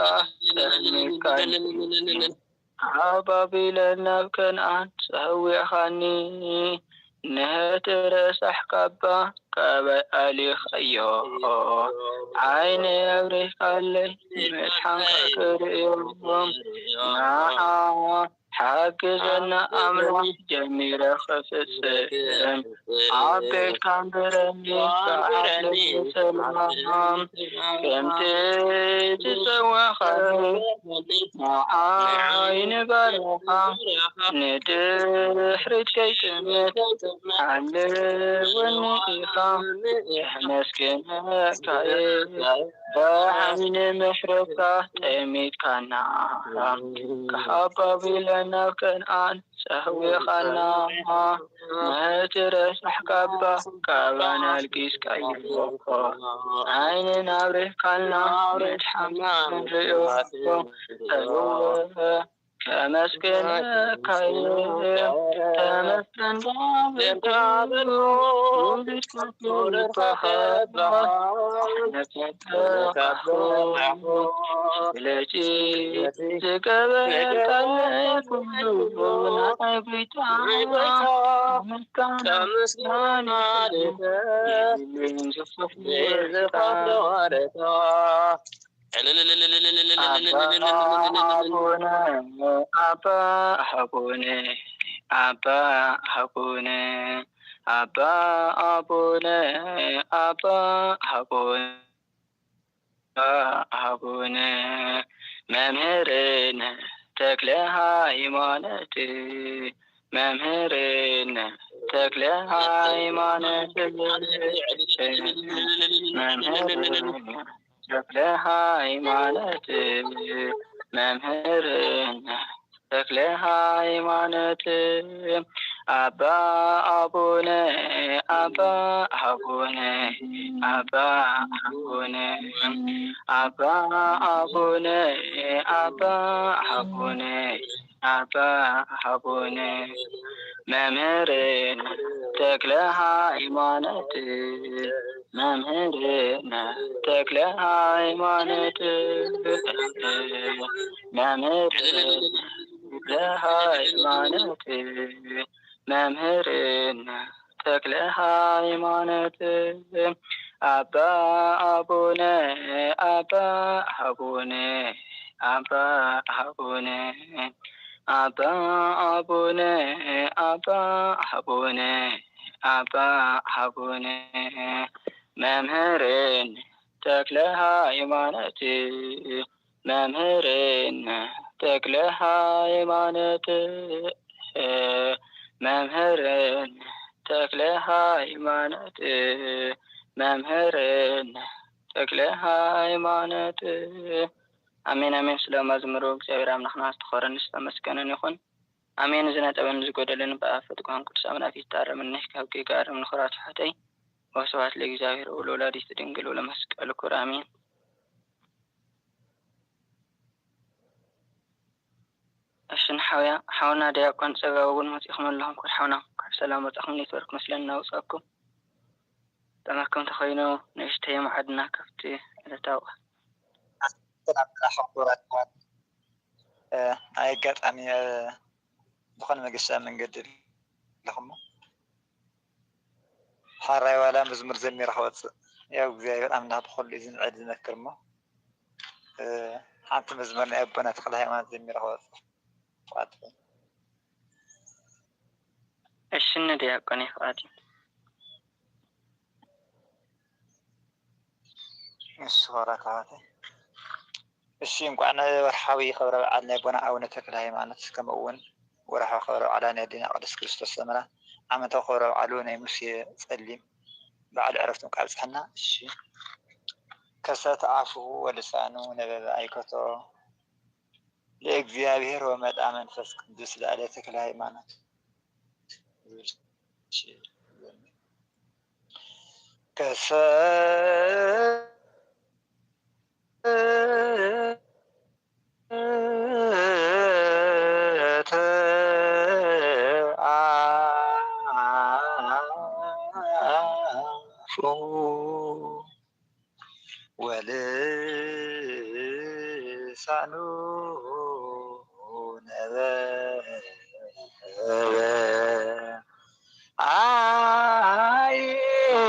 ካብ ባቢሎን ናብ ከነኣን ጸዊዕኻኒ። ነቲ ረሳሕ ካባ ካባይ ኣሊኻዮ። ዓይነይ ኣብሪህካለይ ምድሓንካ ክርእዮ። ንዓ ሓግዘና ኣምላኽ ጀሚረ ክፍጽም። ኣብ ቤትካ ንበረኒ ሰዓት ልቢ ሰላም። ከምቲ ዝጸዋዕኻኒ ንዓይ ንባርያኻ ንድሕሪት ከይጥምት ሓልወኒ ኢኻ። የመስግነካ እየ ብዓይኒ ምሕረትካ ጠሚትካና። ካብ ባቢሎን ናብ ከነኣን ጸዊኻና። ነቲ ረሳሕ ካባ ካባና ኣልጊስካዮ። ዓይንና ኣብሪህካልና ምድሓንና ክንርእዮ። እወ፣ ከመስግነካ እየ። ተመስገን እንዳበልኩ ውሉድካ ክበሃል። ስለቲ ዝገበርካለይ ኩሉ ናይ ጎይታ ምስጋና የብለይን ዝኸፍሎ ወረታ። ኣባ ኣቡነ፣ ኣባ ኣቡነ፣ ኣባ ኣቡነ፣ ኣባ ኣቡነ፣ ኣባ ኣቡነ፣ ኣባ ኣቡነ መምህርነ ተክለ ሃይማኖት፣ መምህርነ ተክለ ሃይማኖት፣ መምህርነ ተክለ ሃይማኖት፣ መምህርነ ተክለ ሃይማኖት፣ ኣባ ኣቡነ፣ ኣባ ኣቡነ፣ ኣባ ኣቡነ፣ ኣባ ኣቡነ፣ ኣባ ኣቡነ፣ ኣባ ኣቡነ፣ መምህርነ ተክለ ሃይማኖት፣ መምህርነ ተክለ ሃይማኖት፣ መምህርነ ተክለ ሃይማኖት፣ መምህርነ ተክለ ሃይማኖት፣ ኣባ ኣቡነ፣ ኣባ ኣቡነ፣ ኣባ ኣቡነ፣ ኣባ ኣቡነ፣ ኣባ ኣቡነ፣ ኣባ ኣቡነ መምህርነ ተክለ ሃይማኖት፣ መምህርነ ተክለ ሃይማኖት፣ መምህርነ ተክለ ሃይማኖት፣ መምህርነ ተክለ ሃይማኖት። ኣሜን፣ ኣሜን። ስለ መዝሙሩ እግዚኣብሔር ኣምላኽና ዝተኸበረን ዝተመስገነን ይኹን። ኣሜን። ዝነጠበን ዝጎደለን ብኣብ ፈጥኩም ቅዱስ ኣምላክ ይታረምኒ፣ ካብ ጌጋ ኣርምኒ፣ ክብራት ሓተይ። ወስብሐት ለእግዚኣብሔር ወለወላዲቱ ድንግል ወለመስቀሉ ክቡር፣ ኣሜን። እሺ፣ ንሓውያ-፣ ሓውና ዲያቆን ጸጋቡ እውን መጺእኩም ኣለኹም። ክቡር ሓውና፣ እንኳዕ ሰላም መጻእኩም። ኔትወርክ መስለኒ እናውጻእኩም። ተማከም ተኾይኑ ንእሽተይ የማዕድና ካብቲ ዕለታዊ። ሰላም ጥራሕ ክቡራት ኣሕዋት። እ፣ ኣይ ኣጋጣሚ፣ እ፣ ዝኾነ መገሻ መንገዲ ኣለኹሞ። ሓራይ ዋላ መዝሙር ዘሚረ ክወፅእ። ያው እግዚኣብሔር ኣምላኽ ብኹሉ እዩ ዝምዕድ ዝመክር እሞ፣ እ፣ ሓንቲ መዝሙር ናይ ኣቦና ተክለ ሃይማኖት ዘሚረ ክወፅእ። እሺ፣ ንዲያቆን ይፍቃድ። እሺ፣ ክቡራት ኣሕዋተይ። እሺ፣ እንቋዕ ንወርሓዊ ክብረ በዓል ናይ ኣቦና ኣቡነ ተክለ ሃይማኖት፣ ከምኡ እውን ወርሓዊ ክብረ በዓላ ናይ ኣዴና ቅድስት ክርስቶስ ሰምራ፣ ዓመታዊ ክብረ በዓሉ ናይ ሙሴ ጸሊም በዓል ዕረፍቱ እንቋዕ ኣብጽሐና። እሺ፣ ከሰተ ኣፉሁ ወልሳኑ ነበበ ኣይከቶ ለእግዚኣብሔር ወመልኣ መንፈስ ቅዱስ ለዓለ ተክለ ሃይማኖት። ከሰተ አፉሁ ወልሳኑ ነበበ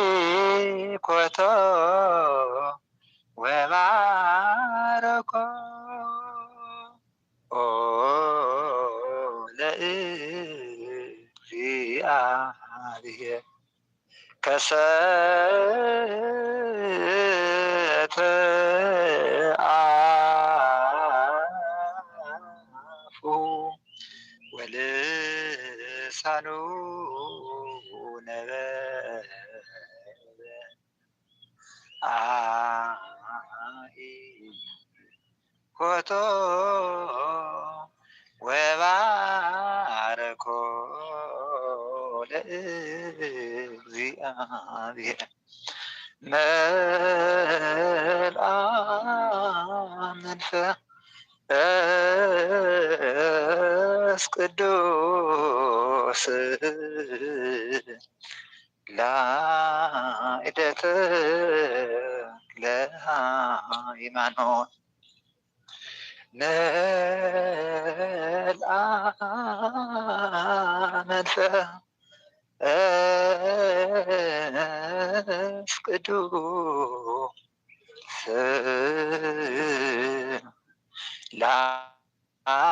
አይኮቶ ወባረኮ ለእግዚኣብሔር። ከሰተ አፉሁ ወልሳኑ ነበበ አይኮቶ ወባረኮ ለእግዚኣብሔር። መልአ መንፈስ ቅዱስ ላዕለ ተክለ ሃይማኖት። መልአ መንፈስ ቅዱስ ላዕለ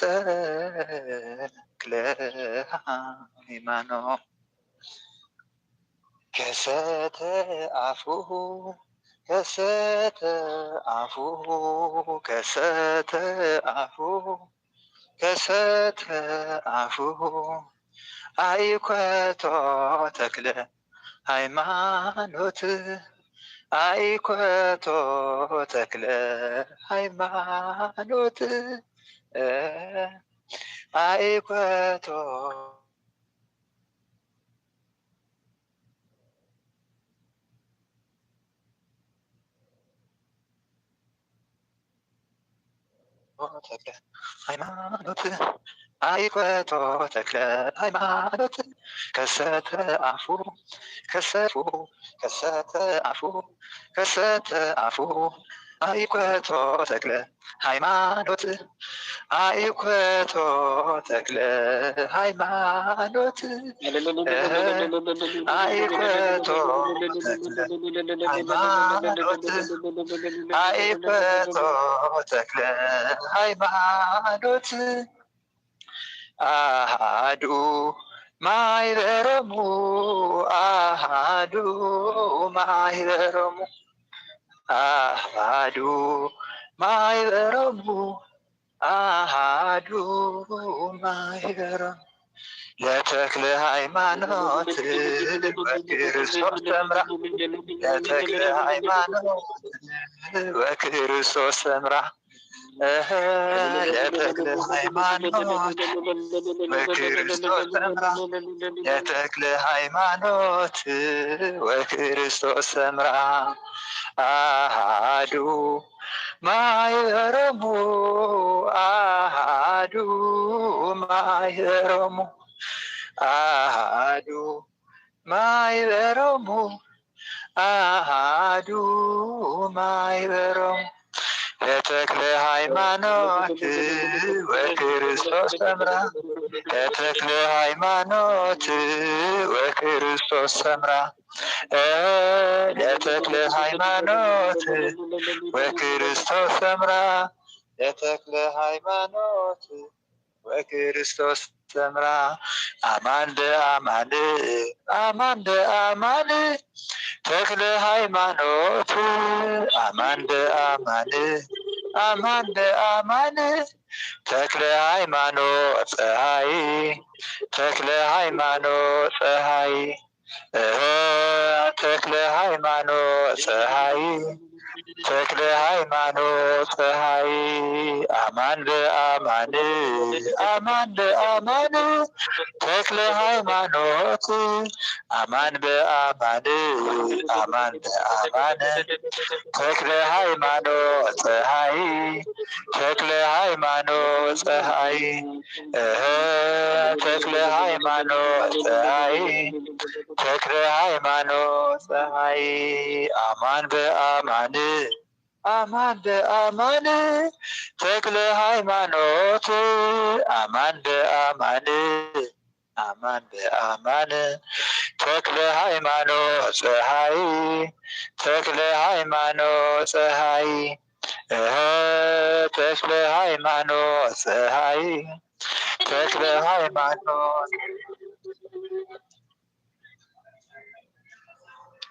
ተክለ ሃይማኖት። ከሰተ አፉሁ ከሰተ አፉሁ ከሰተ አፉሁ ከሰተ አፉሁ አይኮቶ ተክለ ሃይማኖት። አይኮቶ ተክለ ሃይማኖት። አይኮቶ ተክለ ሃይማኖት። አይኮቶ ተክለ ሃይማኖት። ከሰተ አፉሁ ከሰተ አፉሁ ከሰተ አፉሁ ከሰተ አፉሁ አይኮቶ ተክለ ሃይማኖት። አይኮቶ ተክለ ሃይማኖት። አይኮቶ ተክለ ሃይማኖት። አይኮቶ ተክለ ሃይማኖት። አሃዱ ማይበሮሙ አሃዱ ማይበሮሙ አሃዱ ማይበሮሙ አሃዱ ማይበሮሙ ለተክለ ሃይማኖት ወክርስቶስ ሰምራ። ለተክለ ሃይማኖት ወክርስቶስ ሰምራ። እህ፣ ለተክለ ሃይማኖት ወክርስቶስ ሰምራ። ለተክለ ሃይማኖት ወክርስቶስ ሰምራ። አሃዱ ማይበሮሙ አሃዱ ማይበሮሙ አሃዱ ማይበሮሙ አሃዱ ማይበሮሙ። ተክለ ሃይማኖት ወክርስቶስ ሰምራ፣ ለተክለ ሃይማኖት ወክርስቶስ ሰምራ፣ ለተክለ ሃይማኖት ወክርስቶስ ሰምራ፣ ለተክለ ሃይማኖት ወክርስቶስ ሰምራ። ኣማን በኣማን፣ ኣማን በኣማን፣ ተክለ ሃይማኖት፣ ኣማን በኣማን፣ ኣማን በኣማን፣ ተክለ ሃይማኖት ፀሃይ፣ ተክለ ሃይማኖት ፀሃይ፣ እህ፣ ተክለ ሃይማኖት ፀሃይ፣ ተክለ ሃይማኖት ፀሃይ፣ ኣማን በኣማን፣ ኣማን በኣማን፣ ተክለ ሃይማኖት፣ ኣማን በኣማን፣ ኣማን በኣማን፣ ተክለ ሃይማኖት ፀሃይ፣ ተክለ ሃይማኖት ፀሃይ፣ እህ፣ ተክለ ሃይማኖት ፀሃይ፣ ተክለ ሃይማኖት ፀሃይ፣ ኣማን በኣማን፣ ኣማን በኣማን፣ ተክለ ሃይማኖት፣ ኣማን በኣማን፣ ኣማን በኣማን፣ ተክለ ሃይማኖት ፀሃይ፣ ተክለ ሃይማኖት ፀሃይ፣ እህ፣ ተክለ ሃይማኖት ፀሃይ፣ ተክለ ሃይማኖት።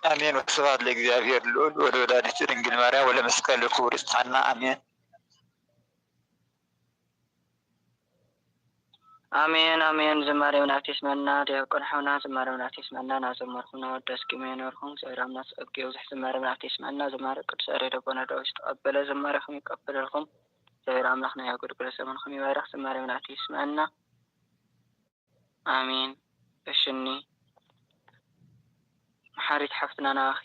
ኣሜን። ወስብሐት ለእግዚኣብሔር ልዑል ወለወላዲቱ ድንግል ማርያም ወለመስቀሉ ክቡር ይብጽሓና። ኣሜን። ኣሜን፣ ኣሜን። ዝማሬ መላእክት ይስመና። ዲያቆን ሓውና ዝማሬ መላእክት ይስመና። እናዘመርኩም እናወደስኩም የንበርኩም። እግዚኣብሔር ኣምላክ ጸጊኡ ብዙሕ ዝማሬ መላእክት ይስመና። ዝማሬ ቅዱስ ያሬድ ኣቦና ዳዊት ዝተቐበለ ዝማሬኹም ይቀበለልኩም። እግዚኣብሔር ኣምላክ ናይ ኣገልግሎት ዘመንኩም ይባርክ። ዝማሬ መላእክት ይስመና። ኣሜን። እሽኒ መሓሪት ሓፍትና ናባኺ።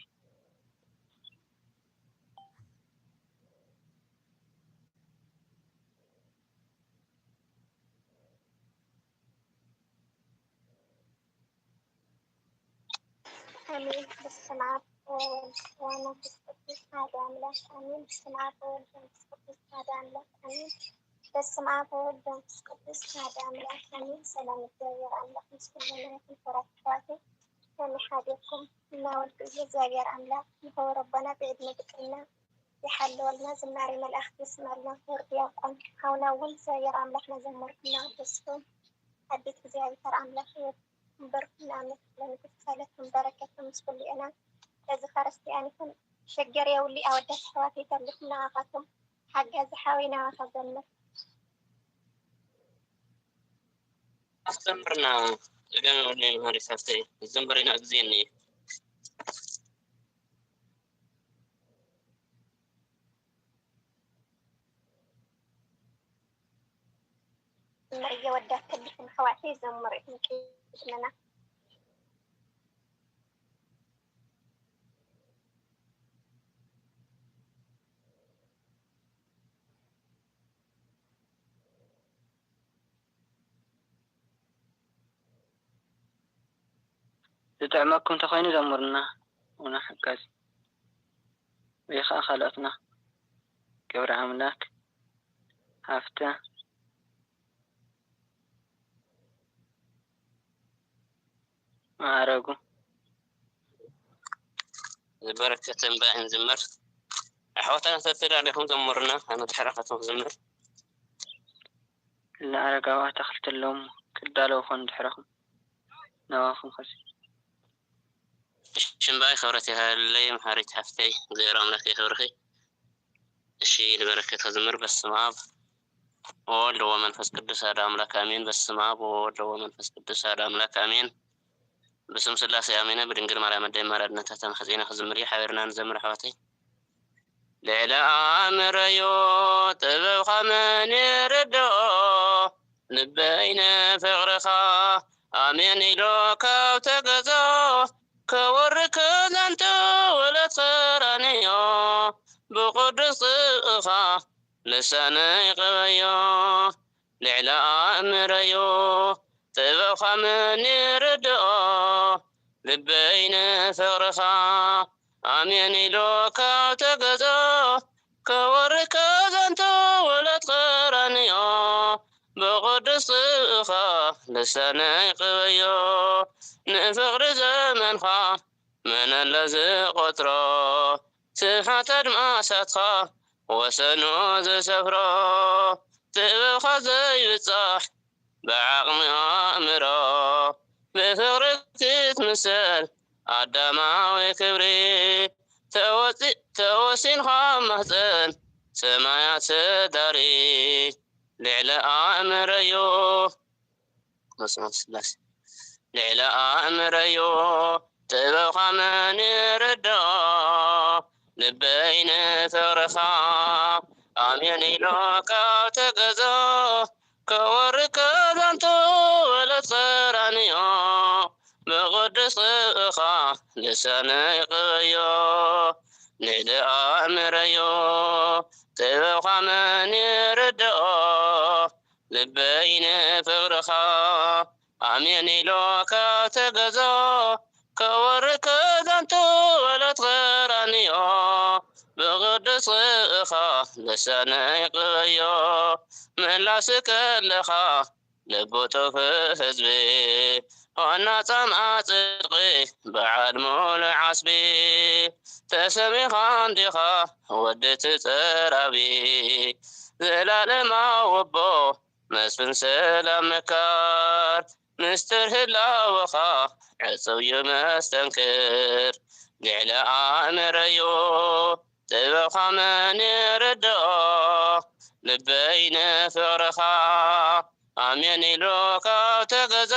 ኣሜን። በስመ ኣብ ወወልድ ወመንፈስ ቅዱስ ኣሐዱ ኣምላክ ኣሜን። በስመ ኣብ ወወልድ ወመንፈስ ቅዱስ ኣሐዱ ኣምላክ ኣሜን። በስመ ኣብ ወወልድ ወመንፈስ ቅዱስ ኣሐዱ ኣምላክ ኣሜን። ሰላም እግዚኣብሔር ኣምላክ ምስ ኩሎም ይኹን። ክቡራት ኣሕዋተይ ከመይ ሓዲርኩም? እናበልኩ እዚ እግዚኣብሔር ኣምላክ ንክቡር ኣቦና ብዕድመ ብጥዕና ይሓልወልና። ዝማሬ መላእክት የስመዐልና። ክቡር ዲያቆን ሓውና እውን እግዚኣብሔር ኣምላክ እናዘመርኩም እናወደስኩም ኣዴት እግዚኣብሔር ኣምላክ ይባርኩም። ንኣመት ለንጉስ ጸሎትኩም በረከትኩም ምስ ኩሉ ኢና። እዚ ክርስትያን ይኹን ሽግር የውሊ ኣወዳት ኣሕዋት ይተልኩም ናባኻትኩም ሓጋዚ ሓወይ ናባኻ ዘምር። ኣስተምርና። ጸገም የብሉን ማሪሳተይ። ዘምርና ግዜ እኒ መርየ ወዳት ከሊፍን ኣሕዋተይ ዘምሩ ኢኹም ቅድመና። ዝጥዕመኩም ተኾይኑ ዘምሩና። ኡና ሓጋዚ ወይ ኸዓ ካልኦትና ገብረ ኣምላክ ሃፍተ ማዕረጉ ዝበረከተ እምባ እንዝመር ኣሕዋትና ተተዳሊኹም ዘምሩና። ኣነ ድሕራኻትኩም ክዝምር። እነ ኣረጋዊ ኣታኽልቲ ኣለዎም ክዳለዉ ኾን ድሕረኹም ናባኹም ኸሲ። ሽምባይ ክብረት ይሃለይ መሓሪት ሓፍተይ እግዚኣብሔር ኣምላክ የኽብርኺ። እሺ ንበረከት ክዝምር። በስመ ኣብ ወወልድ ወመንፈስ ቅዱስ ኣሐዱ ኣምላክ ኣሜን። በስመ ኣብ ወወልድ ወመንፈስ ቅዱስ ኣሐዱ ኣምላክ ኣሜን። ብስም ስላሴ ኣሜነ። ብድንግል ማርያም ኣደይ ኣማላድነታ ተማሕጺነ ክዝምር እዩ። ሓቢርና ንዘምር ኣሕዋተይ። ልዕሊ ኣእምረዮ ጥበብኻ መን ይርድኦ? ልበይ ንፍቕርኻ ኣሜን ኢሎ ካብ ተገዝኦ፣ ከወርድ ክዘንቱ ውለት ቀራንዮ፣ ብቕዱስ ጽብእኻ ልሳነይ ቅበዮ። ልዕሊ ኣእምረዮ ጥበብኻ መን ይርድኦ? ልበይ ንፍቕርኻ ኣሜን ኢሉ ካብ ተገዝኦ፣ ከወርድ ዘንቱ ወለት ቀራንዮ ብቕዱስ ጽብእኻ ልሳነይ ቅበዮ። ንፍቕሪ ዘመንኻ መን ኣሎ ዝቖጽሮ? ስፍሓት ኣድማሳትኻ ወሰኑ ዝሰፍሮ። ጥበብኻ ዘይብጻሕ ብዓቕሚ ኣእምሮ። ብፍቕሪ ክትምሰል ኣዳማዊ ክብሪ። ተወሲ- ተወሲንኻ ማህፀን ሰማያት ሰዳሪ። ልዕሊ ኣእምረዩ መስመር ስላሴ ልዕሊ ኣእምረዩ ጥበብኻ መን ይርድኦ? ልበይ ንፍቕርኻ ኣሜን ኢሉ ካብ ተገዞ። ከወርድ ከዛንቱ ወለት ቀራንዮ ብቕዱስ ጽብእኻ ልሳነይ ቅበዮ። ልዕሊ ኣእምረዮ ጥበብኻ መን ይርድኦ? ልበይ ንፍቕርኻ ኣሜን ኢሎ ካብ ተገዞ። ከወርድ ከዛንቱ ወለት ቀራንዮ ብቕዱስ ጽብእኻ ልሳነይ ቅበዮ። ምላስ ከለኻ ልቡ ጥፍእ ህዝቢ ሆና ጻምኣ ጽድቒ በዓል ሙሉእ ዓስቢ። ተሰሚኻ እንዲኻ ወዲ ትጸራቢ ዘላለማዊ ኣቦ መስፍን ሰላም መካር። ምስጢር ህላወኻ ዕጽው እዩ መስተንክር ልዕሊ ኣእምረዩ ጥበብኻ መን ይርድኦ? ልበይ ንፍቕርኻ ኣሜን ኢሉ ካብ ተገዞ።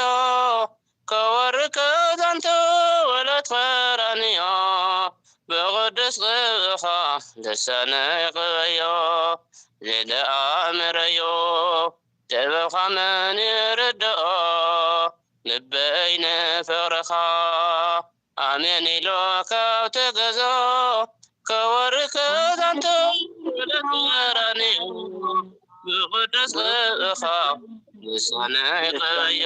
ከወርድ ከዛንቱ ወለት ቀራንዮ ብቕዱስ ጽብእኻ ልሳነይ ቅበዮ። ልዕሊ ኣእምረዩ ጥበብኻ መን ይርድኦ? ልበይ ንፍቕርኻ ኣሜን ኢሎ ካብ ተገዞ። ከወርድ ከዛንቱ ወለት ቀራንዮ ብቕዱስ ጽብእኻ ልሳነይ ቅበዮ።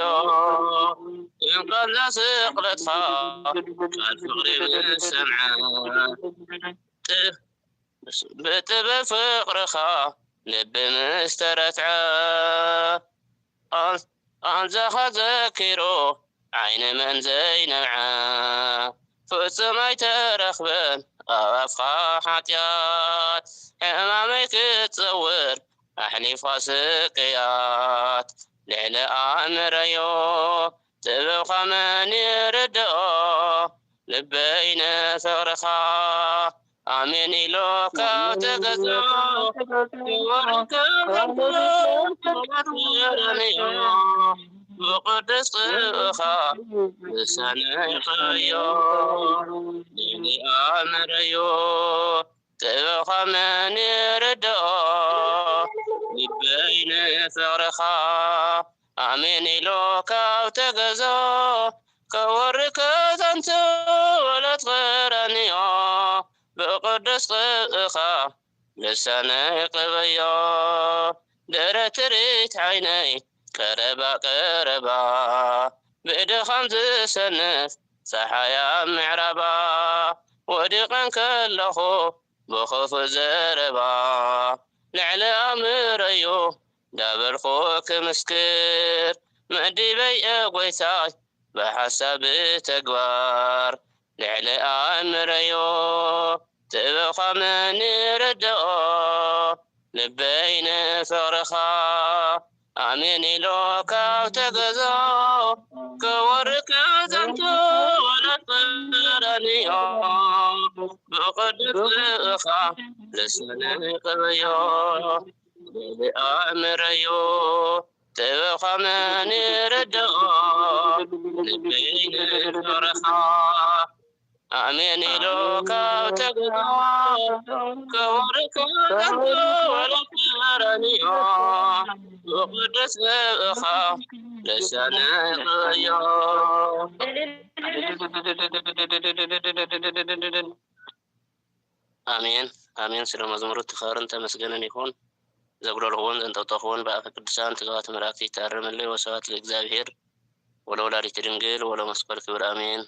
እንቃዛ ስቕለትኻ ቃል ፍቕሪ ምስ ሰምዐ። ጥ- ብጥበብ ፍቕርኻ ልቢ ምስ ተረትዐ። ቃል- ቃንዛኻ ዘኪሩ ዓይኒ መን ዘይነብዐ። ፍጹም ኣይተረኽበን ኣብ ኣፍኻ ሓጢኣት። ሕማመይ ክትጸውር ኣሕሊፍኻ ስቅያት። ልዕሊ ኣእምረዮ ጥበብኻ መን ይርድኦ? ልበይ ንፍቕርኻ ኣሜን ኢሎ ካብ ተገዝኦ። ክብርን ክብርን ክብርን ክብርን ብቕዱስ ጽብእኻ ልሳነይ ቅበዮ። ልዕሊ ኣእምረዮ ጥበብኻ መን ይርድኦ? ልበይ ንፍቕርኻ ኣሜን ኢሎ ካብ ተገዞ። ከወርድ ከዛንቱ ወለት ቀራንዮ ብቕዱስ ጽብእኻ ልሳነይ ቅበዮ። ደረት ርኢት ዓይነይ ቀረባ ቀረባ ብድኻም ዝሰንፍ ጸሓይ ኣብ ምዕራባ። ወዲቐን ከለኹ ብኽፉእ ዘረባ ልዕሊ ኣእምረዩ ዳበልኩ ክምስክር። መዲበይ እየ ጐይታይ ብሓሳብ ብተግባር ልዕሊ ኣእምረዩ ጥበብኻ መን ይርድኦ? ልበይ ንፍቕርኻ ኣሜን ኢሎ ካብ ተገዞ። ክወርድ ከዛንቱ ወለት ቀራንዮ ብቕዱስ ጽብእኻ ልሳነይ ቅበዮ። ልዕሊ ኣእምረዩ ጥበብኻ መን ይርድኦ? ልበይ ንፍቕርኻ ኣሜን ኢሎ ካብ ተገዝኦ። ክብሪ ክብረቱ ወለቀራንዮ ብቕዱስ ጽብእኻ ልሳነይ ቅበዮ። ኣሜን ኣሜን። ስለ መዝሙሩ ክብርን ተመስገንን ይኹን። ዘጉደልኩዎን ዘንጠብጠብኩዎን ብኣፈ ቅዱሳን ትጉሃተ መላእክት ይተኣረመለይ። ወስብሐት ለእግዚኣብሔር ወለወላዲቱ ድንግል ወለመስቀሉ ክቡር ኣሜን።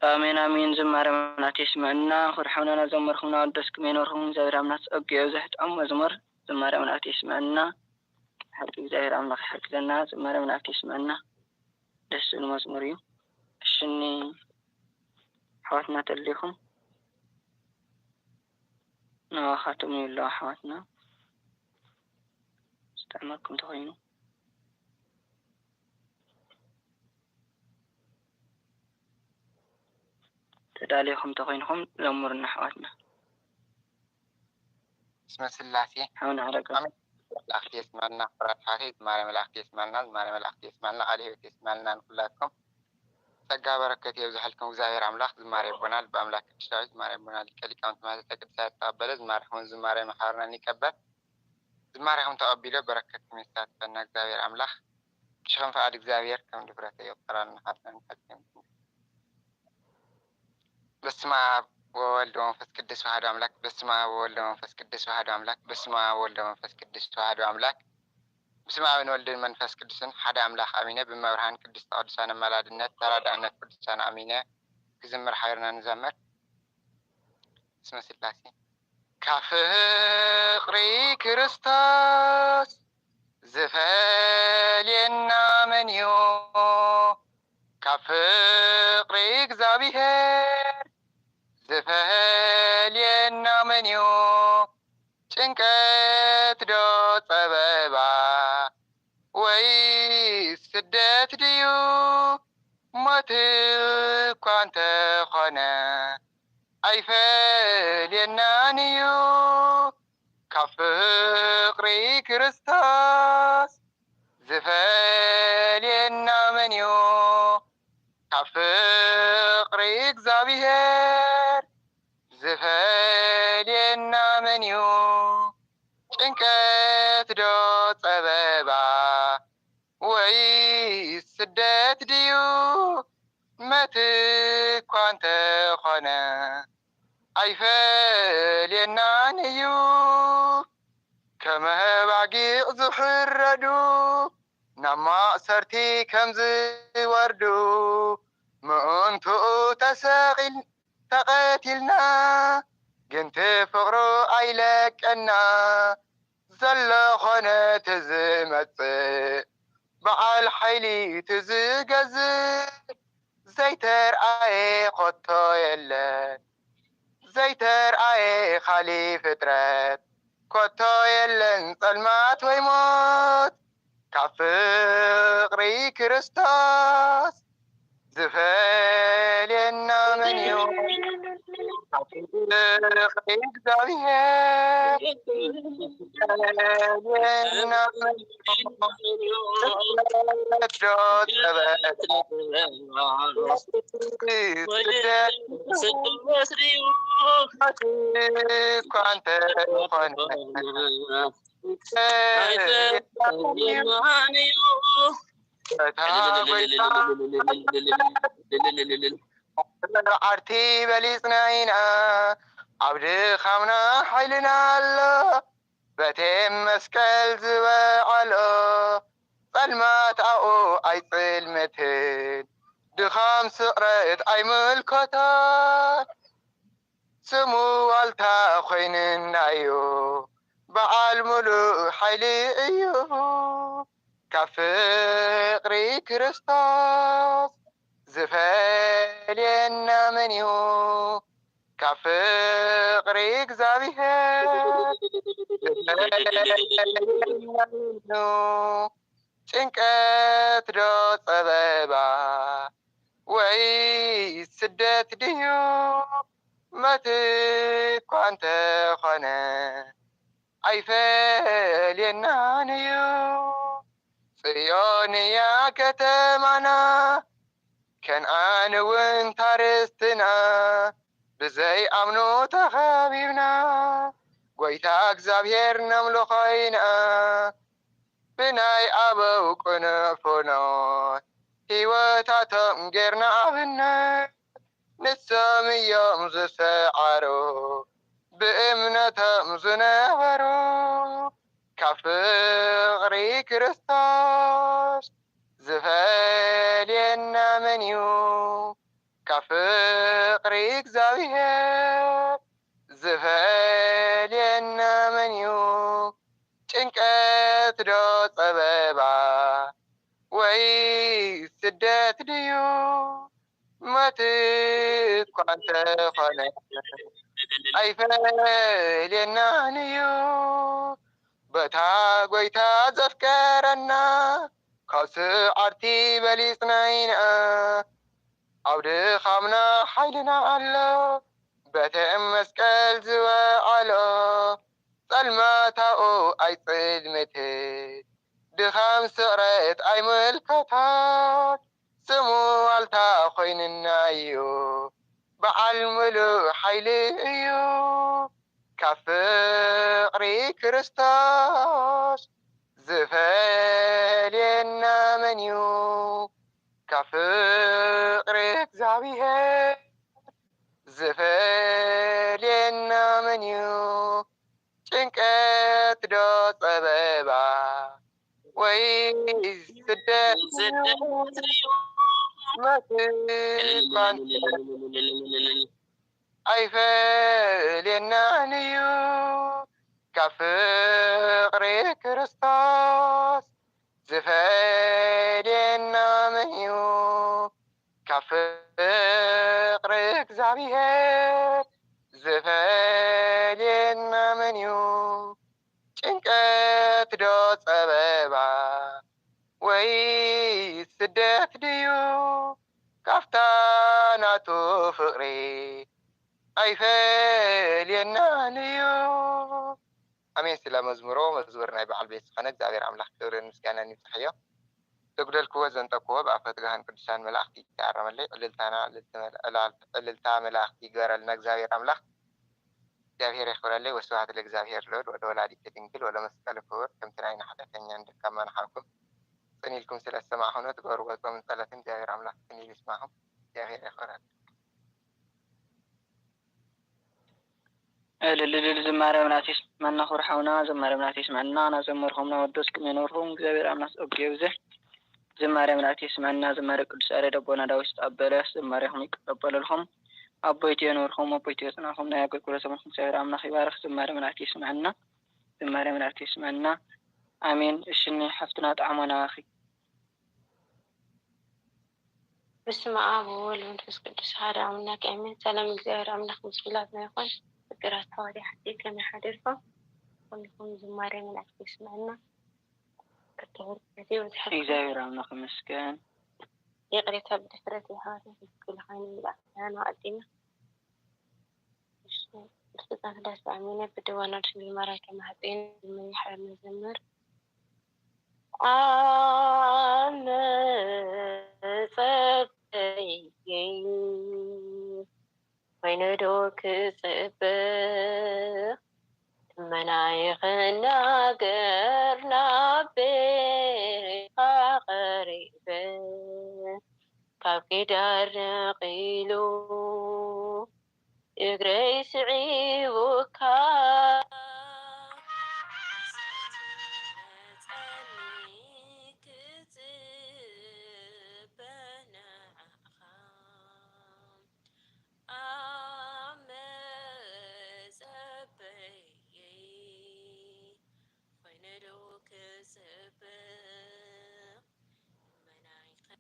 ኣሜን ኣሜን። ዝማሬ መላእክት የስምዐና። ክቡር ሓውና ዘመርኩም እናወደስኩም የንበርኩም። እግዚኣብሔር ኣምላኽ ጸጉ የብዝሕ። ጥዑም መዝሙር። ዝማሬ መላእክት የስምዐና። ሓቂ እግዚኣብሔር ኣምላኽ ይሓግዘና። ዝማሬ መላእክት የስምዐና። ደስ ዝብል መዝሙር እዩ። እሽኒ ኣሕዋትና ተሊኹም ናባኻትኩም ይብሉ ኣሕዋትና። ዝጥዕመኩም ተኾይኑ። ተዳሊኹም ተኾይንኹም ዘምሩና ኣሕዋትና። ስመ ስላሴ ሓውና ኣረጋ ኣሜን። መላእክት የስማልና። ክብራት ሓቂ ዝማሬ መላእክት የስማልና። ዝማሬ መላእክት የስማልና። ቃለ ሕይወት የስማልና ንኩላትኩም። ጸጋ በረከት የብዝሐልኩም እግዚኣብሔር ኣምላኽ። ዝማሬ ኣቦና ልበ ኣምላክ ቅዱስ ዳዊት፣ ዝማሬ ኣቦና ሊቀ ሊቃውንት ማህሌተ ቅዱሳን ዝተቐበለ፣ ዝማሬ ኹን ዝማሬ መሓርነን ይቀበል። ዝማሬኹም ተቐቢሎ በረከትኩም የሳትፈና እግዚኣብሔር ኣምላኽ። ሽኽም ፍቓድ እግዚኣብሔር ከም ድፍረተ ይቑጠረልና። ሓጥኣን ሓጢኦም በስመ ኣብ ወወልድ ወመንፈስ ቅዱስ ዋህዶ ኣምላክ። በስመ ኣብ ወወልድ ወመንፈስ ቅዱስ ዋህዶ ኣምላክ። በስመ ኣብ ወወልድ ወመንፈስ ቅዱስ ዋህዶ ኣምላክ። በስመ ኣብን ወልድን መንፈስ ቅዱስን ሓደ ኣምላኽ ኣሚነ። ብመብርሃን ቅድስተ ቅዱሳን ኣማላድነት ተራዳእነት ቅዱሳን ኣሚነ። ክዝምር ሓቢርና ንዘምር። ስመ ስላሴ። ካብ ፍቕሪ ክርስቶስ ዝፈልየና መን እዩ? ካብ ፍቕሪ እግዚኣብሔር ዝፈልየና መን እዩ? ጭንቀት ዶ ጸበባ ወይ ስደት ድዩ? ሞት እኳ እንተኾነ ኣይፈልየናን እዩ። ካብ ፍቕሪ ክርስቶስ ዝፈልየና መን እዩ? ካብ ፍቕሪ እግዚኣብሔር ዝፈልየና መን እዩ? ጭንቀት ዶ ጸበባ ወይ ስደት ድዩ? መት እኳ እንተኾነ ኣይፈልየናን እዩ። ከም ኣባጊዕ ዝሕረዱ ናብ ማእሰርቲ ከም ዝወርዱ ምእንትኡ ተሰቒል ተቐቲልና ግን እቲ ፍቕሩ ኣይለቀና። ዘሎ ኾነ እቲ ዝመጽእ በዓል ሓይሊ እቲ ዝገዝእ ዘይተርኣየ ኾቶ የለን። ዘይተርኣየ ኻሊ ፍጥረት ኮቶ የለን ጸልማት ወይ ሞት ካብ ፍቕሪ ክርስቶስ ዝፈልየና መን እዩ? ካብ ፍቕሪ እግዚኣብሔር ዝፈልየና መን እዩ? ጸበል ስደት እኳ እንተኾነ ዓርቲ በሊጽና ኢና ኣብ ድኻምና ሓይልና ኣሎ። በቲ መስቀል ዝበዓሎ ጸልማት ኣብኡ ኣይጽልምትን። ድኻም ስቕረት ኣይምልከቶን። ስሙ ዋልታ ኮይንና እዩ። በዓል ሙሉእ ሓይሊ እዩ። ካብ ፍቕሪ ክርስቶስ ዝፈልየና መን እዩ? ካብ ፍቕሪ እግዚኣብሔር ዝፈልየና መን እዩ? ጭንቀት ዶ ጸበባ ወይ ስደት ድዩ? መት እኳ እንተኾነ ኣይፈልየናን እዩ። ጽዮን እያ ከተማና፣ ከነኣን እውን ታርስትና። ብዘይኣምኑ ተኸቢብና፣ ጐይታ እግዚኣብሔር ነምልኾ ኢና። ብናይ ኣበው ቅኑዕ ፍኖት፣ ህይወታቶም ጌርና ኣብነት። ንሶም እዮም ዝሰዓሩ፣ ብእምነቶም ዝነበሩ። ካብ ፍቕሪ ክርስቶስ ዝፈልየና መን እዩ? ካብ እግዚኣብሔር ዝፈልየና መን እዩ? ጭንቀት ዶ ጸበባ ወይ ስደት ድዩ? ሞት እኳ እንተኾነ ኣይፈልየናን እዩ። በታ ጐይታ ዘፍቀረና ካብ ስዓርቲ በሊጽና ኢና። ኣብ ድኻምና ሓይልና ኣሎ። በቲ መስቀል ዝወዓሎ ጸልማት ኣብኡ ኣይጽልምትን። ድኻም ስዕረት ኣይምልከቶን። ስሙ ዋልታ ኮይንና እዩ። በዓል ምሉእ ሓይሊ እዩ። ካብ ፍቕሪ ክርስቶስ ዝፈልየና መን እዩ? ካብ ፍቕሪ እግዚኣብሔር ዝፈልየና መን እዩ? ጭንቀት ዶ ጸበባ ወይ ስደት እዩ? ሞት እኳ እንተ ኣይፈልየናን እዩ። ካብ ፍቕሪ ክርስቶስ ዝፈልየና መን እዩ? ካብ ፍቕሪ እግዚኣብሔር ዝፈልየና መን እዩ? ጭንቀት ዶ ጸበባ ወይ ስደት ድዩ? ካብታ ናቱ ፍቕሪ ኣይፈልየናን እዩ። ኣሜን። ስለ መዝሙሮ መዝሙር ናይ በዓል ቤት ዝኾነ እግዚኣብሔር ኣምላኽ ክብርን ምስጋናን ይብጽሕዮ። ዘጉደልክዎ ዘንጠክዎ ብኣፈ ትግሃን ቅዱሳን መላእኽቲ ይተኣረመለይ። ዕልልታና ዕልልቲ መላ-፣ ዕላል-፣ ዕልልታ መላእኽቲ ይግበረልና እግዚኣብሔር ኣምላኽ። እግዚኣብሔር የኽብረለይ። ወስብሐት ለእግዚኣብሔር ልዑል ወለወላዲተ ድንግል ወለመስቀሉ ክቡር። ከምቲ ናይና ሓጢኣተኛን ደካማን ሓውኩም ጽን ኢልኩም ስለ ዝሰማዕኹምና ትገብርዎ ጾምን ጸሎትን እግዚኣብሔር ኣምላኽ ጽን ኢሉ ይስማዕኹም። እግዚኣብሔር የኽብረልና። እልልልል ዝማሬ ምልኣት ይስመዐና ክቡር ሓውና፣ ዝማሬ ምልኣት ይስመዐና። ናዘመርኹም ናወደስኩም የንብርኹም እግዚኣብሔር ኣምላኽ ጸጉ የብዝሕ። ዝማሬ ምልኣት ይስመዐና። ዝማሬ ቅዱስ ያሬድ ኣቦና ዳዊት ዝጸበለ ዝማሬኹም ይቀበለልኩም። ኣቦይቲ የንብርኹም፣ ኣቦይቲ የጽንዕኹም። ናይ ኣገልግሎት ዘመንኩም እግዚኣብሔር ኣምላኽ ይባርኽ። ዝማሬ ምልኣት ይስመዐና። ዝማሬ ምልኣት ይስመዐና። ኣሜን። እሽኒ ሓፍትና ጣዕሞ ናባኺ። በስመ ኣብ ወወልድ ወመንፈስ ቅዱስ ሓደ ኣምላክ ኣሜን። ሰላም እግዚኣብሔር ኣምላክ ምስ ኩላትና ይኹን። ፍቅራት ኣሕዋተይ ሓፍተይ ከመይ ሓዲርኩም? ኩልኩም ዝማሬ መላእክት ይስምዐና። ክብር ጊዜ ወዝሕኩም እግዚኣብሔር ኣምላክ ይመስገን። ይቅሬታ ብድሕረት የሕዋተይ ክትክሉ ኮይኑ ይብላዕ መዓልቲና ብስልጣን ህዳሴ ኣሚነ ብደወል ድንግል ማርያም ተማህፀነ። ዝመ ይሕረ መዘምር ኣመፀበይ ኮይነ ዶ ክፅበ ልመናይ ክናገር ናብ ቤትካ ቀሪበ ካብ ኪዳን ነቒሉ እግረይ ስዒቡካ።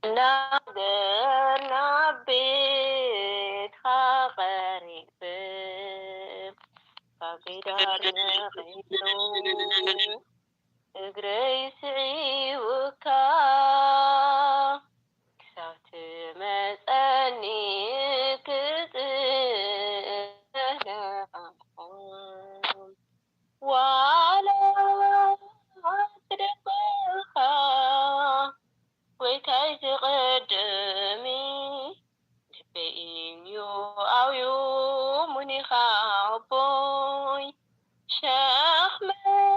ናገር ናብ ቤትካ ቀሪበ ካብ ኪዳን ነቒሉ እግረይ ስዒቡካ ክሳብ ትመፀኒ ክፅበ ነቓቕሖም። ዋላ ትደበኻ ጎይታይ ዝቕድሚ ልበይ እዩ ኣውዩ ሙኒኻ ኣቦይ ሸኽመይ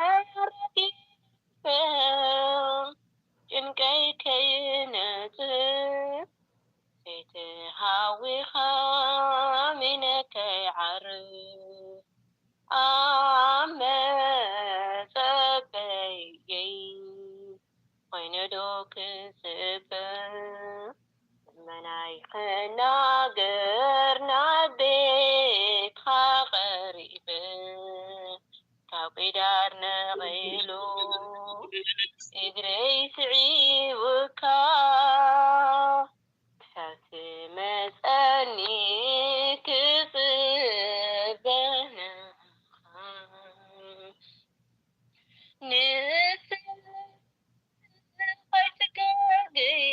ኣረዲፈ ጭንቀይ ከይነጽር ከይትሃዊኻ ሚነ ከይዓርፍ ኣብ መጸበየይ ኮይነ ዶ ክጽበ ልመናይ ክናገር ናብ ቤትኻ ቀሪበ፣ ካብ ቂዳር ነቒሉ እግረይ ስዒቡካ፣ ክሳብ ትመጸኒ ክጽበ ንኻ። ንስኻ ኣይትጋገይ፣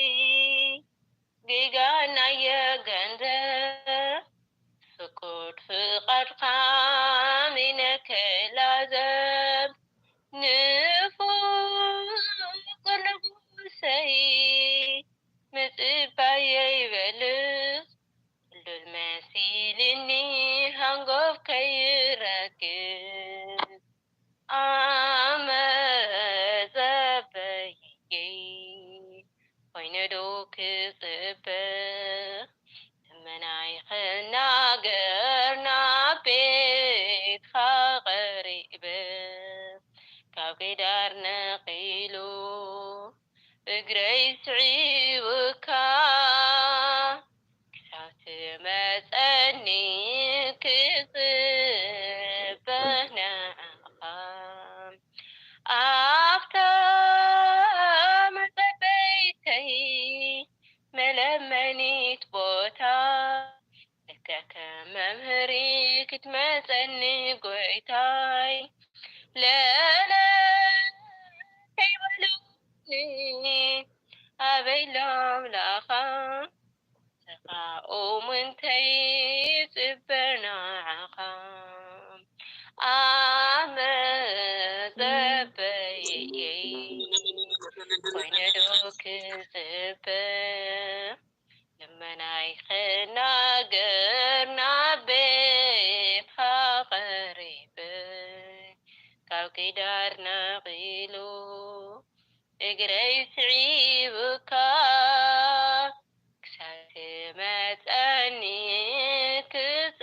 ጌጋ ናየ ገንዘብ፣ ፍቁድ ፍቓድካ ሚነከ ላዘብ፣ ንፉቅ ንጉሰይ፣ ምጽባየይ በልጽ፣ ቅሉል መሲልኒ ሃንጎፍ ከይረክብ። ኣመጸበየይ ኮይነ ዶ ክጽበ፣ ልመናይ ክናገር ናብ ቤትካ ቀሪበ፣ ካብ ቂዳር ነቒሉ እግረይ ስዒቡካ፣ ክሳብ ትመጸኒ ክጽበ ንዓኻ። ኣብታ መጸበይተይ መለመኒት ቦታ፣ ልክዕ ከም መምህሪ ክትመጸኒ ጎይታይ፣ ለለ ከይበሉኒ ኣበይ ሎም ለኣኻ፣ ተኻኦም እንተይ ጽበር ንዓኻ። ኣመጸበየይ ኮይነ ዶ ክጽበ፣ ልመናይ ክናገር ናብ ቤትካ ቀሪበ፣ ካብ ቂዳር ነቒሉ እግረይ ስዒቡካ፣ ክሳብ ትመጸኒ ክጽበ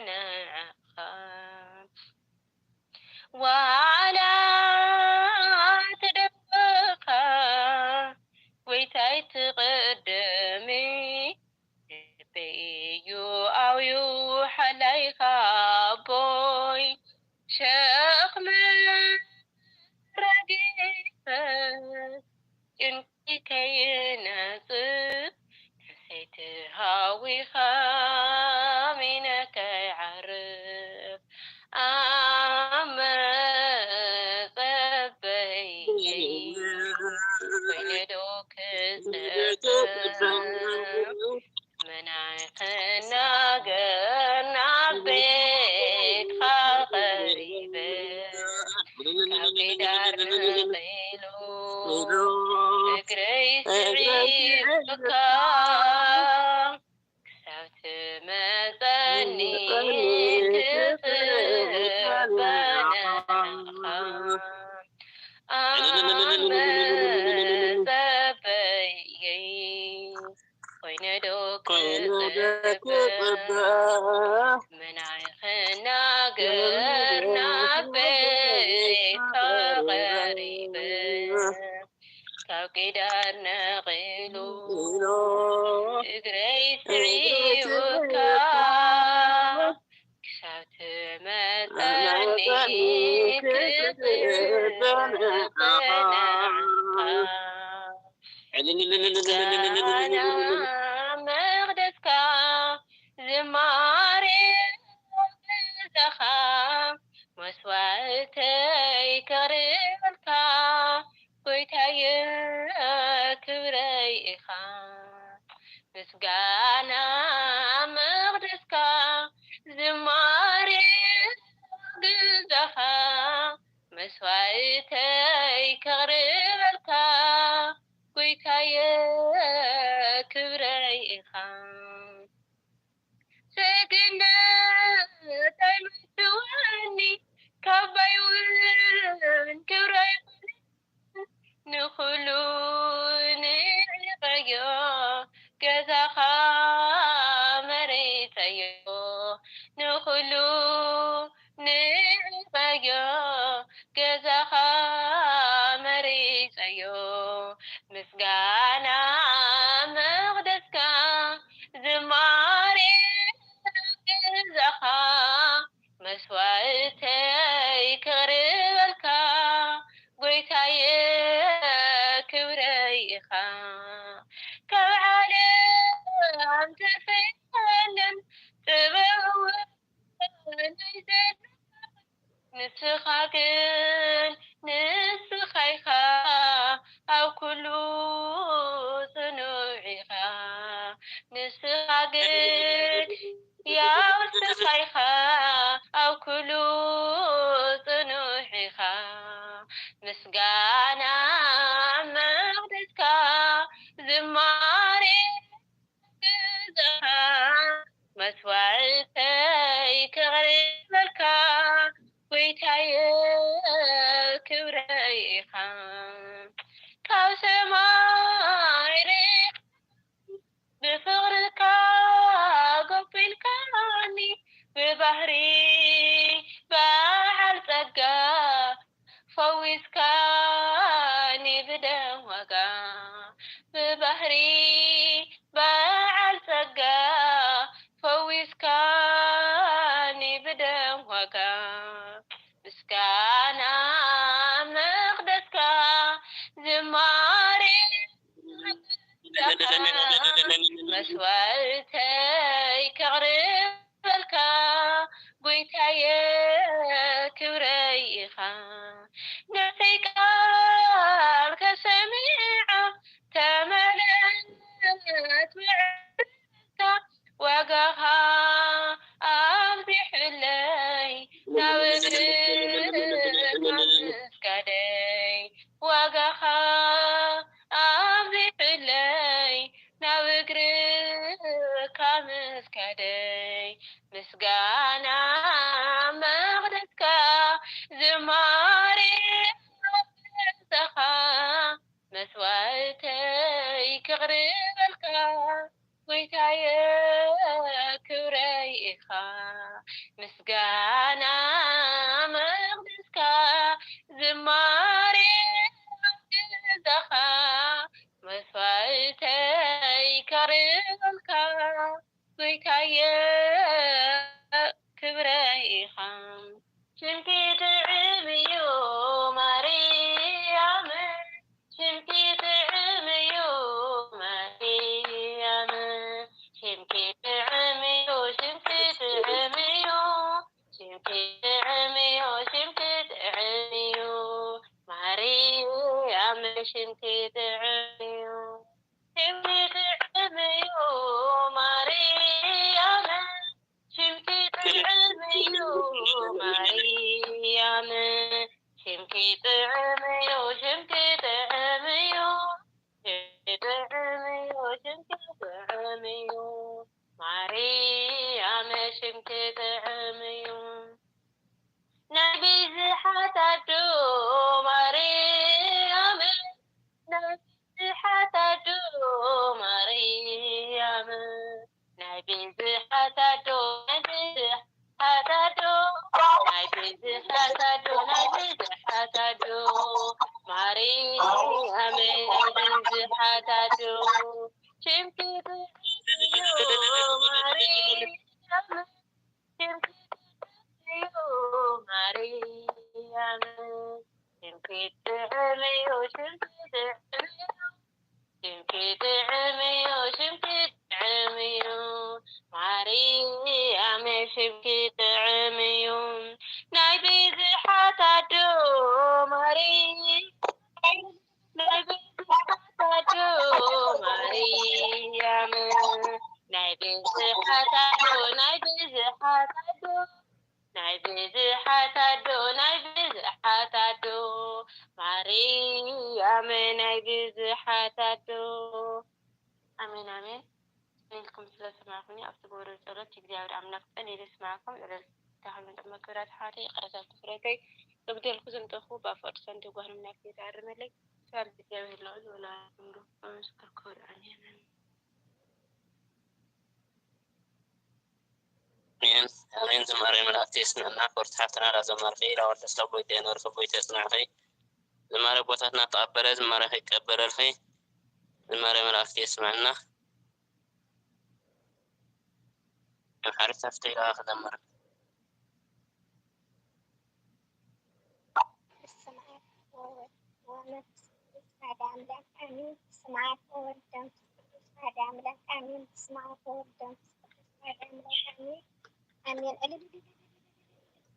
ንዓኻ። ዋላ ተደብኻ ጎይታይ ትቕደሚ፣ ልበይ እዩ ኣውዩ ሓላይኻ ኣቦይ፣ ሸኽመ ረጊፈ ጭንቂ ከይነጽፍ፣ ነፍሰይ ትሃዊኻ ሚነ ከይዓርፍ። ኣመጸበይ ኮይነ ዶ ክጽበ፣ መናይ ክናገር ናብ ቤትካ ቀሪበ፣ ካብ ቂዳር ነቒሉ እግረይ ስዒብካ፣ ክሳብ ትመጸኒ ክጽበ ንዓኻ። ኣመጸበየይ ኮይነ ዶ ክጽበ፣ መናይ ክናገር ናብ ቤትካ ቀሪበ፣ ካብ ቂዳር ነቒሉ እግረይ ስዒቡካ፣ ክሳብ ትመጸኒ ክጽበ ንዓኻ። ምስጋና መቕደስካ ዝማሬ ገዛኻ፣ መስዋእተይ ከቕርበልካ፣ ጎይታየ ክብረይ ኢኻ። ምስጋና ግን ንስኻ ኢኻ ኣብ ኩሉ ጽኑዕ ኢኻ። ንስኻ ግን ያው ንስኻ ኢኻ ኣብ ኩሉ ጽኑዕ ኢኻ። ምስጋና መቕደስካ ዝማሬ ገዛኻ መስዋዕተይ ከቕርበልካ ጎይታየ ክብረይ ኢኻ። ካብ ሰማይ ርሒቕ ብፍቕርካ ጎቢልካኒ ብባህሪ በዓል ጸጋ ፈዊስካኒ ብደም ዋጋ ብባህሪ በዓል ጸጋ ፈዊስካኒ ብደም ዋጋ ምስጋና መቕደስካ ዝማሬ መስዋዕተይ ከቕርበልካ ጎይታየ ክብረይ ኢኻ። ነፍሰይ ቃልካ ሰሚዓ ተመልአት ምዕርግታ ዋጋኻ ኣብዚሑለይ ናብ እግርኻ ምስጋደይ ዋጋኻ ኣብዚሑለይ ናብ እግርካ ምስጋደይ ምስጋና መቕደስካ ዝማሬ ገዛኻ መስዋዕተይ ክቕርበልካ ጎይታየ ክብረይ ኢኻ። ምስጋና መቕደስካ ዝማሬ ገዛኻ መስዋዕተይ ከቕርበልካ ጎይታየ ክብረይ ኢኻ። ሽምኪ ጥዑም እዩ ማርያም ሽምኪ ጥዑም እዩ ማርያም ሽምኪ ጥዑም እዩ ሽምኪ ጥዑም እዩ ሽምኪ ጥዑም እዩ ሽምኪ ጥዑም እዩ ማርያም ሽምኪ ጥዑም እዩ ሽምኪ ጥዑም እዩ ማርያም ሽምኪ ጥዑም እዩ ማርያም ሽምኪ ጥዑም እዩ ሽምኪ ጥዑም እዩ ሽምኪ ጥዑም እዩ ሽምኪ ጥዑም እዩ ማርያም ሽምኪ ጥዑም እዩ ናይ ብዙሓት ኣዶ ማርያም ናይ ብዙሓት ኣዶ ማርያም ናይ ብዙሓት ኣዶ ናይ ብዙሓት ኣዶ ናይ ብዙሓት ኣዶ ናይ ብዙሓት ኣዶ ማርያም ናይ ብዙሓት ኣዶ ሽምኪ ጥዑም እዩ ማርያም ሽምኪ ጥዑም እዩ ማርያም ሽምኪ ጥዑም እዩ ሽምኪ ጥዑም እዩ ሽምኪ ጥዑም እዩ ሽምኪ ጥዑም እዩ ማርያም ሽምኪ ጥዑም እዩ ናይ ብዙሓት ኣዶ ማርያም ናይ ብዙሓት ኣዶ ማርያም ናይ ብዙሓት ኣዶ ናይ ብዙሓት ኣዶ ናይ ብዙሓት ኣዶ ናይ ብዙሓት ኣዶ ማርያም ናይ ብዙሓት ኣዶ ኣሜን ኣሜን። ኢልኩም ስለ ሰማዕኩኒ ኣብቲ ጎደሎ ጸሎት እግዚኣብሔር ኣምላኽ ጸኒሉ ይስማዕኩም። ጸሎት ታሕምንጥመ ክብራት ሓወተይ ይቕረታ ክፍረተይ ተጉደልኩ ዘምጠኹ ብኣፍቅርቱ ሰንዲ ጓህንም ናብቲ ይተኣርመለይ። ሰላም እግዚኣብሔር ልዑል ወላ ምሉ መመስከርኩ ወድዓኒ ኣሜን። ኣሜን ኣሜን። ዝማሬ መላእክቲ የስምዐና። ክብርቲ ሓፍትና ዳ ዘማርኪ ኢላ ወልደ ሰቦይተ የንበርኪ፣ ጎይታ የጽንዕኪ። ዝማሬ ኣቦታትና ተቐበለ፣ ዝማሬ ከይቀበለልኺ ዝማሬ መላእክቲ የስምዐና። ሓሪፍ ታፍተ ኢላ ክዘምር። በስመ አብ ወወልድ ወመንፈስ ቅዱስ አሐዱ አምላክ አሜን። በስመ አብ ወወልድ ወመንፈስ ቅዱስ አሐዱ አምላክ አሜን። በስመ አብ ወወልድ ወመንፈስ ቅዱስ አሐዱ አምላክ አሜን። አሜን። እልል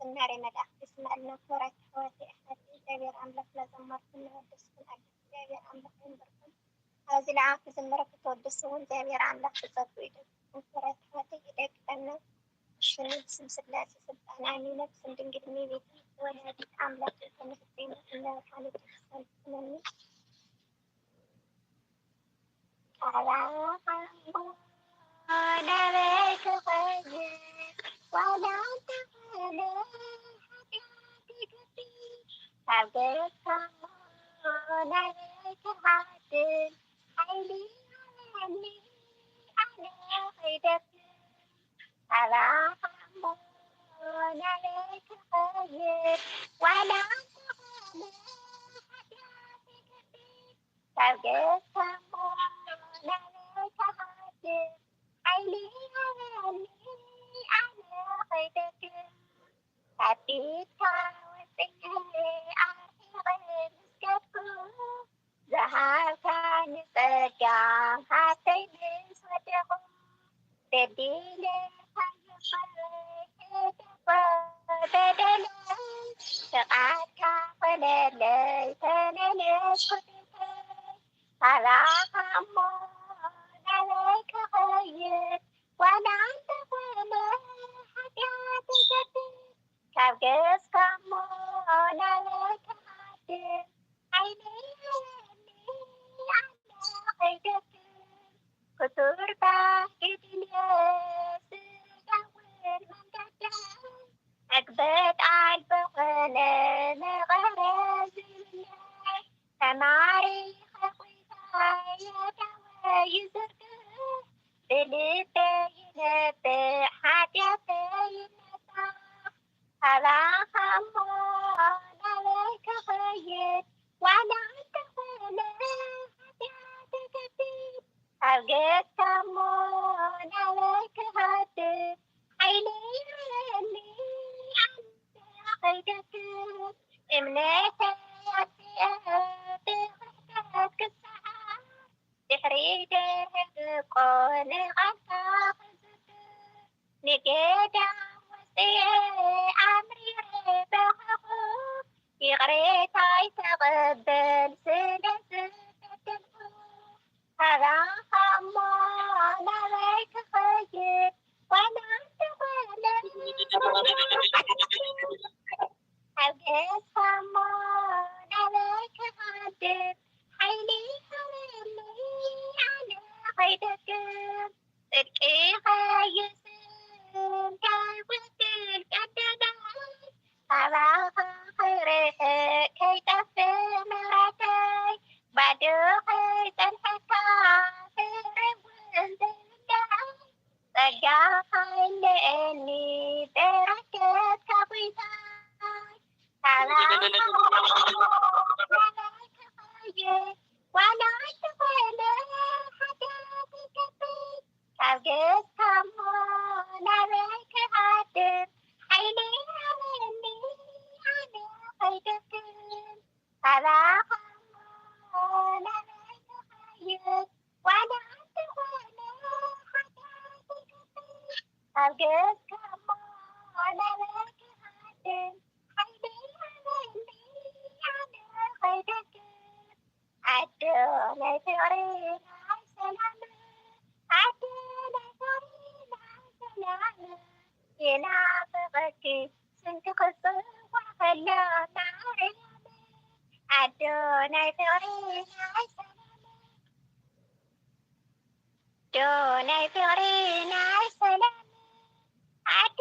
ዝማሬ መላእክት የስመዐልና። ክቡራት ኣሕዋተይ ኣሓተይ እግዚኣብሔር ኣምላክ እናዘመርኩም እናወደስኩም ኣደ እግዚኣብሔር ኣምላክ የንብርኩም። ኣብዚ ለዓል ክዝምረ ክትወድስ እውን እግዚኣብሔር ኣምላክ ብጸግኡ ይደግፍኩም። ክቡራት ኣሕዋተይ ይደግፈና። ሽም ስም ስላሴ ስልጣን ኣሚነ ብስም ድንግል እመቤት ወላዲት ኣምላክ ይተመስገን እናበልኩ ኣነ ቅዱሳን ስመኒ ካብ ገጽካ እሞ ናበይ ክሃድም? ሓይሊ ሃበኒ ኣነ ከይደክም። ካብ ፊትካ ወጽየ ኣርሒቐ ምስ ከድኩ፣ ዝሃብካኒ ጸጋ ሃብተይ ምስ ወደኹ፣ በዲለ ካየፈ ሄደኮ በደለይ፣ ፍቓድካ ኮነለይ ተመለስኩ ቤተይ። ካባኻ እሞ ናበይ ክኸይድ? ዋላ እንተኾነ ሓጢኣት ይገድድ፣ ካብ ገጽካ እሞ ናበይ ክሃድም? ዓይነይ ሃበኒ ኣነ ከይደክም፣ ክቱር ባህጊ ድልየ ስጋውን መንገደይ፣ ዕግበት ኣልቦ ኮነ መቐረ ዝብለይ። ተማሪኸ ጐይታ የእዳወ ይዝርግሕ፣ ብልበ ይነብዕ ሓጢኣተይ ይነሳሕ። ካባኻ እሞ ናበይ ክኸይድ? ዋላ እንተኾነ ሓጢኣተይ ከቢድ፣ ካብ ገጽካ እሞ ናበይ ክሃድም? ሓይሊ ይሃበኒ ኣነ ከይደክም፣ እምነተይ ኣጥፊኤ ብኽሕደት ክሰዓር፣ ድሕሪ ደርበ እኮ ንቓልካ ክዝክር፣ ንገዳም ወጽየ ኣምሪረ በኸኹ፣ ይቕሬታይ ተቐበል ስለ ዝበደልኩ። ካባኻ እሞ ናበይ ክኸይድ? ዋላ እንተኾነ ኣብ ገጽካ እሞ ናበይ ክሃድም? ሓይሊ ሃበኒ ኣነ ከይደክም፣ ጽድቅኻ ይስም ከይጎድል ቀዳማይ፣ ካባኻ ከይርሕቕ ከይጠፍእ ምሕረተይ፣ ባዶ ከይጸንሐካ ፍረ እውን ዘይብላዕ፣ ጸጋኻ ኣይለየኒ በረከትካ ጐይታይ። ካባኻ ናበይ ክኸይድ? ዋላ እንተኾነ ሓጢኣተይ ከቢድ፣ ካብ ገጽካ እሞ ናበይ ክሃድም? ሓይሊ ሃበኒ ኣነ ከይደክም፣ ካባኻ እሞ ናበይ ክኸይድ? ዋላ እንተኾነ ሓጢኣተይ ከቢድ፣ ካብ ገጽካ እሞ ናበይ ክሃድም? ሓይሊ ሃበኒ ኣነ ከይደክም። ኣዶ ናይ ፍቕሪ ናይ ሰላም፣ ኣዶ ናይ ፍቕሪ ናይ ሰላም፣ ይናፍቐኪ ስምኪ ክጽዋዕ ከሎ ማርያም፣ ኣዶ ናይ ፍቕሪ ናይ ሰላም፣ ኣዶ ናይ ፍቕሪ ናይ ሰላም፣ ኣዶ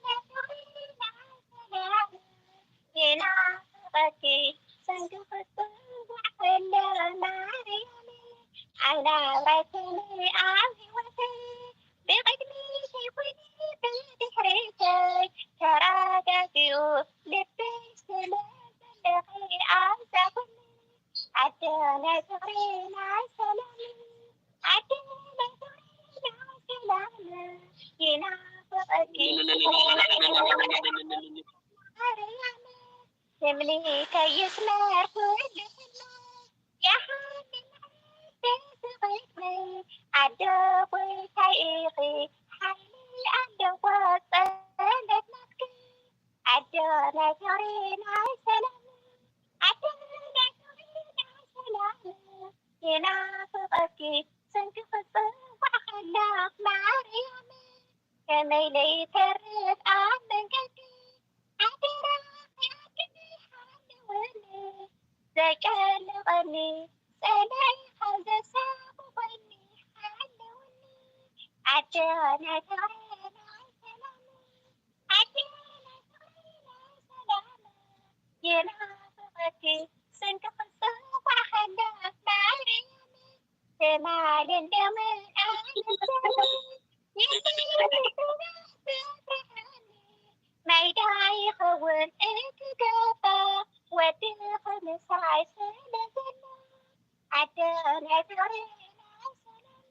ናይ ፍቕሪ ናይ ሰላም፣ ይናፍቐኪ ስምኪ ክጽዋዕ ከሎ ማርያም፣ ኣብ ናብራይ ኩኒ ኣብ ህይወተይ፣ ብቕድሚተይ ኩኒ ብድሕሪተይ፣ ተረጋጊኡ ልበይ ስለ ዘለኺ ኣብዛ ጎኒ፣ ኣደ ናይ ፍቕሪ ናይ ሰላም፣ ኣደ ናይ ፍቕሪ ናይ ሰላም፣ ይናፍቐኪ ማርያም፣ ትምኒተይ ይስመር ኩሉ ህልው፣ የሃብኒ ብዝቕድመይ፣ ኣደ ጐይታይ ኢኺ፣ ሓይሊ ኣለዎ ጸሎት ናትኪ፣ ኣደ ናይ ፍቕሪ ናይ ሰላም ዓዲ ናይ ፍቕሪ ናይ ሰላም የናፍቐኪ ስምኪ ክጽዋዕ ከለኹ ማርያም ከመይ ለይተርፍ ኣብ መንገዲ ኣደራኺ ኣድኒ ሃለወኒ ዘጨንቐኒ ጸላኢ ካብ ዘሳቕቐኒ ሃለወኒ ኣደ ናይ ፍቕሪ ናይ ሰላም ኣደ ናይ ፍቕሪ ናይ ሰላም የናፍቐኪ ስምኪ ክጽዋዕ ከለኹ ማርያም ትማልን ሎምን ኣነሰ ማይዳ ይኸውን እቲ ገባ ወድኺ ምሳይ ስለ ዘሎ ኣደ ናይ ፍቕሪ ናይ ሰላም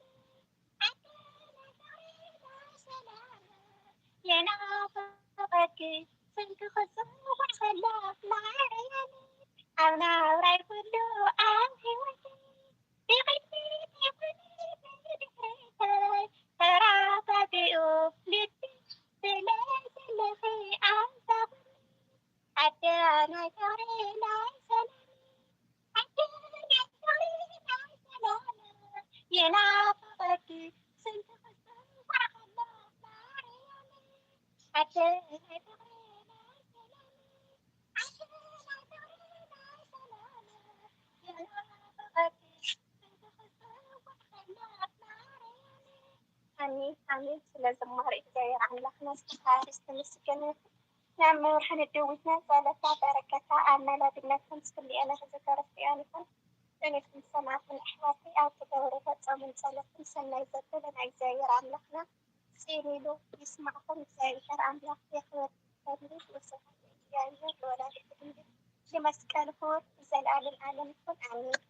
ኣደ ናይ ፍቕሪ ናይ ሰላም የናፍቐኪ ስምኪ ክጽዋዕ ከለኹ ማርያም ኣብ ናብራይ ኩሉ ኣብ ህይወተይ ብቕድሚት ይኹን ብድሕሪተይ ተራዳዲኡ ልቢ ስለ ዘለኺ ኣብዛ ጎኒ ኣደ ናይ ፍቕሪ ናይ ሰላም ኣደ ናይ ፍቕሪ ናይ ሰላም የናፍቐኪ ስምኪ ክጽዋዕ ከለኹ ማርያም ኣደ ናይ ፍቕሪ ናይ ሰላም ኣደ ናይ ፍቕሪ ናይ ሰላም የናፍቐኪ ስምኪ ክጽዋዕ ከለኹ ማርያም ኣሜን ኣሜን። ስለ ዝማሬ እግዚኣብሔር ኣምላኽና ዝተባረከ ዝተመስገነ ይኹን። ናብ መብርሃን እድዊትና ጸሎታ በረከታ ኣማላድነታ ምስ ኩልኤና ክዝከር እስቲኣን ይኹን። ጥሜትኩም ዝሰማዕኩም ኣሕዋተይ ኣብ ትገብርዎ ጾምን ጸሎትን ሰናይ ዘበለ ናይ እግዚኣብሔር ኣምላኽና ጽን ኢሉ ይስማዕኩም። እግዚኣብሔር ኣምላኽ የኽብረሉ። ወስብሐት ለእግዚኣብሔር ወለወላዲቱ ድንግል ወለመስቀሉ ክቡር ዘለዓለም ዓለም ይኹን ኣሜን።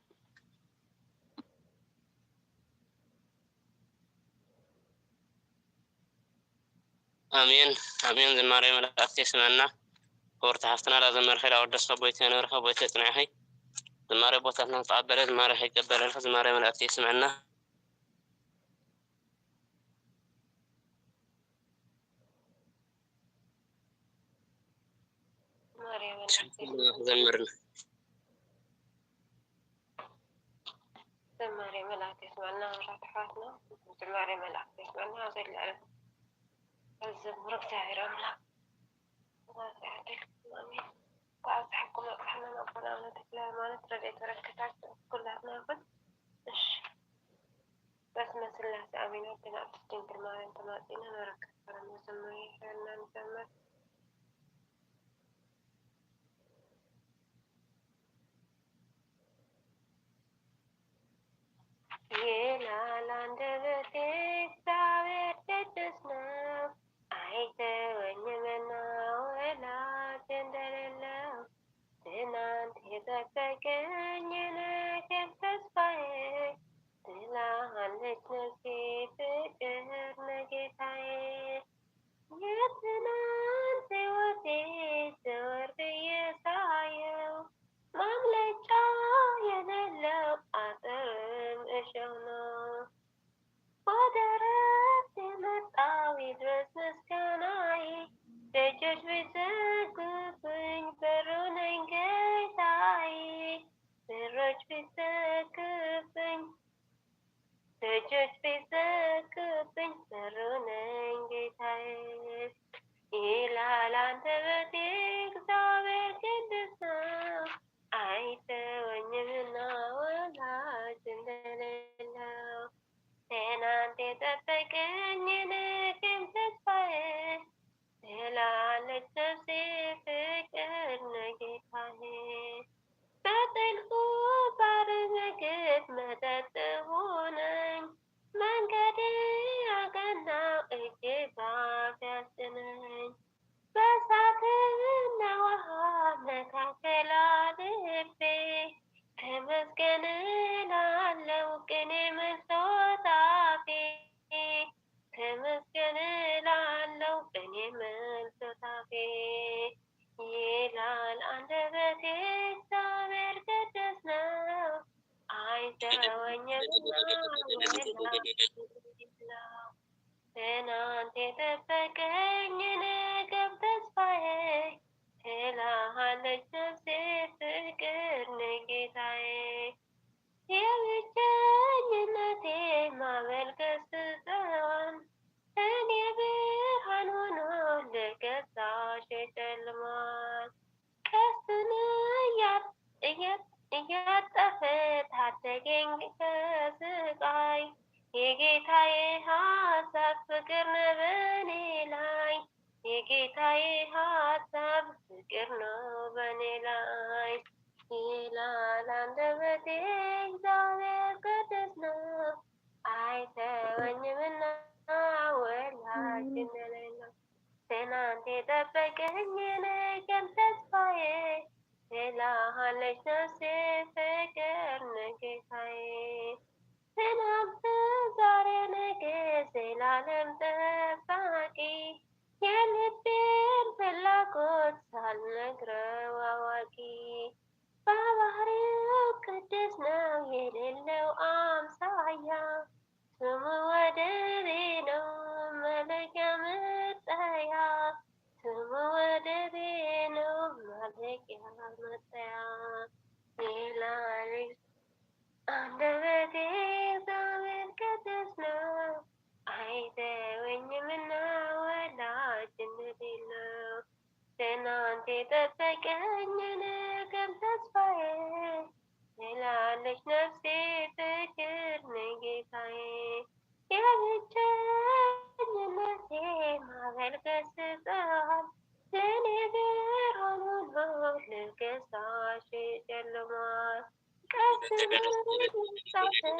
ኣሜን ኣሜን። ዝማሬ መላእክት ይስመዐና። ክብርቲ ሓፍትና ላዘመርኺ ላወደስካ ቦይተ ነርኸ ቦይተ ጽንዕኺ ዝማሬ ቦታትና ተቐበለ ዝማሬ ከይቀበለልካ ዝማሬ መላእክት ይስመዐና። ዝማሬ መላእክት ዘምርና። ዝማሬ መላእክት የስመዐልና። ክቡራት ኣሕዋትና ዝማሬ መላእክት የስመዐልና። ኣብ ዘላለም ዘምሩ እግዚኣብሔር ኣምላኽ። ኣሜን። እንኳዕ ኣብፀሐኩም ኣብፀሐና። ኣቦና ኣቡነ ተክለ ሃይማኖት ረድኤት በረከታቸው ኩላትና ይኹን። እሺ። በስመ ስላሴ ኣሜን። ኣደና ቅድስት ድንግል ማርያም ተማጺና ንበረከት ከረን መዘመር ይግበረና። ንዘምር። ይላል አንደበቴ እግዚአብሔር ቅዱስ ነው፣ አይተወኝምና ወላጅ እንደሌለው። ትናንት የጠበቀኝ የነገም ተስፋዬ፣ ትላለች ነፍሴ ፍቅር ነጌታዬ። የትናንት ሕይወቴ ዘወር ብዬ ሳየው፣ ማምለጫ የሌለው አጥርም እሾህ ነው። ወደ እረፍት የመጣው ይድረስ ምስጋናዬ። ደጆች ቢዘጉብኝ በሩ ነኝ ጌታዬ። በሮች ቢዘጉብኝ ደጆች ቢዘጉብኝ በሩ ነኝ ጌታዬ። ይላል አንደበቴ እግዚአብሔር ቅዱስ ነው፣ አይተወኝምና ወላጅ እንደሌለው። ትናንት የጠበቀኝ የነገም ተስፋዬ፣ ትላለች ነፍሴ ፍቅር ነጌታዬ። በጥልቁ ባሕር ምግብ መጠጥ ሆነኝ፣ መንገዴ አቀናው እጄ ባፍ ያስጭነኝ። በእሳትና ውሃ መካከል አልፌ፣ ተመስገን እላለሁ ቅኔ መልሶ ታፌ። ተመስገን እላለሁ ቅኔ መልሶ ታፌ። ይላል አንደበቴ እግዚአብሔር ቅዱስ ነው፣ አይተወኝምና ወላጅ እንደሌለው። ትናንት የጠበቀኝ የነገም ተስፋዬ፣ ፈሳሽ ጨልማት ቀስትን እያት- እያት- እያጠፈ ታደገኝ ከስቃይ። የጌታዬ ሐሳብ ፍቅር ነው በኔ ላይ፣ የጌታዬ ሐሳብ ፍቅር ነው በኔ ላይ ይላል አንደበቴ። እግዚአብሔር ቅዱስ ነው አይተወኝምና ወላጅ እንደሌለው። ትናንት የጠበቀኝ ነገም ተስፋዬ ትልሃለች ነፍሴ ፍቅር ነው ጌታዬ። ትናንት ዛሬ ነገ ዘላለም ጠባቂ የልቤን ፍላጎት ሳልነግረው አዋቂ በባህሪው ቅዱስ ነው የሌለው አምሳያ። ስሙ ወደሬ ነው መለኪያ መጠያ። ስሙ ወደሬ ነው መለኪያ መጠያ። ይላል አንደበቴ እግዚአብሔር ቅዱስ ነው አይተወኝምና ወላጅ እንደሌለው። ትናንት የጠበቀኝ ነገም ተስፋዬ ትላለች ነፍሴ ፍቅር ነው ጌታዬ። የብቸኝነቴ ማዕበል ገስጸዋል ለእኔ ብርሃን ሆኖ ለከሳሽ ጨልሟል። ቀስ ብሎ ሳትል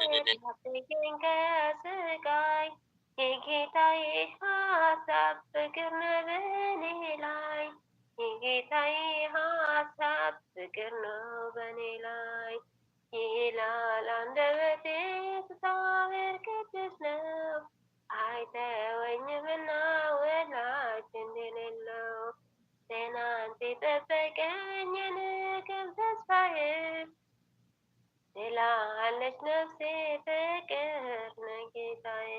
አትገኝ ከስቃይ የጌታዬ ሐሳብ ፍቅር ነው በኔ ላይ። የጌታዬ ሐሳብ ፍቅር ነው በኔ ላይ ይላል አንደበቴ። እግዚአብሔር ቅዱስ ነው አይተወኝምና ወላጅ እንደሌለው። ትናንት የጠበቀኝ የነገም ተስፋዬ ትላለች ነፍሴ ፍቅር ነው ጌታዬ።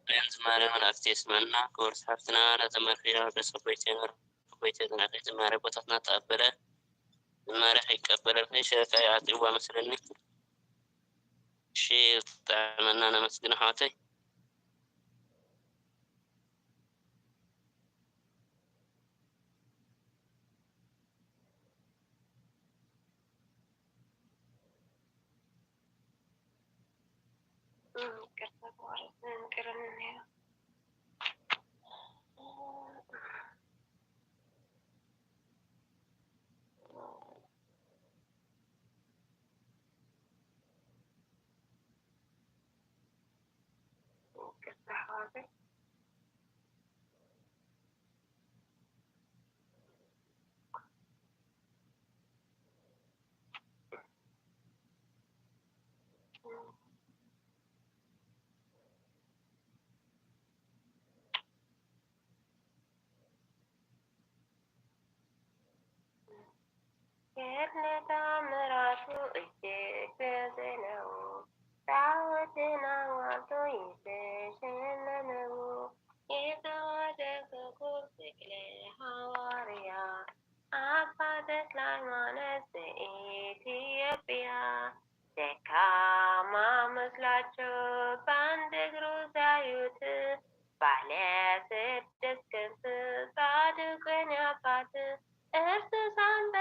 ን ዝማሬ መላእክት የስመና። ክቡር ሓፍትና ናዘመርኪ ደስ ኣቦይተ ነር ኣቦይተ ዝማሬ ቦታትና ተቐበለ። ዝማሬ ከይቀበለልካ ሸረካ ይኣትዋ መስለኒ። እሺ፣ ብጣዕሚ እና ነመስግን ኣሕዋተይ። ይቅርታ፣ ተቋረጠ። ይቅር እንያ። ይቅርታ፣ ሓዋተይ። ገድለ ተኣምራቱ እጅግ ብዙሕ ነው። ጣዖትን ኣማልቶ የተሸለመ ነው። የተዋሕዶ ክቡር ተክለ ሃዋርያ፣ አባ ተክለ ሃይማኖት ዘኢትዮጵያ። ደካማ መስላቸው በአንድ እግሩ ሲያዩት፣ ባለ ስድስት ክንፍ ጻድቁን አባት። እርሱ ሳለ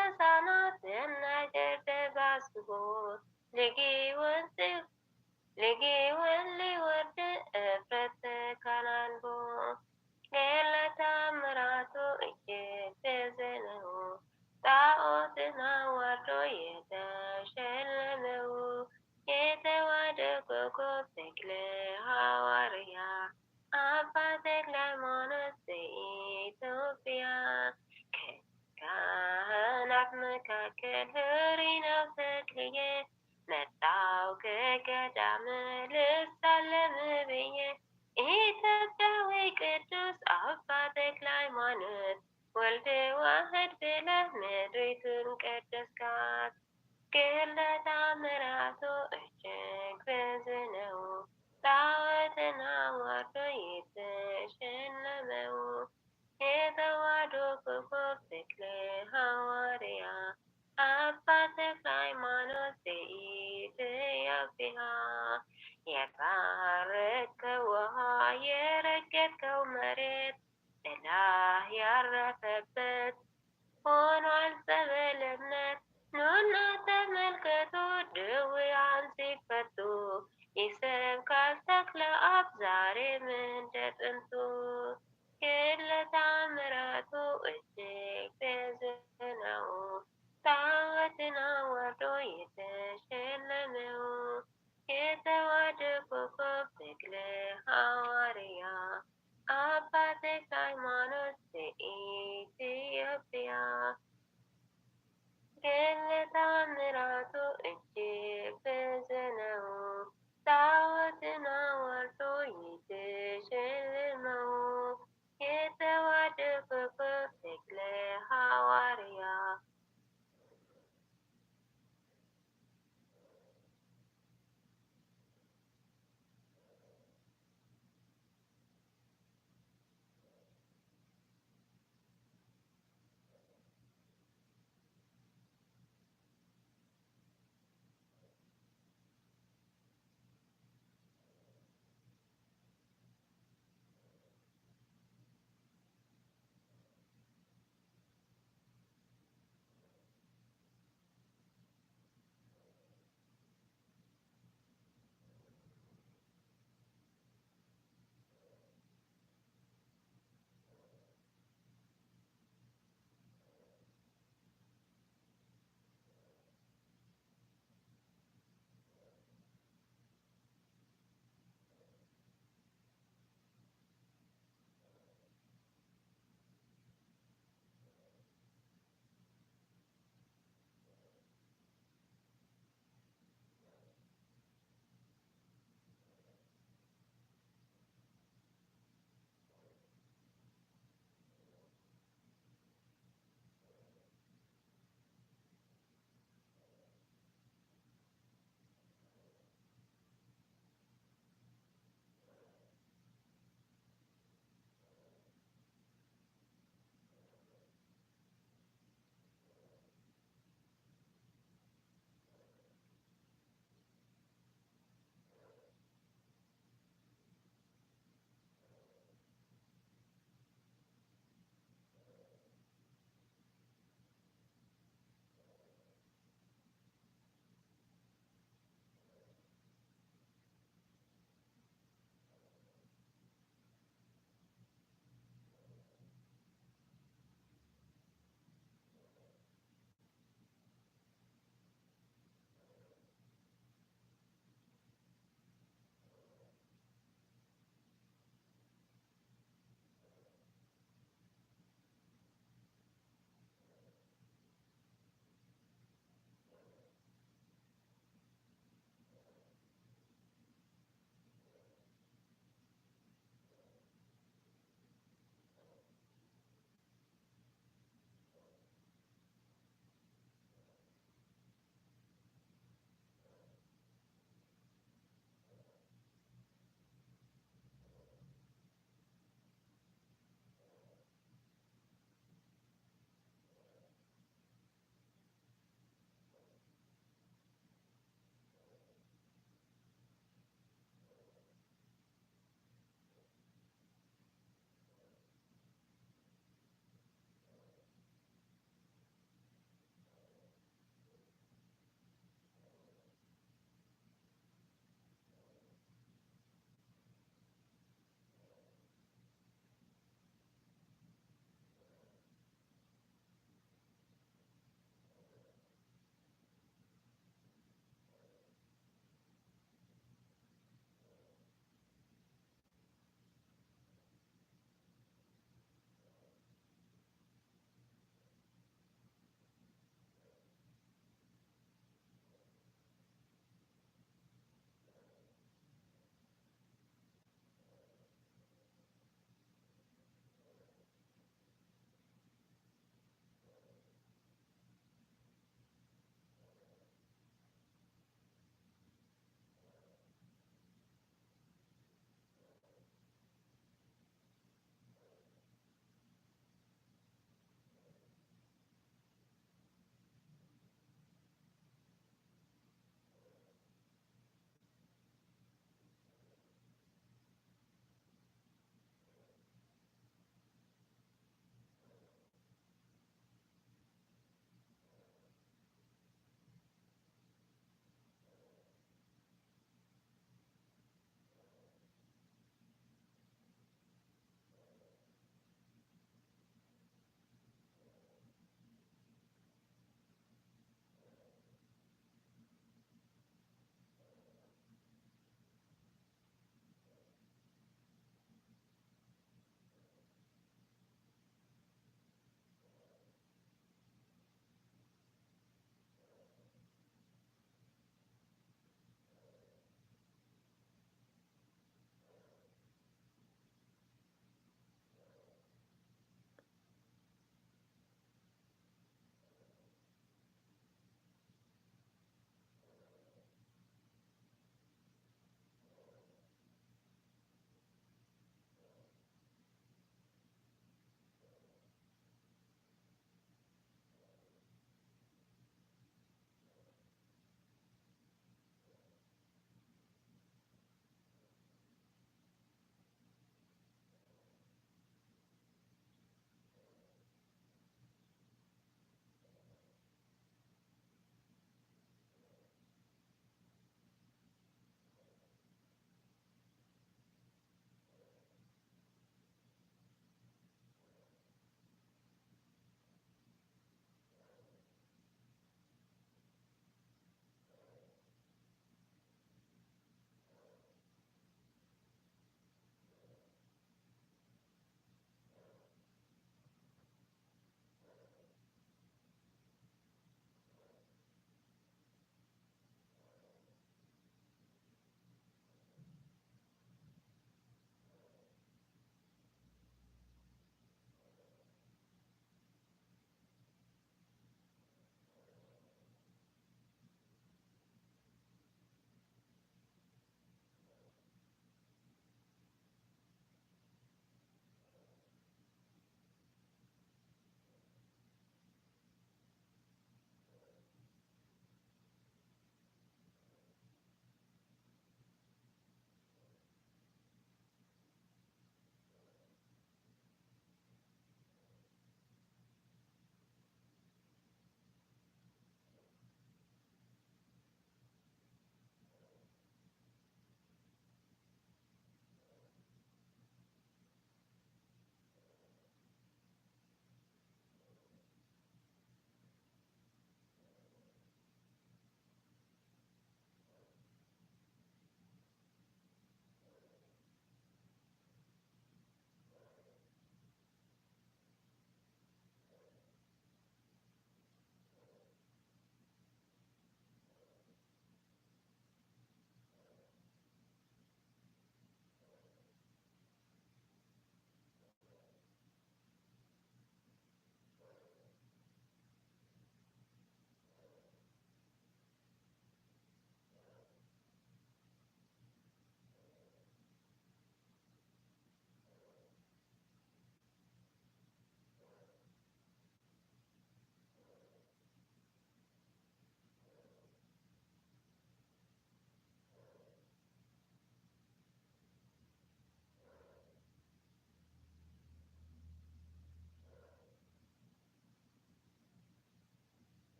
መካከል ህሪናው ተክልየ መጣው ከገዳመ ልሳለም ብየ ኢትዮጵያዊ ቅዱስ ኣባ ተክለ ሃይማኖት ወልደ ዋህድ ብለህ ምድሪቱን ቀደስካት። ክህለታ ምራቱ እጅግ ብዙ ነው። ጣዖትን አዋርዶ የተሸለመው የተዋሕዶ ኮከብ ተክለ ሃዋርያ አባ ተክለ ሃይማኖት ዘኢትዮጵያ የባረከው ውሃ የረገጥከው መሬት ጥላህ ያረፈበት ሆኗል ጸበል እምነት። ኑና ተመልከቱ ድውያን ሲፈቱ ይሰብካል ተክለ አብ ዛሬም እንደ ጥንቱ። ክለ ታምራቱ እጅግ ብዙ ነው። ጣዖትን አዋርዶ የተሸለመው የተዋሕዶ ኮከብ ተክለ ሃዋርያ አባ ተክለ ሃይማኖት ዘኢትዮጵያ። ገድለ ታምራቱ እጅግ ብዙ ነው። ጣዖትን አዋርዶ የተሸለመው የተዋሕዶ ኮከብ ተክለ ሃዋርያ።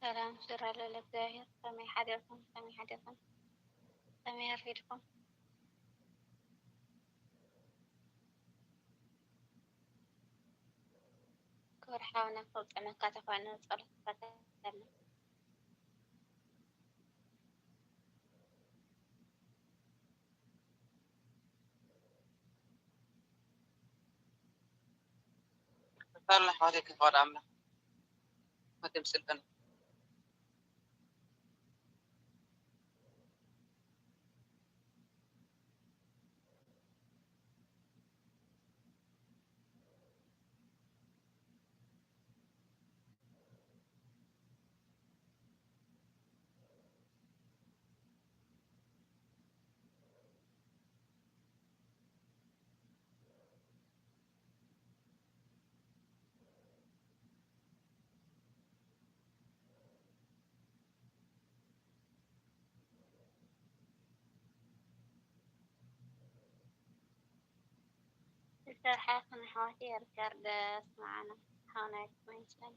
ሰላም ሽራ ለለ እግዚኣብሔር፣ ከመይ ሓደርኩም? ከመይ ሓደርኩም? ከመይ ኣርፊድኩም? ክብሪ ሓውና ከውፅእነካ ተኾይኑ ጸሎት ክፈተልና። ፈጣሪና ኣሕዋተይ ክፍቐድ ኣምላኽ መቸም ጽልእን ዝሰርሓ ከም ኣሕዋተይ ሪካርድ ኣስምዓና ሓውና ይመስለኒ።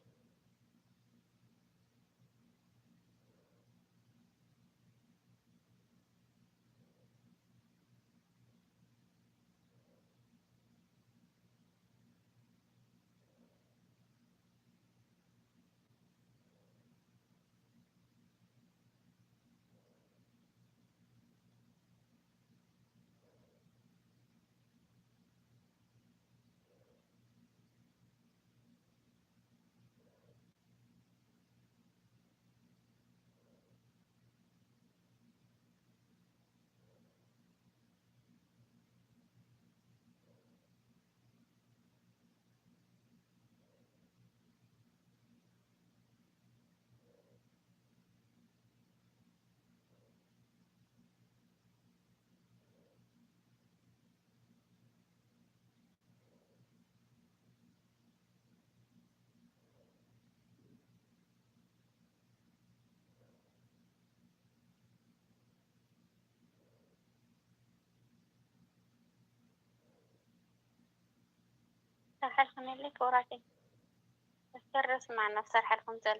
ሰርሐልኩም የለ ክቡራተይ፣ ሰርስ ማን ነው ሰርሐልኩም ዘሎ?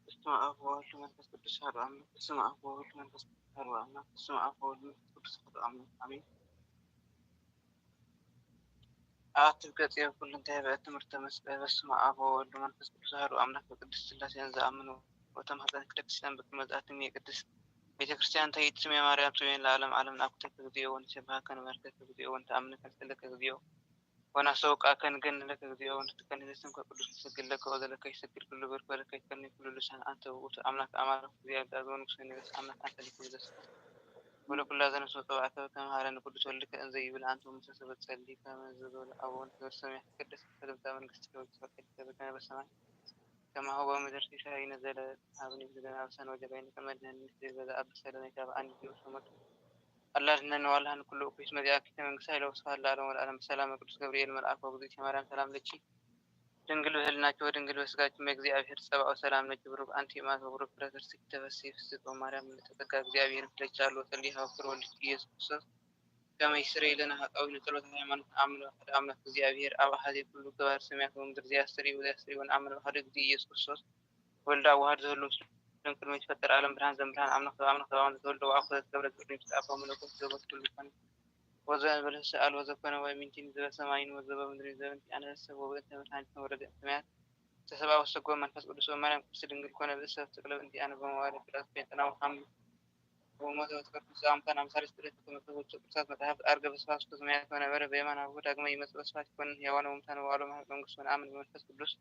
በስመ አብ ወወልድ መንፈስ ቅዱስ አሐዱ አምላክ። በስመ አብ ወወልድ መንፈስ ቅዱስ አሐዱ አምላክ። በስመ አብ ወወልድ መንፈስ ቅዱስ አሐዱ አምላክ አሜን። አትብ ገጽ ኩሉ እንታይ በእት ትምህርተ መስቀል በስመ አብ ወወልድ መንፈስ ቅዱስ አሐዱ አምላክ በቅድስት ስላሴን ዘአምን ወተማህፀን ቤተክርስቲያን በቅድመ ዛትም የቅድስት ቤተክርስቲያን ተይት ስሜ ማርያም ጽዮን ለዓለም ዓለም ናኩተክ እግዚኦ ወንሴብሐከ ንባርከከ እግዚኦ ወንተአምነከ ንስእለከ እግዚኦ ወናሰውቃከ ንገንለከ እግዚኦ ወንትትቀንስ ስምከ ቅዱስ ንሰግድ ለከ ወዘለከ ይሰግድ ኩሉ ብርክ ወለከ ይትቀኒ ኩሉ ልሳን አንተ ውእቱ አምላክ አማልክት እግዚአብሔር አብ ወንጉሰ ነገስት አምላክ አንተ ሊቀ ነገስት ወለኩላ ዘነፍስ ወጸባእተ ተመሃረኒ ቅዱስ ወልድከ እንዘ ይብል አንተ ሙሴ ሰበ ጸሊ ከመ ዝበሉ አበው ንሰማይ ይትቀደስ ስምከ ትምጻእ መንግስትከ ወይትፈቀድ በከመ በሰማይ ከማሁ በምድር ሲሳይነ ዘለለ ሀበነ ዘለለ አበሳነ ወጌጋየነ ከመ ንሕነኒ ንስእል ለዘአበሰለነ ኢታብአኒ እግዚኦ ሶመቱ አላ አድህነኒ ወአልሃኒ ኩሉ እኩይ እስመ ዚአኪ መንግስት ኃይለ ወስብሐት ለዓለመ ወለዓለም። በሰላመ ቅዱስ ገብርኤል መልአክ ወእግዝእትየ ማርያም ሰላም ለኪ ድንግል በህልናኪ ወድንግል በስጋኪ እመ እግዚአብሔር ጸባኦት ሰላም ለኪ ብሩክ አንቲ እማት ወብሩክ ፍረ ከርሥኪ ተፈሥሒ ፍስሕት ኦ ማርያም ምልዕተ ጸጋ እግዚአብሔር ምስሌኪ ሀሎ ጸልዪ ሀበ ፍቁር ወልድኪ ኢየሱስ ክርስቶስ ከመ ይስረይ ለነ ኃጣውኢነ ጸሎተ ሃይማኖት። አምን በአሐደ አምላክ እግዚአብሔር አብ አሐዜ ኩሉ ገባር ሰማያት ወምድር ዘያስተርኢ ወዘያስተርኢ ወነአምን በአሐዱ እግዚእ ኢየሱስ ክርስቶስ ወልድ አብ ዋህድ ዘህሉ ምስሉ ቅድመ ይትፈጠር ዓለም ብርሃን ዘምብርሃን አምላክ ዘበአምላክ ዘበአብ ዘተወልደ ወአብ ዘተገብረ ዘቅድሚ ይትአባ መለኮት ዘበት ኩሉ ኮነ ወዘእንበለ ስእል ወዘኮነ ወእሚንቲኒ ዘበሰማይን ወዘበምድሪን ዘበንቲአነ ሰብ ወበእንተ መድኃኒትነ ወረደ ሰማያት ተሰብአ ወሰጎ መንፈስ ቅዱስ ወማርያም ቅድስት ድንግል ኮነ ብእሰብ ትቅለብ እንቲአነ በመዋለ ቅዳሴ ጴንጠና ወሐምሉ ወሞተ ወትከፍል ዛምታን አምሳሌ ስጥረት ተመልከቱ ቅዱሳት መጽሐፍት አርገ በስፋስቶ ሰማያት ወነበረ በየማን አቡ ዳግመ ይመጽእ በስፋት ይኮንን ሕያዋን ወሙታን ወአሎ መንግስት ወነአምን በመንፈስ ቅዱስ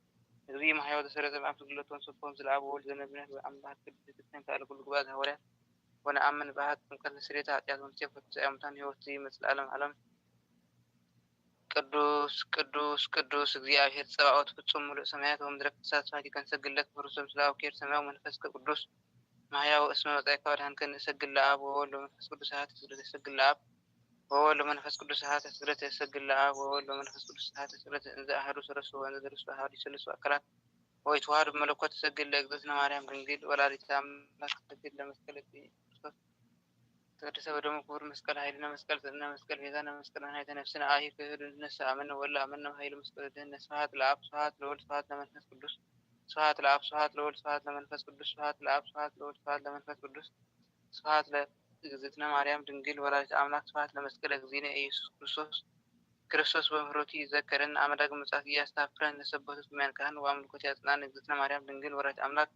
እግዚእ መሐያው ዘሰረጸ በአምስት ግለቶን ሰብኮም ስለ አብ ወወልድ ዘነብነት ወአምላክ ቅድስት ቤተክርስቲያን ካልእ ኩሉ ግብአት ሐዋርያት ወነአምን በአሐት ጥምቀት ንስርየተ ኃጢአት ወንሴፍ ወትንሳኤ ሙታን ሕይወት ዘይመጽእ ለዓለም ዓለም። ቅዱስ ቅዱስ ቅዱስ እግዚኣብሔር ጸባኦት ፍጹም ምሉእ ሰማያት ወምድረ ቅዱሳት ስብሐት ይከንሰግድ ለከ ክርስቶስ ምስለ አቡኪር ሰማያዊ መንፈስ ቅዱስ ማሕያዊ እስመ መጻእከ ወድኃንከ ንእሰግድ ለአብ ወወልድ ወመንፈስ ቅዱስ አሐቲ ስግደት እሰግድ ለአብ ወወልድ ወመንፈስ ቅዱስ አሐቲ ስግደት እሰግድ ለአብ ወወልድ ወመንፈስ ቅዱስ አሐቲ ስግደት እንዘ አሐዱ ሰለስቱ ወእንዘ ሰለስቱ አሐዱ ሰለስቱ አካላት ወይ ተዋህዶ መለኮት እሰግድ ለእግዝእትነ ማርያም ድንግል ወላዲተ አምላክ እሰግድ ለመስቀል እግዚእ ክርስቶስ ተቀደሰ በደሙ ክቡር መስቀል ኃይልነ መስቀል ጽንዕነ መስቀል ቤዛነ መስቀል መድኃኒተ ነፍስነ አሂር ክህዱ እንድነሳ አመነ ወላ አመነ ኃይል መስቀል ድህነ ስብሐት ለአብ ስብሐት ለወልድ ስብሐት ለመንፈስ ቅዱስ ስብሐት ለአብ ስብሐት ለወልድ ስብሐት ለመንፈስ ቅዱስ ስብሐት ለአብ ስብሐት ለወልድ ስብሐት ለመንፈስ ቅዱስ ስብሐት ለእግዝእትነ ማርያም ድንግል ወላዲተ አምላክ ስብሐት ለመስቀል እግዚእነ ኢየሱስ ክርስቶስ ክርስቶስ በምህረቱ ይዘከረን አመዳግ ምጽአት እያስታፍረን ለሰበቱ ቅድሚያን ካህን ወአምልኮት ያጽናን እግዝእትነ ማርያም ድንግል ወላዲተ አምላክ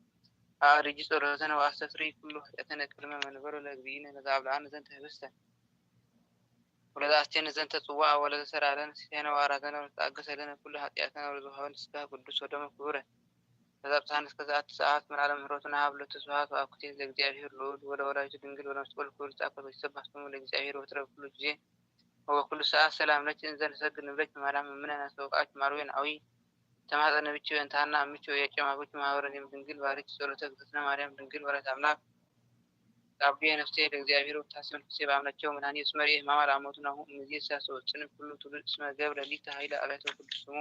አዕርጂ ጸሎተነ ወአስተስሪ ኩሉ ኃጢአተነ ቅድመ መንበሩ ለእግዚእነ ለዘአብልዓነ ዘንተ ህብስተ ወለዘአስቴነ ዘንተ ጽዋዕ ወለዘሰራለነ ስቴነ ወአራዘነ ወለተአገሰለነ ኩሉ ኃጢአተነ ወለዘውሃበነ ስጋ ቅዱስ ወደሙ ክቡረ ለዘብጽሐነ እስከ ዘአቲ ሰዓት መልዓለ ምህረቱ ነሃብ ለቱ ስብሐት ወአኩቴት ለእግዚአብሔር ልዑል ወለወላዲቱ ድንግል ወለመስቀሉ ክቡር ይትአከል ወይትሰባሕ ስሙ ለእግዚአብሔር ወትረ በኩሉ ጊዜ ወበኩሉ ሰዓት ሰላም ለኪ እንዘ ንሰግድ ንብለኪ ማርያም እምነ ናስተውቃች ማርዮን አዊ ተማጸነ ብኪ በእንተ ሐና እምኪ ወኢያቄም አቡኪ ማህበረ ድንግል ባርኪ ጸሎተ እግዝእትነ ማርያም ድንግል ወላዲተ አምላክ አቡየ ነፍሴ ለእግዚአብሔር ወታሴ መንፈሴ በአምላኬ ወመድኃኒየ እስመ ርኤ ሕማማ ለአመቱ ናሁ እምይእዜሰ ያስተወጽኒ ኩሉ ትውልድ እስመ ገብረ ሊተ ኃይለ አብያተ ቅዱስ ስሙ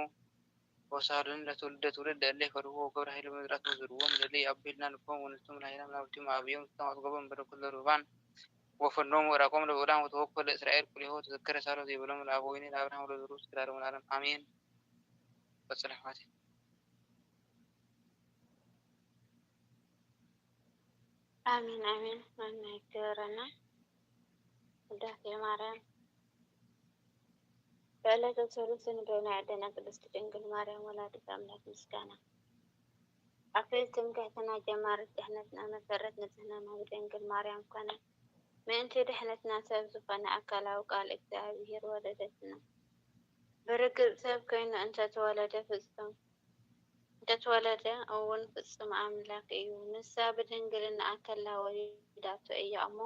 ወሳሉን ለትውልደ ትውልድ ለእለ ይፈርሁ ወገብረ ኃይለ በምድራት ወዝርዎም ለእለ ይአቡ ህልና ልቦም ወንስቶም ለኃይላ መናብርቲም አብዮም ዝተማጽገቦም በረከት ለርሁባን ወፈኖም ወራቆም ለብዑላን ወተወክፎ ለእስራኤል ኩሌሆ ተዘከረ ሳሎ ዘይበሎም ለአበዊነ ለአብርሃም ወለዘሩ እስከ ለዓለሙ ለዓለም አሜን። ወጽለ አሕዋተይ። ኣሜን ኣሜን። ማና ይግበረና። ውዳሴ ማርያም። በዕለተ ሰሉስ ንበይና ኣደና ቅድስት ድንግል ማርያም ወላዲት ኣምላክ ምስጋና። ኣክሊል ትምክሕትና ጀማሪት ድሕነትና መሰረት ንጽህናና ብድንግል ማርያም ኮነ። ምእንቲ ድሕነትና ሰብ ዝኾነ ኣካላዊ ቃል እግዚኣብሔር ወለደትና። ብርግጽ ሰብ ኮይኑ እንተተወለደ ፍጹም እንተተወለደ እውን ፍጹም ኣምላክ እዩ። ንሳ ብድንግልና ከላ ወሊዳቶ እያ እሞ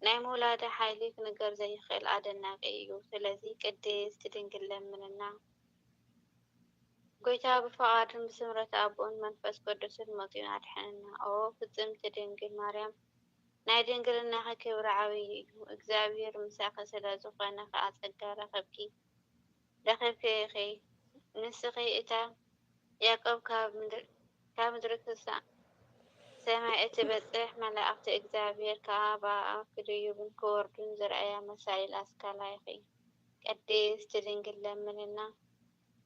ናይ ምውላዳ ሓይሊ ክንገር ዘይኽእል ኣደናቂ እዩ። ስለዚ ቅድስት ድንግል ለምንና። ጎይታ ብፍቓዱን ብስምረት ኣቦኡን መንፈስ ቅዱስን መጺኡ ኣድሐነና። ኦ ፍጽምቲ ድንግል ማርያም ናይ ድንግልናኺ ክብሪ ዓብዪ እዩ። እግዚኣብሔር ምሳኺ ስለ ዝኾነ ኸኣ ጸጋ ረኸብኪ። ረኺብኪ ኢኺ። ንስኺ እታ ያዕቆብ ካብ ምድሪ ካብ ምድሪ ክሳዕ ሰማይ እትበጽሕ፣ መላእኽቲ እግዚኣብሔር ከኣ ብኣኣ ክድይቡን ክወርዱን ዝረኣያ መሳልል ኣስካላ ኢኺ። ቅድስቲ ድንግል ለምንልና።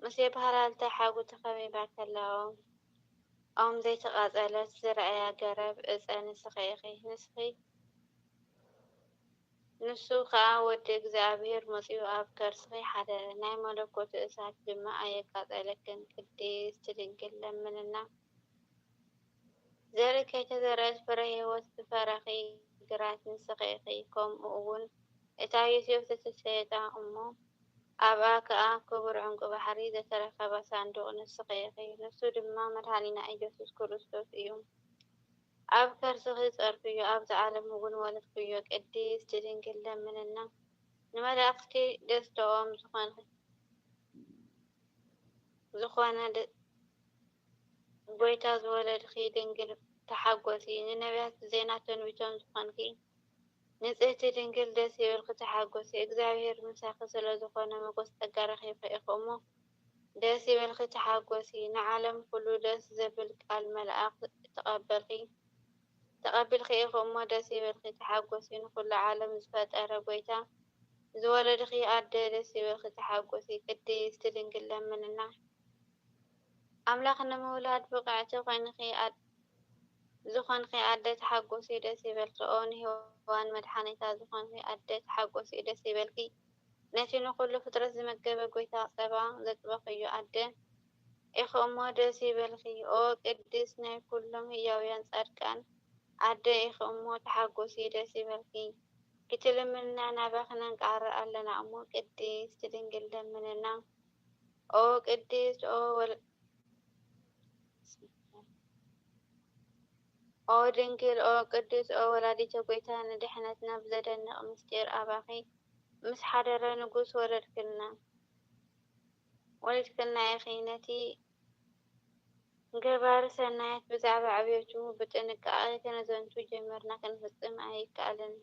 ምስ የባህላልታ ሓጉ ተኸቢባ ከላ ኦም ኦም ዘይተቓጸለት ዝረኣያ ገረብ እጸ ንስኺ ኢኺ። ንስኺ ንሱ ኸኣ ወዲ እግዚኣብሔር መጺኡ ኣብ ከርስኺ ሓደረ፣ ናይ መለኮቱ እሳት ድማ ኣየቃጸለክን። ቅድስት ድንግል ለምንና። ዘርኢ ከይተዘርአት ፍረ ሕይወት ዝፈረኺ ግራት ንስኺ ኢኺ፣ ከምኡ እውን እታ ዮሴፍ ዝተሰየጣ እሞ ኣብኣ ከኣ ክቡር ዕንቁ ባሕሪ ዘተረኸባ ሳንዱቕ ንስኺ ኢኺ፣ ንሱ ድማ መድኃኒና ኢየሱስ ክርስቶስ እዩ። ኣብ ከርስኺ ጸርክዮ፣ ኣብዚ ዓለም እውን ወለድክዮ። ቅድስት ድንግል ለምንና። ንመላእኽቲ ደስተኦም ዝኾነ ዝኾነ ጎይታ ዝወለድኺ ድንግል ተሓጎሲ። ንነቢያት ዜና ተንቢቶም ዝኾንኪ ንጽህቲ ድንግል ደስ ይበልኪ ተሓጎሲ። እግዚኣብሔር ምሳኺ ስለ ዝኾነ መጎስ ጸጋ ረኺብኺ ኢኺ እሞ ደስ ይበልኪ ተሓጎሲ። ንዓለም ኩሉ ደስ ዘብል ቃል መልኣኽ ተቐበልኺ ተቐቢልኺ ኢኺ እሞ ደስ ይበልኪ ተሓጎሲ። ንኹሉ ዓለም ዝፈጠረ ጎይታ ዝወለድኺ ኣደ ደስ ይበልኪ ተሓጎሲ። ቅድስቲ ድንግል ለምንና። ኣምላኽ ንምውላድ ብቕዕቲ ኮይንኺ ኣድ ዝኾንኺ ኣደ ተሓጎሲ ደስ ይበልኪ። ኦ ንሄዋን መድሓኒታ ዝኾንኺ ኣደ ተሓጎሲ ደስ ይበልኪ። ነቲ ንኹሉ ፍጥረት ዝመገበ ጎይታ ጸባ ዘጥበኽዮ ኣደ ኢኺ እሞ ደስ ይበልኪ። ኦ ቅድስት ናይ ኩሎም ህያውያን ጻድቃን ኣደ ኢኺ እሞ ተሓጎሲ ደስ ይበልኪ። ክትልምንና ናባኺ ነንቃዕር ኣለና እሞ ቅድስት ድንግል ለምንና። ኦ ቅድስት ኦ ወል ኦ ድንግል ኦ ቅድስት ኦ ወላዲተ ጎይታ ንድሕነትና ብዘደንቕ ምስጢር ኣባኺ ምስ ሓደረ ንጉስ ወለድክልና። ወሊድክና ኢኺ። ነቲ ገባሪ ሰናያት ብዛዕባ ዕብየቱ ብጥንቃቄ ከነዘንቱ ጀመርና፣ ክንፍጽም ኣይከኣልን፣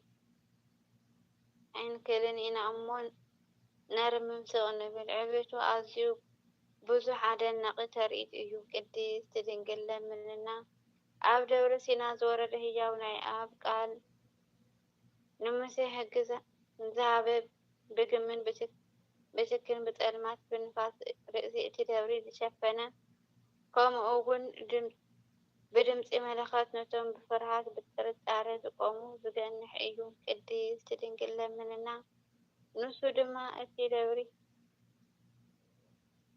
ኣይንክእልን ኢና እሞ ነርምም ስቕ ንብል። ዕብየቱ ኣዝዩ ብዙሕ ኣደናቂ ተርኢት እዩ። ቅድስት ድንግል ለምንና። ኣብ ደብረ ሲና ዝወረደ ህያው ናይ ኣብ ቃል ንሙሴ ሕጊ ዝሃበ ብግምን ብትክን ብጸልማት ብንፋስ ርእሲ እቲ ደብሪ ዝሸፈነ ከምኡ እውን ብድምጺ መለኸት ነቶም ብፍርሃት ብጥርጣረ ዝቆሙ ዝገንሕ እዩ። ቅድስት ድንግል ለምንና። ንሱ ድማ እቲ ደብሪ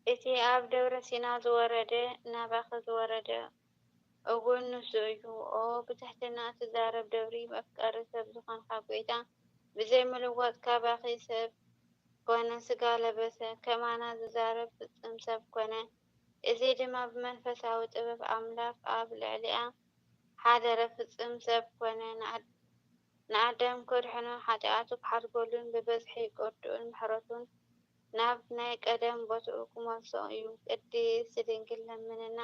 እቲ ኣብ ደብረ ሲና ዝወረደ ናባኺ ዝወረደ እውን ንሱ እዩ። ኦ ብትሕትና እትዛረብ ደብሪ መፍቀሪ ሰብ ዝኾንካ ጐይታ፣ ብዘይ ምልዋጥ ካባኺ ሰብ ኮነ፣ ስጋ ለበሰ፣ ከማና ዝዛረብ ፍጽም ሰብ ኮነ። እዚ ድማ ብመንፈሳዊ ጥበብ ኣምላኽ ኣብ ልዕሊኣ ሓደረ፣ ፍጽም ሰብ ኮነ። ንኣዳም ከድሕኖ፣ ሓጢኣቱ ክሓድገሉን ብብዝሒ ቅዱእን ምሕረቱን ናብ ናይ ቀደም ቦትኡ ክመልሶ እዩ። ቅድስት ድንግል ለምንና።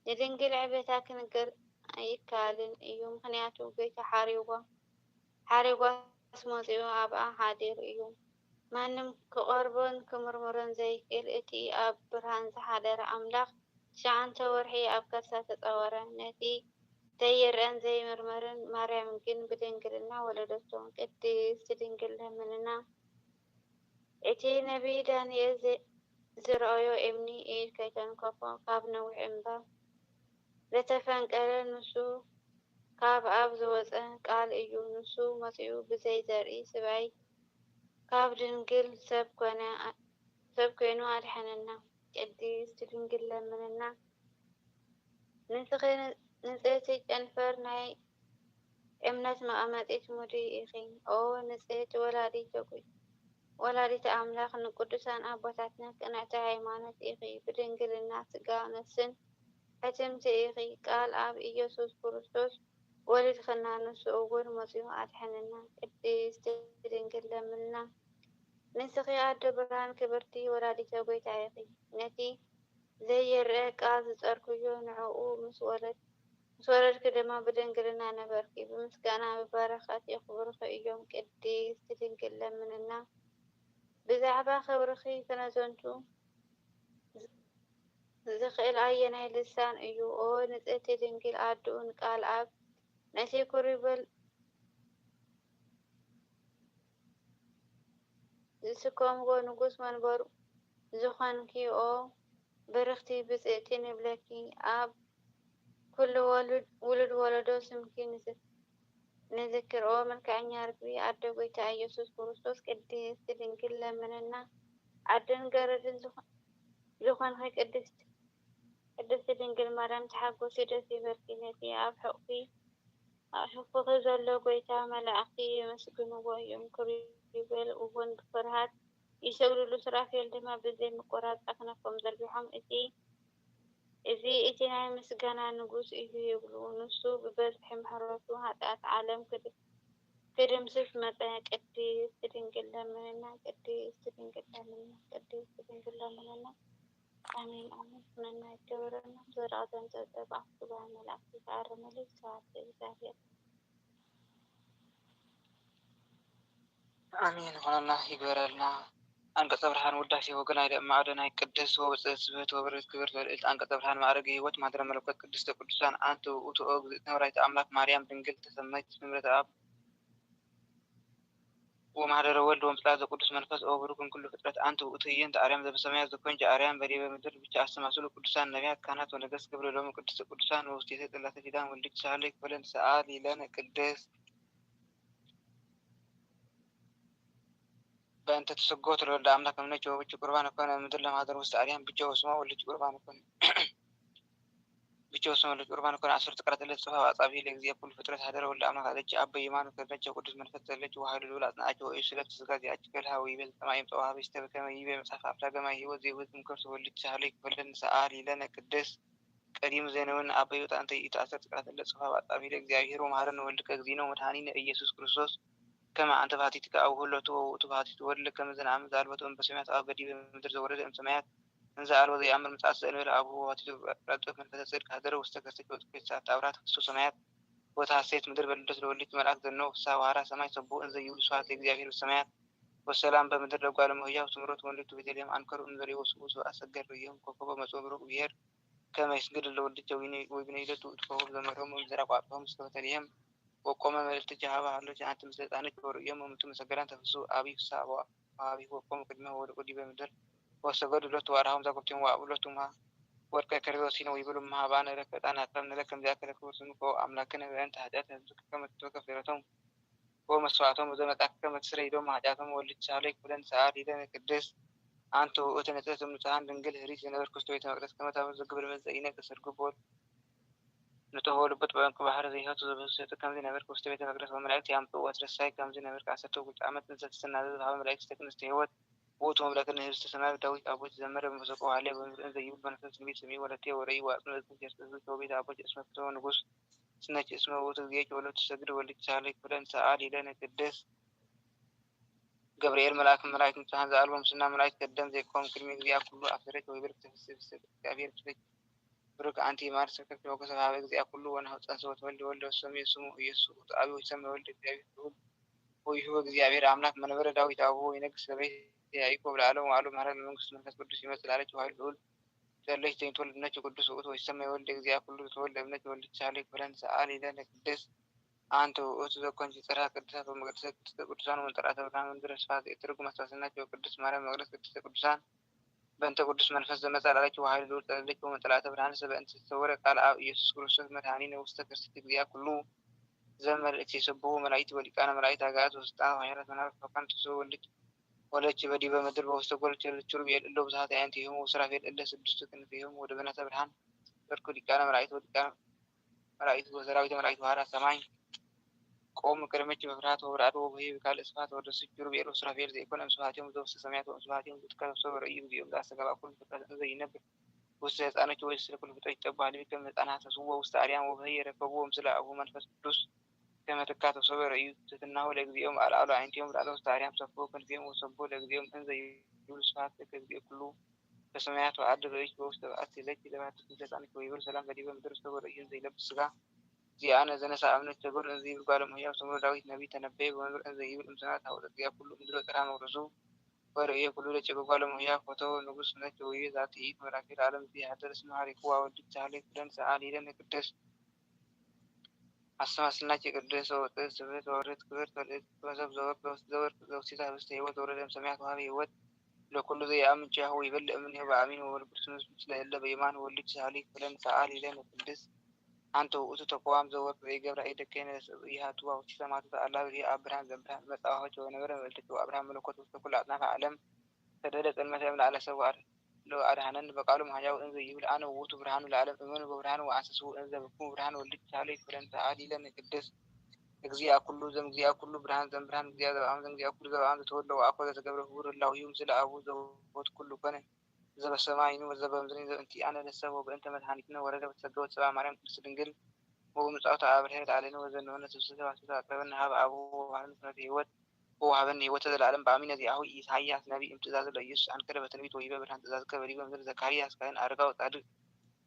ንድንግል ዕቤታ ክንገር ኣይከኣልን እዩ፣ ምኽንያቱ ጐይታ ሓሪዋ ሓሪጓስ መጺኡ ኣብኣ ሓዲሩ እዩ። ማንም ክቐርቦን ክምርምሮን ዘይክእል እቲ ኣብ ብርሃን ዝሓደረ ኣምላኽ ትሽዓንተ ወርሒ ኣብ ከርሳ ተጸወረ። ነቲ ዘይረኣን ዘይምርመርን ማርያም ግን ብድንግልና ወለደቶ። ቅድስት ድንግል ለምንና። እቲ ነቢይ ዳንኤል ዝረኣዮ እምኒ ኢድ ከይተንከፎ ካብ ነዊሕ እምባ ዝተፈንቀለ ንሱ ካብ ኣፍ ዝወጸ ቃል እዩ። ንሱ መጺኡ ብዘይ ዘርኢ ስብኣይ ካብ ድንግል ሰብ ኮነ፣ ሰብ ኮይኑ ኣድሐነና። ቅድስት ድንግል ለምንና። ንስኺ ንጽህቲ ጨንፈር ናይ እምነት መቐመጢት ሙዲ ኢኺ። ኦ ንጽህቲ ወላዲተ ኣምላኽ፣ ንቅዱሳን ኣቦታትና ቅንዕቲ ሃይማኖት ኢኺ። ብድንግልና ስጋ ነፍስን ሕትምቲ ኢኺ። ቃል ኣብ ኢየሱስ ክርስቶስ ወሊድኽና፣ ንሱ እውን መጺኡ ኣድሐነና። ቅድስቲ ድንግል ለምንና። ንስኺ ኣደ ብርሃን ክብርቲ ወላዲተ ጐይታ ኢኺ። ነቲ ዘይረኣ ቃል ዝጸርክዮ ንዕኡ ምስ ወለድ ምስ ወለድኪ ድማ ብድንግልና ንበርኪ፣ ብምስጋና ብበረኸት የኽብሩኺ እዮም። ቅድስቲ ድንግል ለምንና። ብዛዕባ ክብርኺ ክነዘንቱ ዝኽእል ኣየናይ ልሳን እዩ? ኦ ንጽህቲ ድንግል ኣድኡ ንቃል ኣብ ነቲ ክሩቤል ዝስከምዎ ንጉስ መንበሩ ዝኾንኪ ኦ ብርኽቲ ብጽእቲ ንብለኪ ኣብ ኩሉ ውሉድ ወለዶ ስምኪ ንዝክር ኦ መልክዐኛ ርግቢ ኣደ ጎይታ ኢየሱስ ክርስቶስ ቅድስቲ ድንግል ለምንና ኣደን ገረድን ዝኾንኪ ቅድስቲ ድንግል ማርያም ተሓጎሲ ደስ ይበልኪ ነቲ ኣብ ሕቑፊ ኣሕፉኺ ዘሎ ጐይታ መላእኽቲ የመስግንዎ እዮም። ኪሩቤል እውን ብፍርሃት ይሰግዱሉ፣ ሱራፌል ድማ ብዘይ ምቁራጽ ኣኽናፎም ዘርጊሖም፣ እዚ እቲ ናይ ምስጋና ንጉስ እዩ ይብሉ። ንሱ ብብዝሒ ምሕረቱ ሓጢኣት ዓለም ክድምስስ መጸ። ቅድስት ድንግል ለምንና፣ ቅድስት ድንግል ለምንና፣ ቅድስት ድንግል ለምንና። ኣሜን ኣሜን። ኩነና ይገበረና። ዘርኣ ዘንጸብጸብ ኣፍ ስጋ መላእክቲ ዝኣረመሉ ስብሐት ለእግዚኣብሔር። ኣሜን። ኩነና ይግበረልና። ኣንቀጸ ብርሃን ውዳሴ ወገናይ ለእማዕዶ ናይ ቅድስት ወብጽእት ስብህት ወብርህት ክብርት ወልዕልት ኣንቀጸ ብርሃን ማዕረገ ሕይወት ማህደረ መለኮት ቅድስተ ቅዱሳን ኣንቲ ውእቱ ኦ እግዝእትነ ወላዲተ ኣምላክ ማርያም ድንግል ተሰመይት ስምረተ ኣብ ወማህደረ ወልድ ወምጽላተ ቅዱስ መንፈስ ኦ ብሩክ እምኩሉ ፍጥረት ኣንቲ ውእቱ ህየንተ ኣርያም ዘበሰማያት ዘኮንኪ ኣርያም በዲበ ምድር ብቻ ኣስተማስሉ ቅዱሳን ነቢያት ካህናት ወነገስት ክብር ሎሙ ቅድስተ ቅዱሳን ወውስቴተ ጽላተ ኪዳን ወልድኪ ሳህለ ይክፈለን ሰኣሊ ለነ ቅድስት በእንተ ትስጎ ተለወልደ ኣምላክ እምነች ወብች ቁርባን ኮነ ምድር ለማህደር ውስተ ኣርያም ብቻ ወስማ ወልድኪ ቁርባን ኮነ ብቻ ወስማ ወልድኪ ቁርባን ኮነ። ኣሰርቱ ቃላት እለ ጽፋ ኣጻቢ ለእግዚእ ኩሉ ፍጥረት ሀደረ ወልደ ኣምላክ ኣለች ኣብ በየማኑ ከለች ቅዱስ መንፈስ ዘለች ወሃይሉ ልዑል ኣጽንዓች ወእዩ ስለ ተስጋ ዚኣች ከልሃ ወይቤ ተማይም ጸዋሃበች ተበከመ ይቤ መጽሐፍ ኣፍላ ገማይ ህይወት ዘይወት ምክርስ ወልድኪ ሳህለ ይክፈለን ሰኣሊ ለነ ቅድስት ቀዲሙ ዘይነውን ኣበዩ ጣንተ ይእቱ ኣሰርተ ቃላት እለ ጽፋ ኣጻቢ ለእግዚኣብሔር ወመሃረነ ወልድከ እግዚእነ ወመድኃኒነ ኢየሱስ ክርስቶስ ከመ ኣንተ ባህቲትከ ኣብ ሁለቱ ወውእቱ ባህቲቱ ወልድ ከመ ዘነአምን ዘአልቦቱ እምበሰማያት ኣብ ገዲበ ምድር ዘወረደ እምሰማያት እንዘ ኣልቦ ዘይኣምር ምጽኣት ዘእንበለ ኣብኡ ወቲቱ ረድኤት መንፈሰ ጽድቅ ሀደረ ውስተ ከርሰኪ ወጽኪ ሰዓት ኣብርሃት ፍሱ ሰማያት ወተሐሴት ምድር በልደት ለወልድኪ መልኣክ ዘነው ፍስሐ ወሐራ ሰማይ ሰብኡ እንዘ ይብሉ ስብሐት ለእግዚኣብሔር በሰማያት ወሰላም በምድር ለጓለ እመሕያው ስምረቱ ወልድቱ ቤተልሔም አንከሩ እንዘ ርእዩ ስብኡ ስብሐት ሰገድ ርእዮም ኮከቦ መጽኡ ብሩቅ ብሔር ከመ ይስግድ ለወልድኪ ወይነ- ወይብነ ይለቱ እድኮም ዘመሮም ወምዘራ ቋጥፎም እስከ ቤተልሔም ወቆመ መልእክቲ ጀሃባ ሃሎኪ አንቲ ምስለ ሕፃንኪ ወርእዮም እምቱ መሰገዳን ተፍሱ አቢ ፍስሐ ወአቢ ወቆሙ ቅድመ ወድቁ ዲበ ምድር ወሰገዱ ሎቱ ወአርሃሙ ዛጎብቲም ወአብሎቱ ማ ወርቀ ከርቤ ወሲነ ወይብሉ እምሃ አባነ ረከ ዕጣን አቅረብነ ለከ እምዚአከ ለክቡር ስምከ ወአምላክነ በእንተ ኃጢአት ህዝብከ ከመ ትትወከፍ ፊረቶም ወመስዋዕቶም ወዘመጻከ መትስረ ኢዶም ኃጢአቶም ወልድ ሳሌ ኩለን ሰዓል ኢለን ቅድስት አንቲ ውእቱ ንጽሕት እምንትሃን ድንግል ህሪት የነበርኩ ውስተ ቤተ መቅደስ ከመ ታቦት ዘግብር መዘኢነ ከሰርጉ በወልድ ንጥሆ ልቡ ጥበንቅ ባህር ዘይሀቱ ዘበሰጡ ከምዚ ነበርክ ውስተ ቤተ መቅደስ ወመላእክት ያምጽኡ ወትረሳይ ከምዚ ነበርክ አሰርተ ጉልት ዓመት እንዘ ትሰናዘዝ ሀበ መላእክት ተክንስተ ህይወት ውእቱ መብለክን ህብስተ ሰማያዊ ዳዊት አቦ ተዘመረ በመሰቆ ዋሌ በምድር እንዘ ይብል መንፈስ ትንቢት ስሚ ወለቴ ወረኢ ዋጽኑ እዝን ጀርስ እዝን ተወቤት አቦ እስመ ፍትወ ንጉስ ስነች እስመ ውእቱ እግዚእኪ ወለቱ ሰግድ ወልድ ሳሌ ኩለን ሰዓል ኢለን ቅድስት ገብርኤል መልአክ መላእክት ንጹሐን ዘአልቦ ምስና መላእክት ቀደም ዘይቆም ቅድሚ እግዚአ ኩሉ አፍሰረች ወይብል ተፍስህ ብስብ እግዚአብሔር ብስለች ብሩክ አንቲ ማር ሰከፍ ወከሰብ ሀበ እግዚአ ኩሉ ወናሁ ጸንሰ ወተወልደ ወልደ ወሰምየ ስሙ ኢየሱስ ውእቱ አብ ወይሰምየ ወልደ እግዚአብሔር ልዑል ወይሁብ እግዚአብሔር አምላክ መንበረ ዳዊት አቡሁ ወይነግስ በቤት ያዕቆብ ለዓለም ወዓለም መሐረነ መንግስቱ መንፈስ ቅዱስ ይመጽእ ለዓለች ወኃይል ልዑል ዘለች ዘይትወልድ እምነች ቅዱስ ውእቱ ወይሰምየ ወልደ እግዚአ ኩሉ ተወልደ እምነች ወልድ ሳሌ ኩለን ሰአል ኢለን ቅድስት አንቲ ውእቱ ዘኮንኪ ጽርሐ ቅዱሳት ወመቅደሰ ቅድስተ ቅዱሳን ወመንጠራተ ብርሃን መንበረ ስብሐት ዘኢትርጉም አስተሳሰናኪ ወቅድስት ማርያም መቅደስ ቅድስተ ቅዱሳን በእንተ ቅዱስ መንፈስ ዘመጻ ላዕለኪ ወኃይል ልዑል ጸለለኪ ወመንጠራተ ብርሃን ሰበ እንተ ተሰወረ ቃል አብ ኢየሱስ ክርስቶስ መድኃኒነ ውስተ ከርሥኪ እግዚአ ኩሉ ዘመልእኪ ስብሑ መላእክት ወሊቃነ መላእክት አጋእዝት ወስልጣን ወኃያላት መናፍስት ወካን ተስኡ ወልድኪ ወለኪ በዲበ ምድር በውስተ ጎልኪ ኪሩቤል እለ ብዙኃት አዕይንቲሆሙ ወሱራፌል እለ ስድስቱ ክንፊሆሙ ወደበናተ ብርሃን በርኩ ሊቃነ መላእክት ወሊቃነ መላእክት ወሰራዊተ መላእክት ወሐራ ሰማይ ቆሙ ቅድመኪ በፍርሃት ወበራዕድ ወበኄ ብካልእ ስብሐት ወደሱ ኪሩቤል ወሱራፌል ዘይኮነ እምስብሐቲሆሙ ዘውስተ ሰማያት ወእምስብሐቲሆሙ ዘትከሰሶ በርእዩ እግዚኦም ዘአስተጋብአ ኩሉ ፍጥረት እንዘ ይነብር ውስተ ሕፃኖች ወይስ ለኩሉ ፍጥረት ይጠቡ ሀልቢ ከም ሕፃን ሐሰስዎ ውስተ አርያም ወበህየ ረከብዎ ምስለ አቡ መንፈስ ቅዱስ ከመ ትካተሶ በርእዩ ትሕትናሁ ለእግዚኦም አልዓሉ አዕይንቲሆሙ ላዕለ ውስተ አርያም ሰፍሑ ክንፊሆሙ ወሰብሑ ለእግዚኦም እንዘ ይብሉ ስብሐት ለከ እግዚኦ ኩሉ በሰማያት ወአድር ርእይኪ በውስተ በአቲ ለኪ ለባህቱ ስደት አንቺ ወይብል ሰላም በዲበ ምድር ውስተ ወርእዩ እንዘ ይለብስ ስጋ ዚአነ ዘነሳ አምነት ተገሩ እንዘ ይብል ጓለ እመሕያው ሰምሮ ዳዊት ነቢይ ተነበየ በመንበር እንዘ ይብል እምሰማያት ሀውፀ ዚአ ኩሉ ምድሮ ጥራ መቅደሱ ወርእየ ኩሉ ደቂቀ ጓለ እመሕያው ፈተወ ንጉስ ነች ወይቤ ዛቲ ይእቲ መራኪ ለዓለም ዚሀደር እስመ ሀሪኩ ዋወልድ ተሃሌ ኩለን ሰአል ይለን ቅደስ አሰማስልናኪ ቅድስት ወውፅእት ስብሕት ወወርድት ክብርት ወልዕልት ወሰብ ዘወርቅ ዘውስት ዘወርቅ ዘውሲት ህብስተ ህይወት ወረደ እምሰማያት ወሀበ ህይወት ለኩሉ ዘየአምን ኪያሁ ይበልዕ እምኔሁ በአሚን ወመንፈስ ቅዱስ ምስለ እለ በየማን ወልድ ሳሊ ኩለን ሰአል ይለን ቅድስት አንቲ ውእቱ ተኮዋም ዘወርቅ ዘይገብራ ኢደከነ ለሰብእ ይሃትዋ ውስተ ማቱ ተአላ ብልየ አብ ብርሃን ዘእምብርሃን መጻ ወሀጀ ወነበረ መልእልትኪ ወአብርሃ መለኮት ውስተ ኩሉ አጽናፈ ዓለም ሰደደ ጽልመተ እምለአለ ሰብ ወአድሐነኒ በቃሉ መሕያው እንዘ ይብል አነ ውእቱ ብርሃኑ ለዓለም እመኑ በብርሃኑ ወአንሰስዉ እንዘ በኩሙ ብርሃን ወልድኪ ሳሊ ኩለን ሰአሊ ለነ ቅድስት እግዚአ ኩሉ ዘምግዚአ ኩሉ ብርሃን ዘምብርሃን እግዚአ ዘበአም ዘምግዚአ ኩሉ ዘበአም ዘተወልደ ወአኮ ዘተገብረ ህቡር ህላዊሁ ምስለ አቡ ዘወት ኩሉ ኮነ ዘበሰማይኑ ወዘበምድርን ዘእንቲአነ ለሰብ ወበእንተ መድኃኒትነ ወረደ ወተሰገወት ሰብአ ማርያም ቅድስት ድንግል ወብምጽአቱ አብርሀ ለዓለነ ወዘንሆነ ስብስተ ባስቶ አቅረበነ ሀበ አቡ ወባህርን ፍኖተ ህይወት ወወሀበነ ህይወተ ዘለዓለም በአሚነ ዚአሁ ኢሳይያስ ነቢይ እምትእዛዙ ለኢየሱስ አንከረ በትንቢት ወይበ ብርሃን ትእዛዝከ በዲበ ምድር ዘካርያስ ካህን አረጋዊ ጻድቅ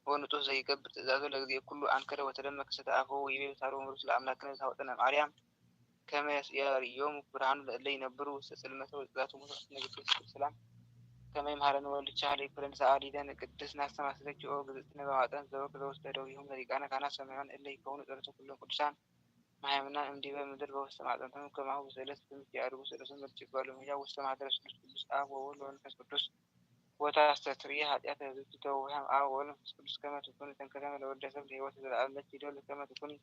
ወንጹህ ዘይገብር ትእዛዞ ለጊዜ ኩሉ አንከረ ወተደመ ክሰተ አፉሁ ወይቤ ብሳሩ ምሩስ ለአምላክነ ዘሳወጠነ ማርያም ከመ ያርእዮሙ ብርሃኑ ለእለ ይነብሩ ውስተ ጽልመተ ወጽላቱ ሞት ነግስት ሰላም ከመ ይምሃረነ ወልድቻ ለይኩለን ሰአሊደን ቅድስት ናስተማስለኪ ኦ ግዝእትነ በማጠን ዘወቅ ዘውስተ ደዊሁም ለሊቃነ ካህናት ሰማያውያን እለ ይከውኑ ጸሎተ ኩሎም ቅዱሳን መሃይምናን እምዲበ ምድር በውስተ ማጠንቶም ከማሁ ብስእለት ትምህርት ያድጉ ስእለቱን መልጭ ባሉ ምህያ ውስተ ማህደረ ስሉስ ቅዱስ አብ ወወልድ ወመንፈስ ቅዱስ ወታስተስርይ ኃጢአተ ህዝብ ተውሃም አብ ወወልድ ወመንፈስ ቅዱስ ከመ ትኩን ተንከተመ ለወልደ ሰብ ለህይወት ዘለዓለም ለኪ ዶል ከመ ትኩኒ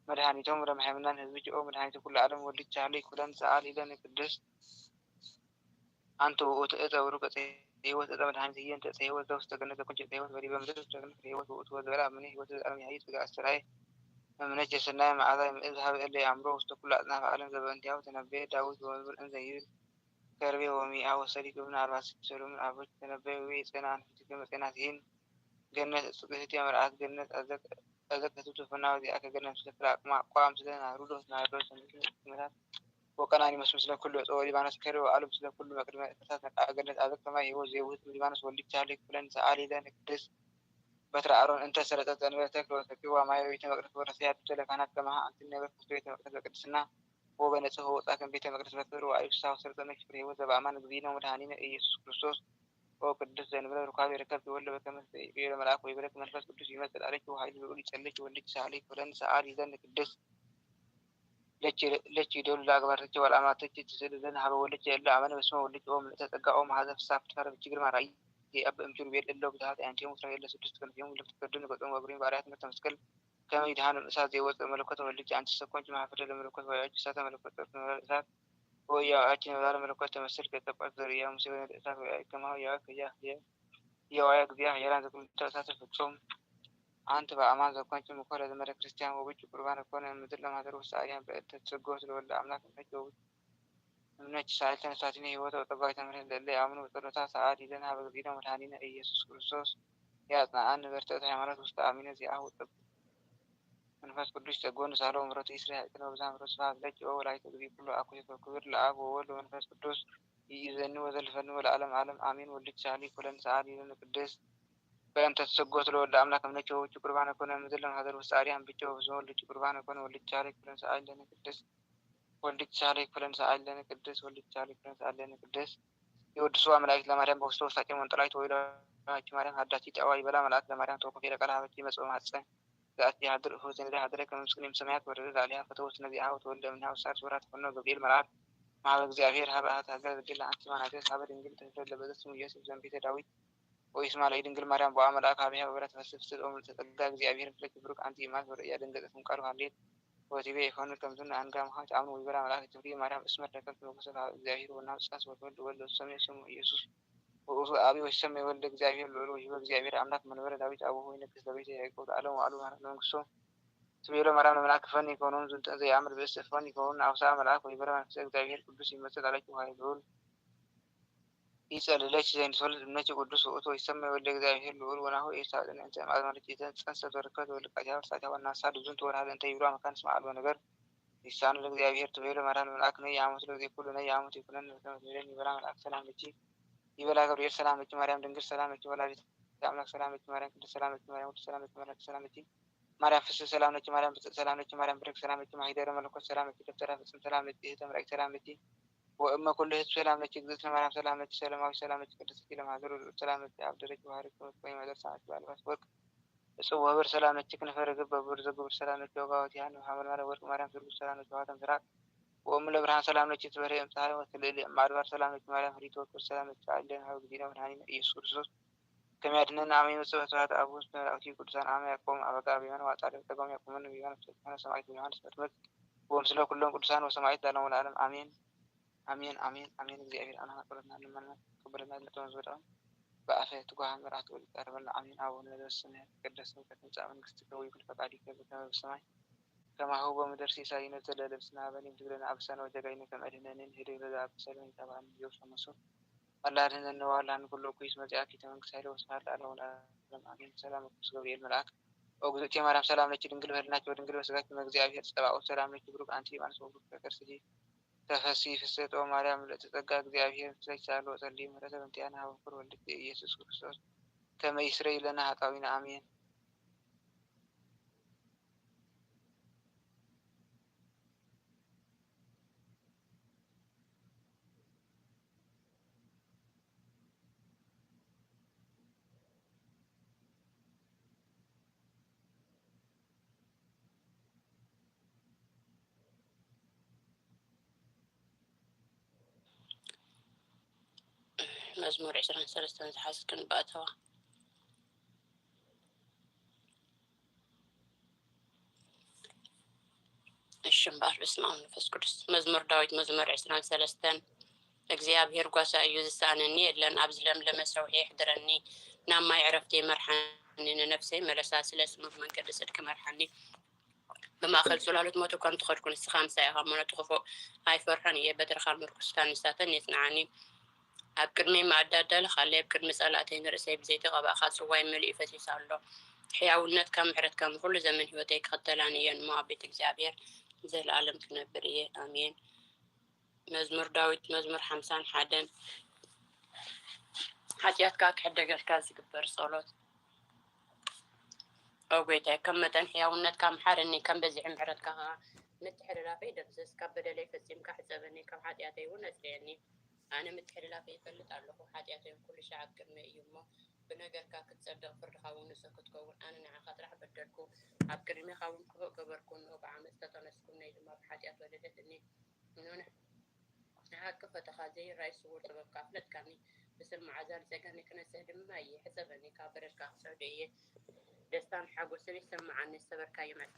መድኃኒቶም ለመሐመናን ህዝብ ኦ መድኃኒት ኩሉ ዓለም ወልድ ቻህለ ይኩለን ሰአል ይለን ቅዱስ አንተ ውእቱ እፀ ብሩክ እፀ ህይወት እፀ መድኃኒት ህየንተ እፀ ህይወት ዘውስተ ገነት ዘኮንች እፀ ህይወት በዲበ ምድር ውስተ ገነት ህይወት ውእቱ ወዘበላ እምኔ ህይወት ዘለዓለም ያህይት ስጋ አስተራየ እምነች የሰናይ መዓዛ ምእዝ ሀበ እለ የአምሮ ውስተ ኩሉ አጽናፈ ዓለም ዘበእንቲአሁ ተነበየ ዳዊት በመዝሙር እንዘ ይብል ከርቤ ወሚያ ወሰሊክ እብነ አርባሲ ሰሎሞን አቦች ተነበዩ ወይጼና አንፍቲ ከመ ጼና ሲሂን ገነት ጽግህት የመርዓት ገነት አዘቅህቱ ትፍና ወዚአከ ገነት ምስለ ፍላቅማ ቋም ስለ ናሩዶ ናርዶ ሰንበት መታት ወቀናኒሞስ ምስለ ኩሉ ዕፀዎ ሊባኖስ ከይደ ወበዓሉ ምስለ ኩሉ መቅድመ እሳት ነቃ ገነት ኣብ ከማይ ህይወት ዘይውህድ ሊባኖስ ወልድኪ ተሃልዩ ክብለኒ ሰኣሊ ለነ ቅድስት በትረ ኣሮን እንተ ሰረጸት ዘንበለ ተክል ወሰፊዋ ማየ ቤተ መቅደስ ወረሰያ ድብተለ ካህናት ከማሃ ኣንቲ ነበርኩ ውስተ ቤተ መቅደስ በቅድስና ወበነጽህ ወውጻ ከም ቤተ መቅደስ በክብር ወኣዩ ፍስሐ ወሰረጸ መኪ ፍሬ ህይወት ዘበኣማን እግዚእነ ወመድኃኒነ ኢየሱስ ክርስቶስ ኦ ቅዱስ ዘንበለ ሩካቤ ረከብኪ ወልደ በከመ ትቤሎ መልአክ ወይበለኪ መንፈስ ቅዱስ ይመጽእ ላዕሌኪ ወኃይል ልዑል ይጸልኪ ወልድኪ ሰአሊ ክብለኒ ሰአሊ ለነ ቅድስት ለኪ ይደሉ ለአግባርትኪ ወለአማትኪ ትስእሊ ለነ ሀበ ወልድኪ እለ አመነ በስመ ወልድኪ ኦ ምልእተ ጸጋ ኦ መሐዘ ፍስሐ ፍትሐ ረብኪ ግርማ ራእይ የአብ እምኪ ሩቤል እለ ብዙኃት አያንቲሆሙ እስራኤል ለስዱስ ክንፊሆሙ ለፍትከዱ ንገጾም ወእግሪም በአርያት ትምህርተ መስቀል ከመ ይድኃኑ እሳት ዘይወፅእ መለኮት ወልድኪ አንቲ ሰኮንኪ መሐፍደ ለመለኮት ወያእኪ እሳተ መለኮት ጸርፍ ነበረ እሳት ወያእኪ ነበረ መለኮት ተመስል ከጸቋት ዘርእያ ሙሴ ወነደ እሳት ወያእኪ ከማሁ ያእክ ያህ የዋያ እግዚአ ኄራን ዘኩልተ እሳተ ፍጹም አንቲ በአማን ዘኮንኪ ምኮ ለዘመደ ክርስቲያን ወብኪ ቁርባን ኮነ ምድር ለማህደር ውስተ አርያም በእንተ ትስግሆት ለወልደ አምላክ እምነኪ ወብኪ እምነኪ ሳልተ ነፍሳቲነ ህይወተ ወጠባይ ተምህረን ለእለ ያምኑ በጸሎታ ሰአሊ ለነ ሀበ እግዚእነ መድኃኒነ ኢየሱስ ክርስቶስ ያጽንዓን ንበርትዕት ሃይማኖት ውስተ አሚነ ዚአሁ ጥብ መንፈስ ቅዱስ ጸጎን ሳሎ ምረቱ ኢስራ ያዕጥን ወብዛ ምረቱ ስብሐት ለኪ ኦ ወላዲተ እግዚእ ኩሉ አኩ ክብር ለአብ ወወልድ ወመንፈስ ቅዱስ ይእዘኒ ወዘልፈኒ ወለዓለም ዓለም አሜን። ወልድኪ ሳሊ ኩለን ሰአሊ ለነ ቅድስት በእንተ ተሰጎት ለወልደ አምላክ እምነኪ ወውኪ ቁርባነ ኮነ ምድር ለማህደር ውስተ አርያም ብኪ ወብስመ ወልድኪ ቁርባነ ኮነ ወልድኪ ሳሊ ኩለን ሰአሊ ለነ ቅድስት ወልድኪ ሳሊ ኩለን ሰአሊ ለነ ቅድስት ወልድኪ ሳሊ ኩለን ሰአሊ ለነ ቅድስት የወድስዋ መላእክት ለማርያም በውስተ ውሳቄ መንጠላይት ወይሎ ሀኪ ማርያም ሀዳኪ ጨዋ ይበላ መልአክ ለማርያም ተወከፌ ለቃል ሀበኪ መጽኦ ማህፀን ዘአቲ ሀድር እሁ ዘንደ ሀደረ ከመ ምስክር እምሰማያት ወረደ ላዕሌሃ ፈተወት ነዚአሃ ወተወልደ እምኔሃ ወሳልስ ወራት ፈኖ ገብርኤል መልአክ ማህበ እግዚአብሔር ሀበ አት ሀገር ድል አንቲ ማናገስ ሀበ ድንግል ተስለ ለበዘት ስሙ ኢየሱስ ዘንቤተ ዳዊት ወይስማ ለኢድንግል ማርያም ቦአ መልአክ ሀቤሃ ወበረት ፈስህ ፍስህ ኦም ተጸጋ እግዚአብሔር ምስለኪ ብሩክ አንቲ እማት ወርእያ ደንገጸት እምቃሉ ሀሌት ወቲቤ ይኮኑ ከምዝነ አንጋ ምዃን ተአምኑ ወይበላ መልአክ ትፍሪ ማርያም እስመር ለከብት መጎሰት ሀበ እግዚአብሔር ወናሁ ጸንስ ወትወልድ ወልድ ወትሰምዮ ስሙ ኢየሱስ ውእቱ አብ ወይሰምይ ወልደ እግዚአብሔር ልዑል ወይበ እግዚአብሔር አምላክ መንበረ ዳዊት አቡሁ ይነግስ ለቤተ ያዕቆብ ለዓለም ወዓሉ መንግስቱ ትቤሎ ማርያም ለመልአክ ፈን ይከውኑን ዝንጠን ዘይአምር ብእስ ፈን ይከውኑን አውሳ መልአክ ወይበረ መንፈስ እግዚአብሔር ቅዱስ ይመጽእ ላለች ውሃ ልዑል ይጸልለች ዘይንትወልድ እምነች ቅዱስ ውእቱ ወይሰምይ ወልደ እግዚአብሔር ልዑል ወናሁ ኤልሳቤጥን እንተ ማዝመረች ኢተን ጸንሰት ወረከበት ወልቃቲያ ወርሳቲያ ወናሳ ድዙን ትወርሃለ እንተ ይብሏ መካን ስማ አልቦ ነገር ይሳኑ ለእግዚአብሔር ትቤሎ ማርያም ለመልአክ ነይ የአመቱ ለጊዜ ኩሉ ነይ የአመቱ ይኩነን ለተመትቤለን ይበላ መልአክ ሰላም ልኪ ይበላ ገብርኤል ሰላም ለኪ ማርያም ድንግል ሰላም ለኪ ወላዲተ አምላክ ሰላም ለኪ ማርያም ቅድስት ሰላም ለኪ ማርያም ቅድስት ሰላም ለኪ ማርያም ሰላም ለኪ ማርያም ፍስህ ሰላም ለኪ ማርያም ብፅዕት ሰላም ለኪ ማርያም ብርክ ሰላም ለኪ ማሂደረ መለኮት ሰላም ለኪ ደብተራ ፍፅም ሰላም ለኪ እህተ መላእክት ሰላም ለኪ ወእመ ኩሉ ህዝብ ሰላም ለኪ እግዝእትነ ማርያም ሰላም ለኪ ሰላማዊ ሰላም ለኪ ቅድስት ለኪ ለማህደሩ ሰላም ለኪ አብደረኪ ባህሪ ክመት ወይ መደር ሰዓት ባለባት ወርቅ እጽው ወህብር ሰላም ለኪ ክንፈ ርግብ በብር ዘግብር ሰላም ለኪ ወጋወት ያህል ሐመልማለ ወርቅ ማርያም ስርጉ ሰላም ለኪ ውሃተ ምስራቅ ወእም ለብርሃን ሰላም ለኪ ትበርህ እም ፀሐይ ወትልእሊ እም አድባር ሰላም ለኪ ማርያም ህሪት ወክብር ሰላም ለኪ አለ ሀብ ጊዜነ መድኃኒነ ኢየሱስ ክርስቶስ ከሚያድነን አመ ይመጽእ በስብሐት አብ ውስጥ መላእክቲ ቅዱሳን አመ ያቆም አበጋ በየማን ዋጻ ለጸጋም ያቆመን በየማን ፍስሐ ሰማዕት ዮሐንስ መጥምቅ ወምስለ ኩሎም ቅዱሳን ወሰማዕት ላለም ወለዓለም አሜን። አሜን አሜን አሜን። እግዚአብሔር አምላክ ጸሎትና ልመና ይቀበለና። ለጥበብ ዝወደቀ በአፈ ትጉሃን መራት ወሊት አርበና አሜን። አቡነ ዘበሰማያት ይትቀደስ ስምከ ትምጻእ መንግስትከ ወይኩን ፈቃድከ በከመ በሰማይ ከማሁ በምድር ሲሳይነ ዘለለዕለትነ ሀበነ ዮም ህድግ ለነ አበሳነ ወጌጋየነ ከመ ንሕነኒ ንህድግ ለዘአበሰ ለነ ኢታብአነ እግዚኦ ውስተ መንሱት አላ አድህነነ ወአድህን ኩሉ እኩይ እስመ ዚአኪ መንግስት ኃይል ወስብሐት ለዓለሙ ለዓለም አሜን። ሰላም ቅዱስ ገብርኤል መልአክ ኦ ግዝእቲ ማርያም ሰላም ለኪ ድንግል በህልናኪ ወድንግል በስጋኪ እመ እግዚአብሔር ጸባኦት ሰላም ለኪ ብሩክ አንቲ እም አንስት ወብሩክ ፍሬ ከርሥኪ ተፈሲ ፍስሕት ኦ ማርያም ምልዕቲ ጸጋ እግዚአብሔር ምስሌኪ ሳሉ ወጸልዪ ምሕረተ በእንቲአነ ሀበ ፍቁር ወልድኪ ኢየሱስ ክርስቶስ ከመ ይስረይ ለነ ኃጣውኢነ አሜን። መዝሙር ዕስራን ሰለስተን ዝሓዝክን ብኣተዋ። እሺ እምበኣር፣ በስመ ኣብ መንፈስ ቅዱስ። መዝሙር ዳዊት መዝሙር ዕስራን ሰለስተን። እግዚኣብሔር ጓሳ እዩ፣ ዝሰኣነኒ የለን። ኣብዚ ለምለመ ሰውሒ የሕድረኒ፣ ናብ ማይ ዕረፍቲ ይመርሓኒ። ንነፍሰይ መለሳ፣ ስለ ስሙ ብመንገዲ ጽድቂ መርሓኒ። ብማእከል ጽላሎት ሞት እኳ እንተኸድኩ፣ ንስኻ ምሳይ ኢኻ እሞ ነቲ ክፉእ ኣይፈርሖን እየ። በትርኻ ምርኩስካ ንሳተን የጽንዓኒ። ኣብ ቅድመይ መኣዲ ኣዳለኻለይ፣ ኣብ ቅድሚ ጸላእተይ ንርእሰይ ብዘይተቐባእካ ጽዋይ መሊኡ ፈሲሱ ኣሎ። ሕያውነትካን ምሕረትካን ብኹሉ ዘመን ህይወተይ ክኽተላኒ እየን እሞ፣ ኣብ ቤት እግዚኣብሔር ንዘለኣለም ክነብር እየ። ኣሜን። መዝሙር ዳዊት መዝሙር ሓምሳን ሓደን። ሓጢኣትካ ክሕደገልካ ዝግበር ጸሎት። ኦ ጎይታይ፣ ከም መጠን ሕያውነትካ ምሓረኒ፣ ከም በዚሒ ምሕረትካ ከኣ ምትሕልላፈይ ደምስስ። ካብ በደለይ ፈጺምካ ሕጸበኒ፣ ካብ ሓጢኣተይ እውን ኣጽርየኒ። ኣነ ምትሕልላፈይ ይፈልጥ ኣለኹ፣ ሓጢኣተይ እውን ኩሉ ሻዕ ኣብ ቅድመይ እዩ እሞ፣ ብነገርካ ክትጸድቕ፣ ፍርድኻ እውን ንጹህ ክትከውን፣ ኣነ ንዓኻ ጥራሕ በደልኩ፣ ኣብ ቅድሜኻ እውን ክፉእ ገበርኩ። እንሆ ብዓመጽ ተጠነስኩ፣ እምነይ ድማ ብሓጢኣት ወለደትኒ። እንሆ ንሓቂ ፈተኻ፣ ዘይራይ ስውር ጥበብካ ኣፍለጥካኒ። ብስም መዓዛ ንጸገኒ ክነጽህ ድማ እየ። ሕጸበኒ፣ ካብ በደልካ ክጽዕዶ እየ። ደስታን ሓጎስን ይሰምዓኒ፣ ዝሰበርካዮ መ-፣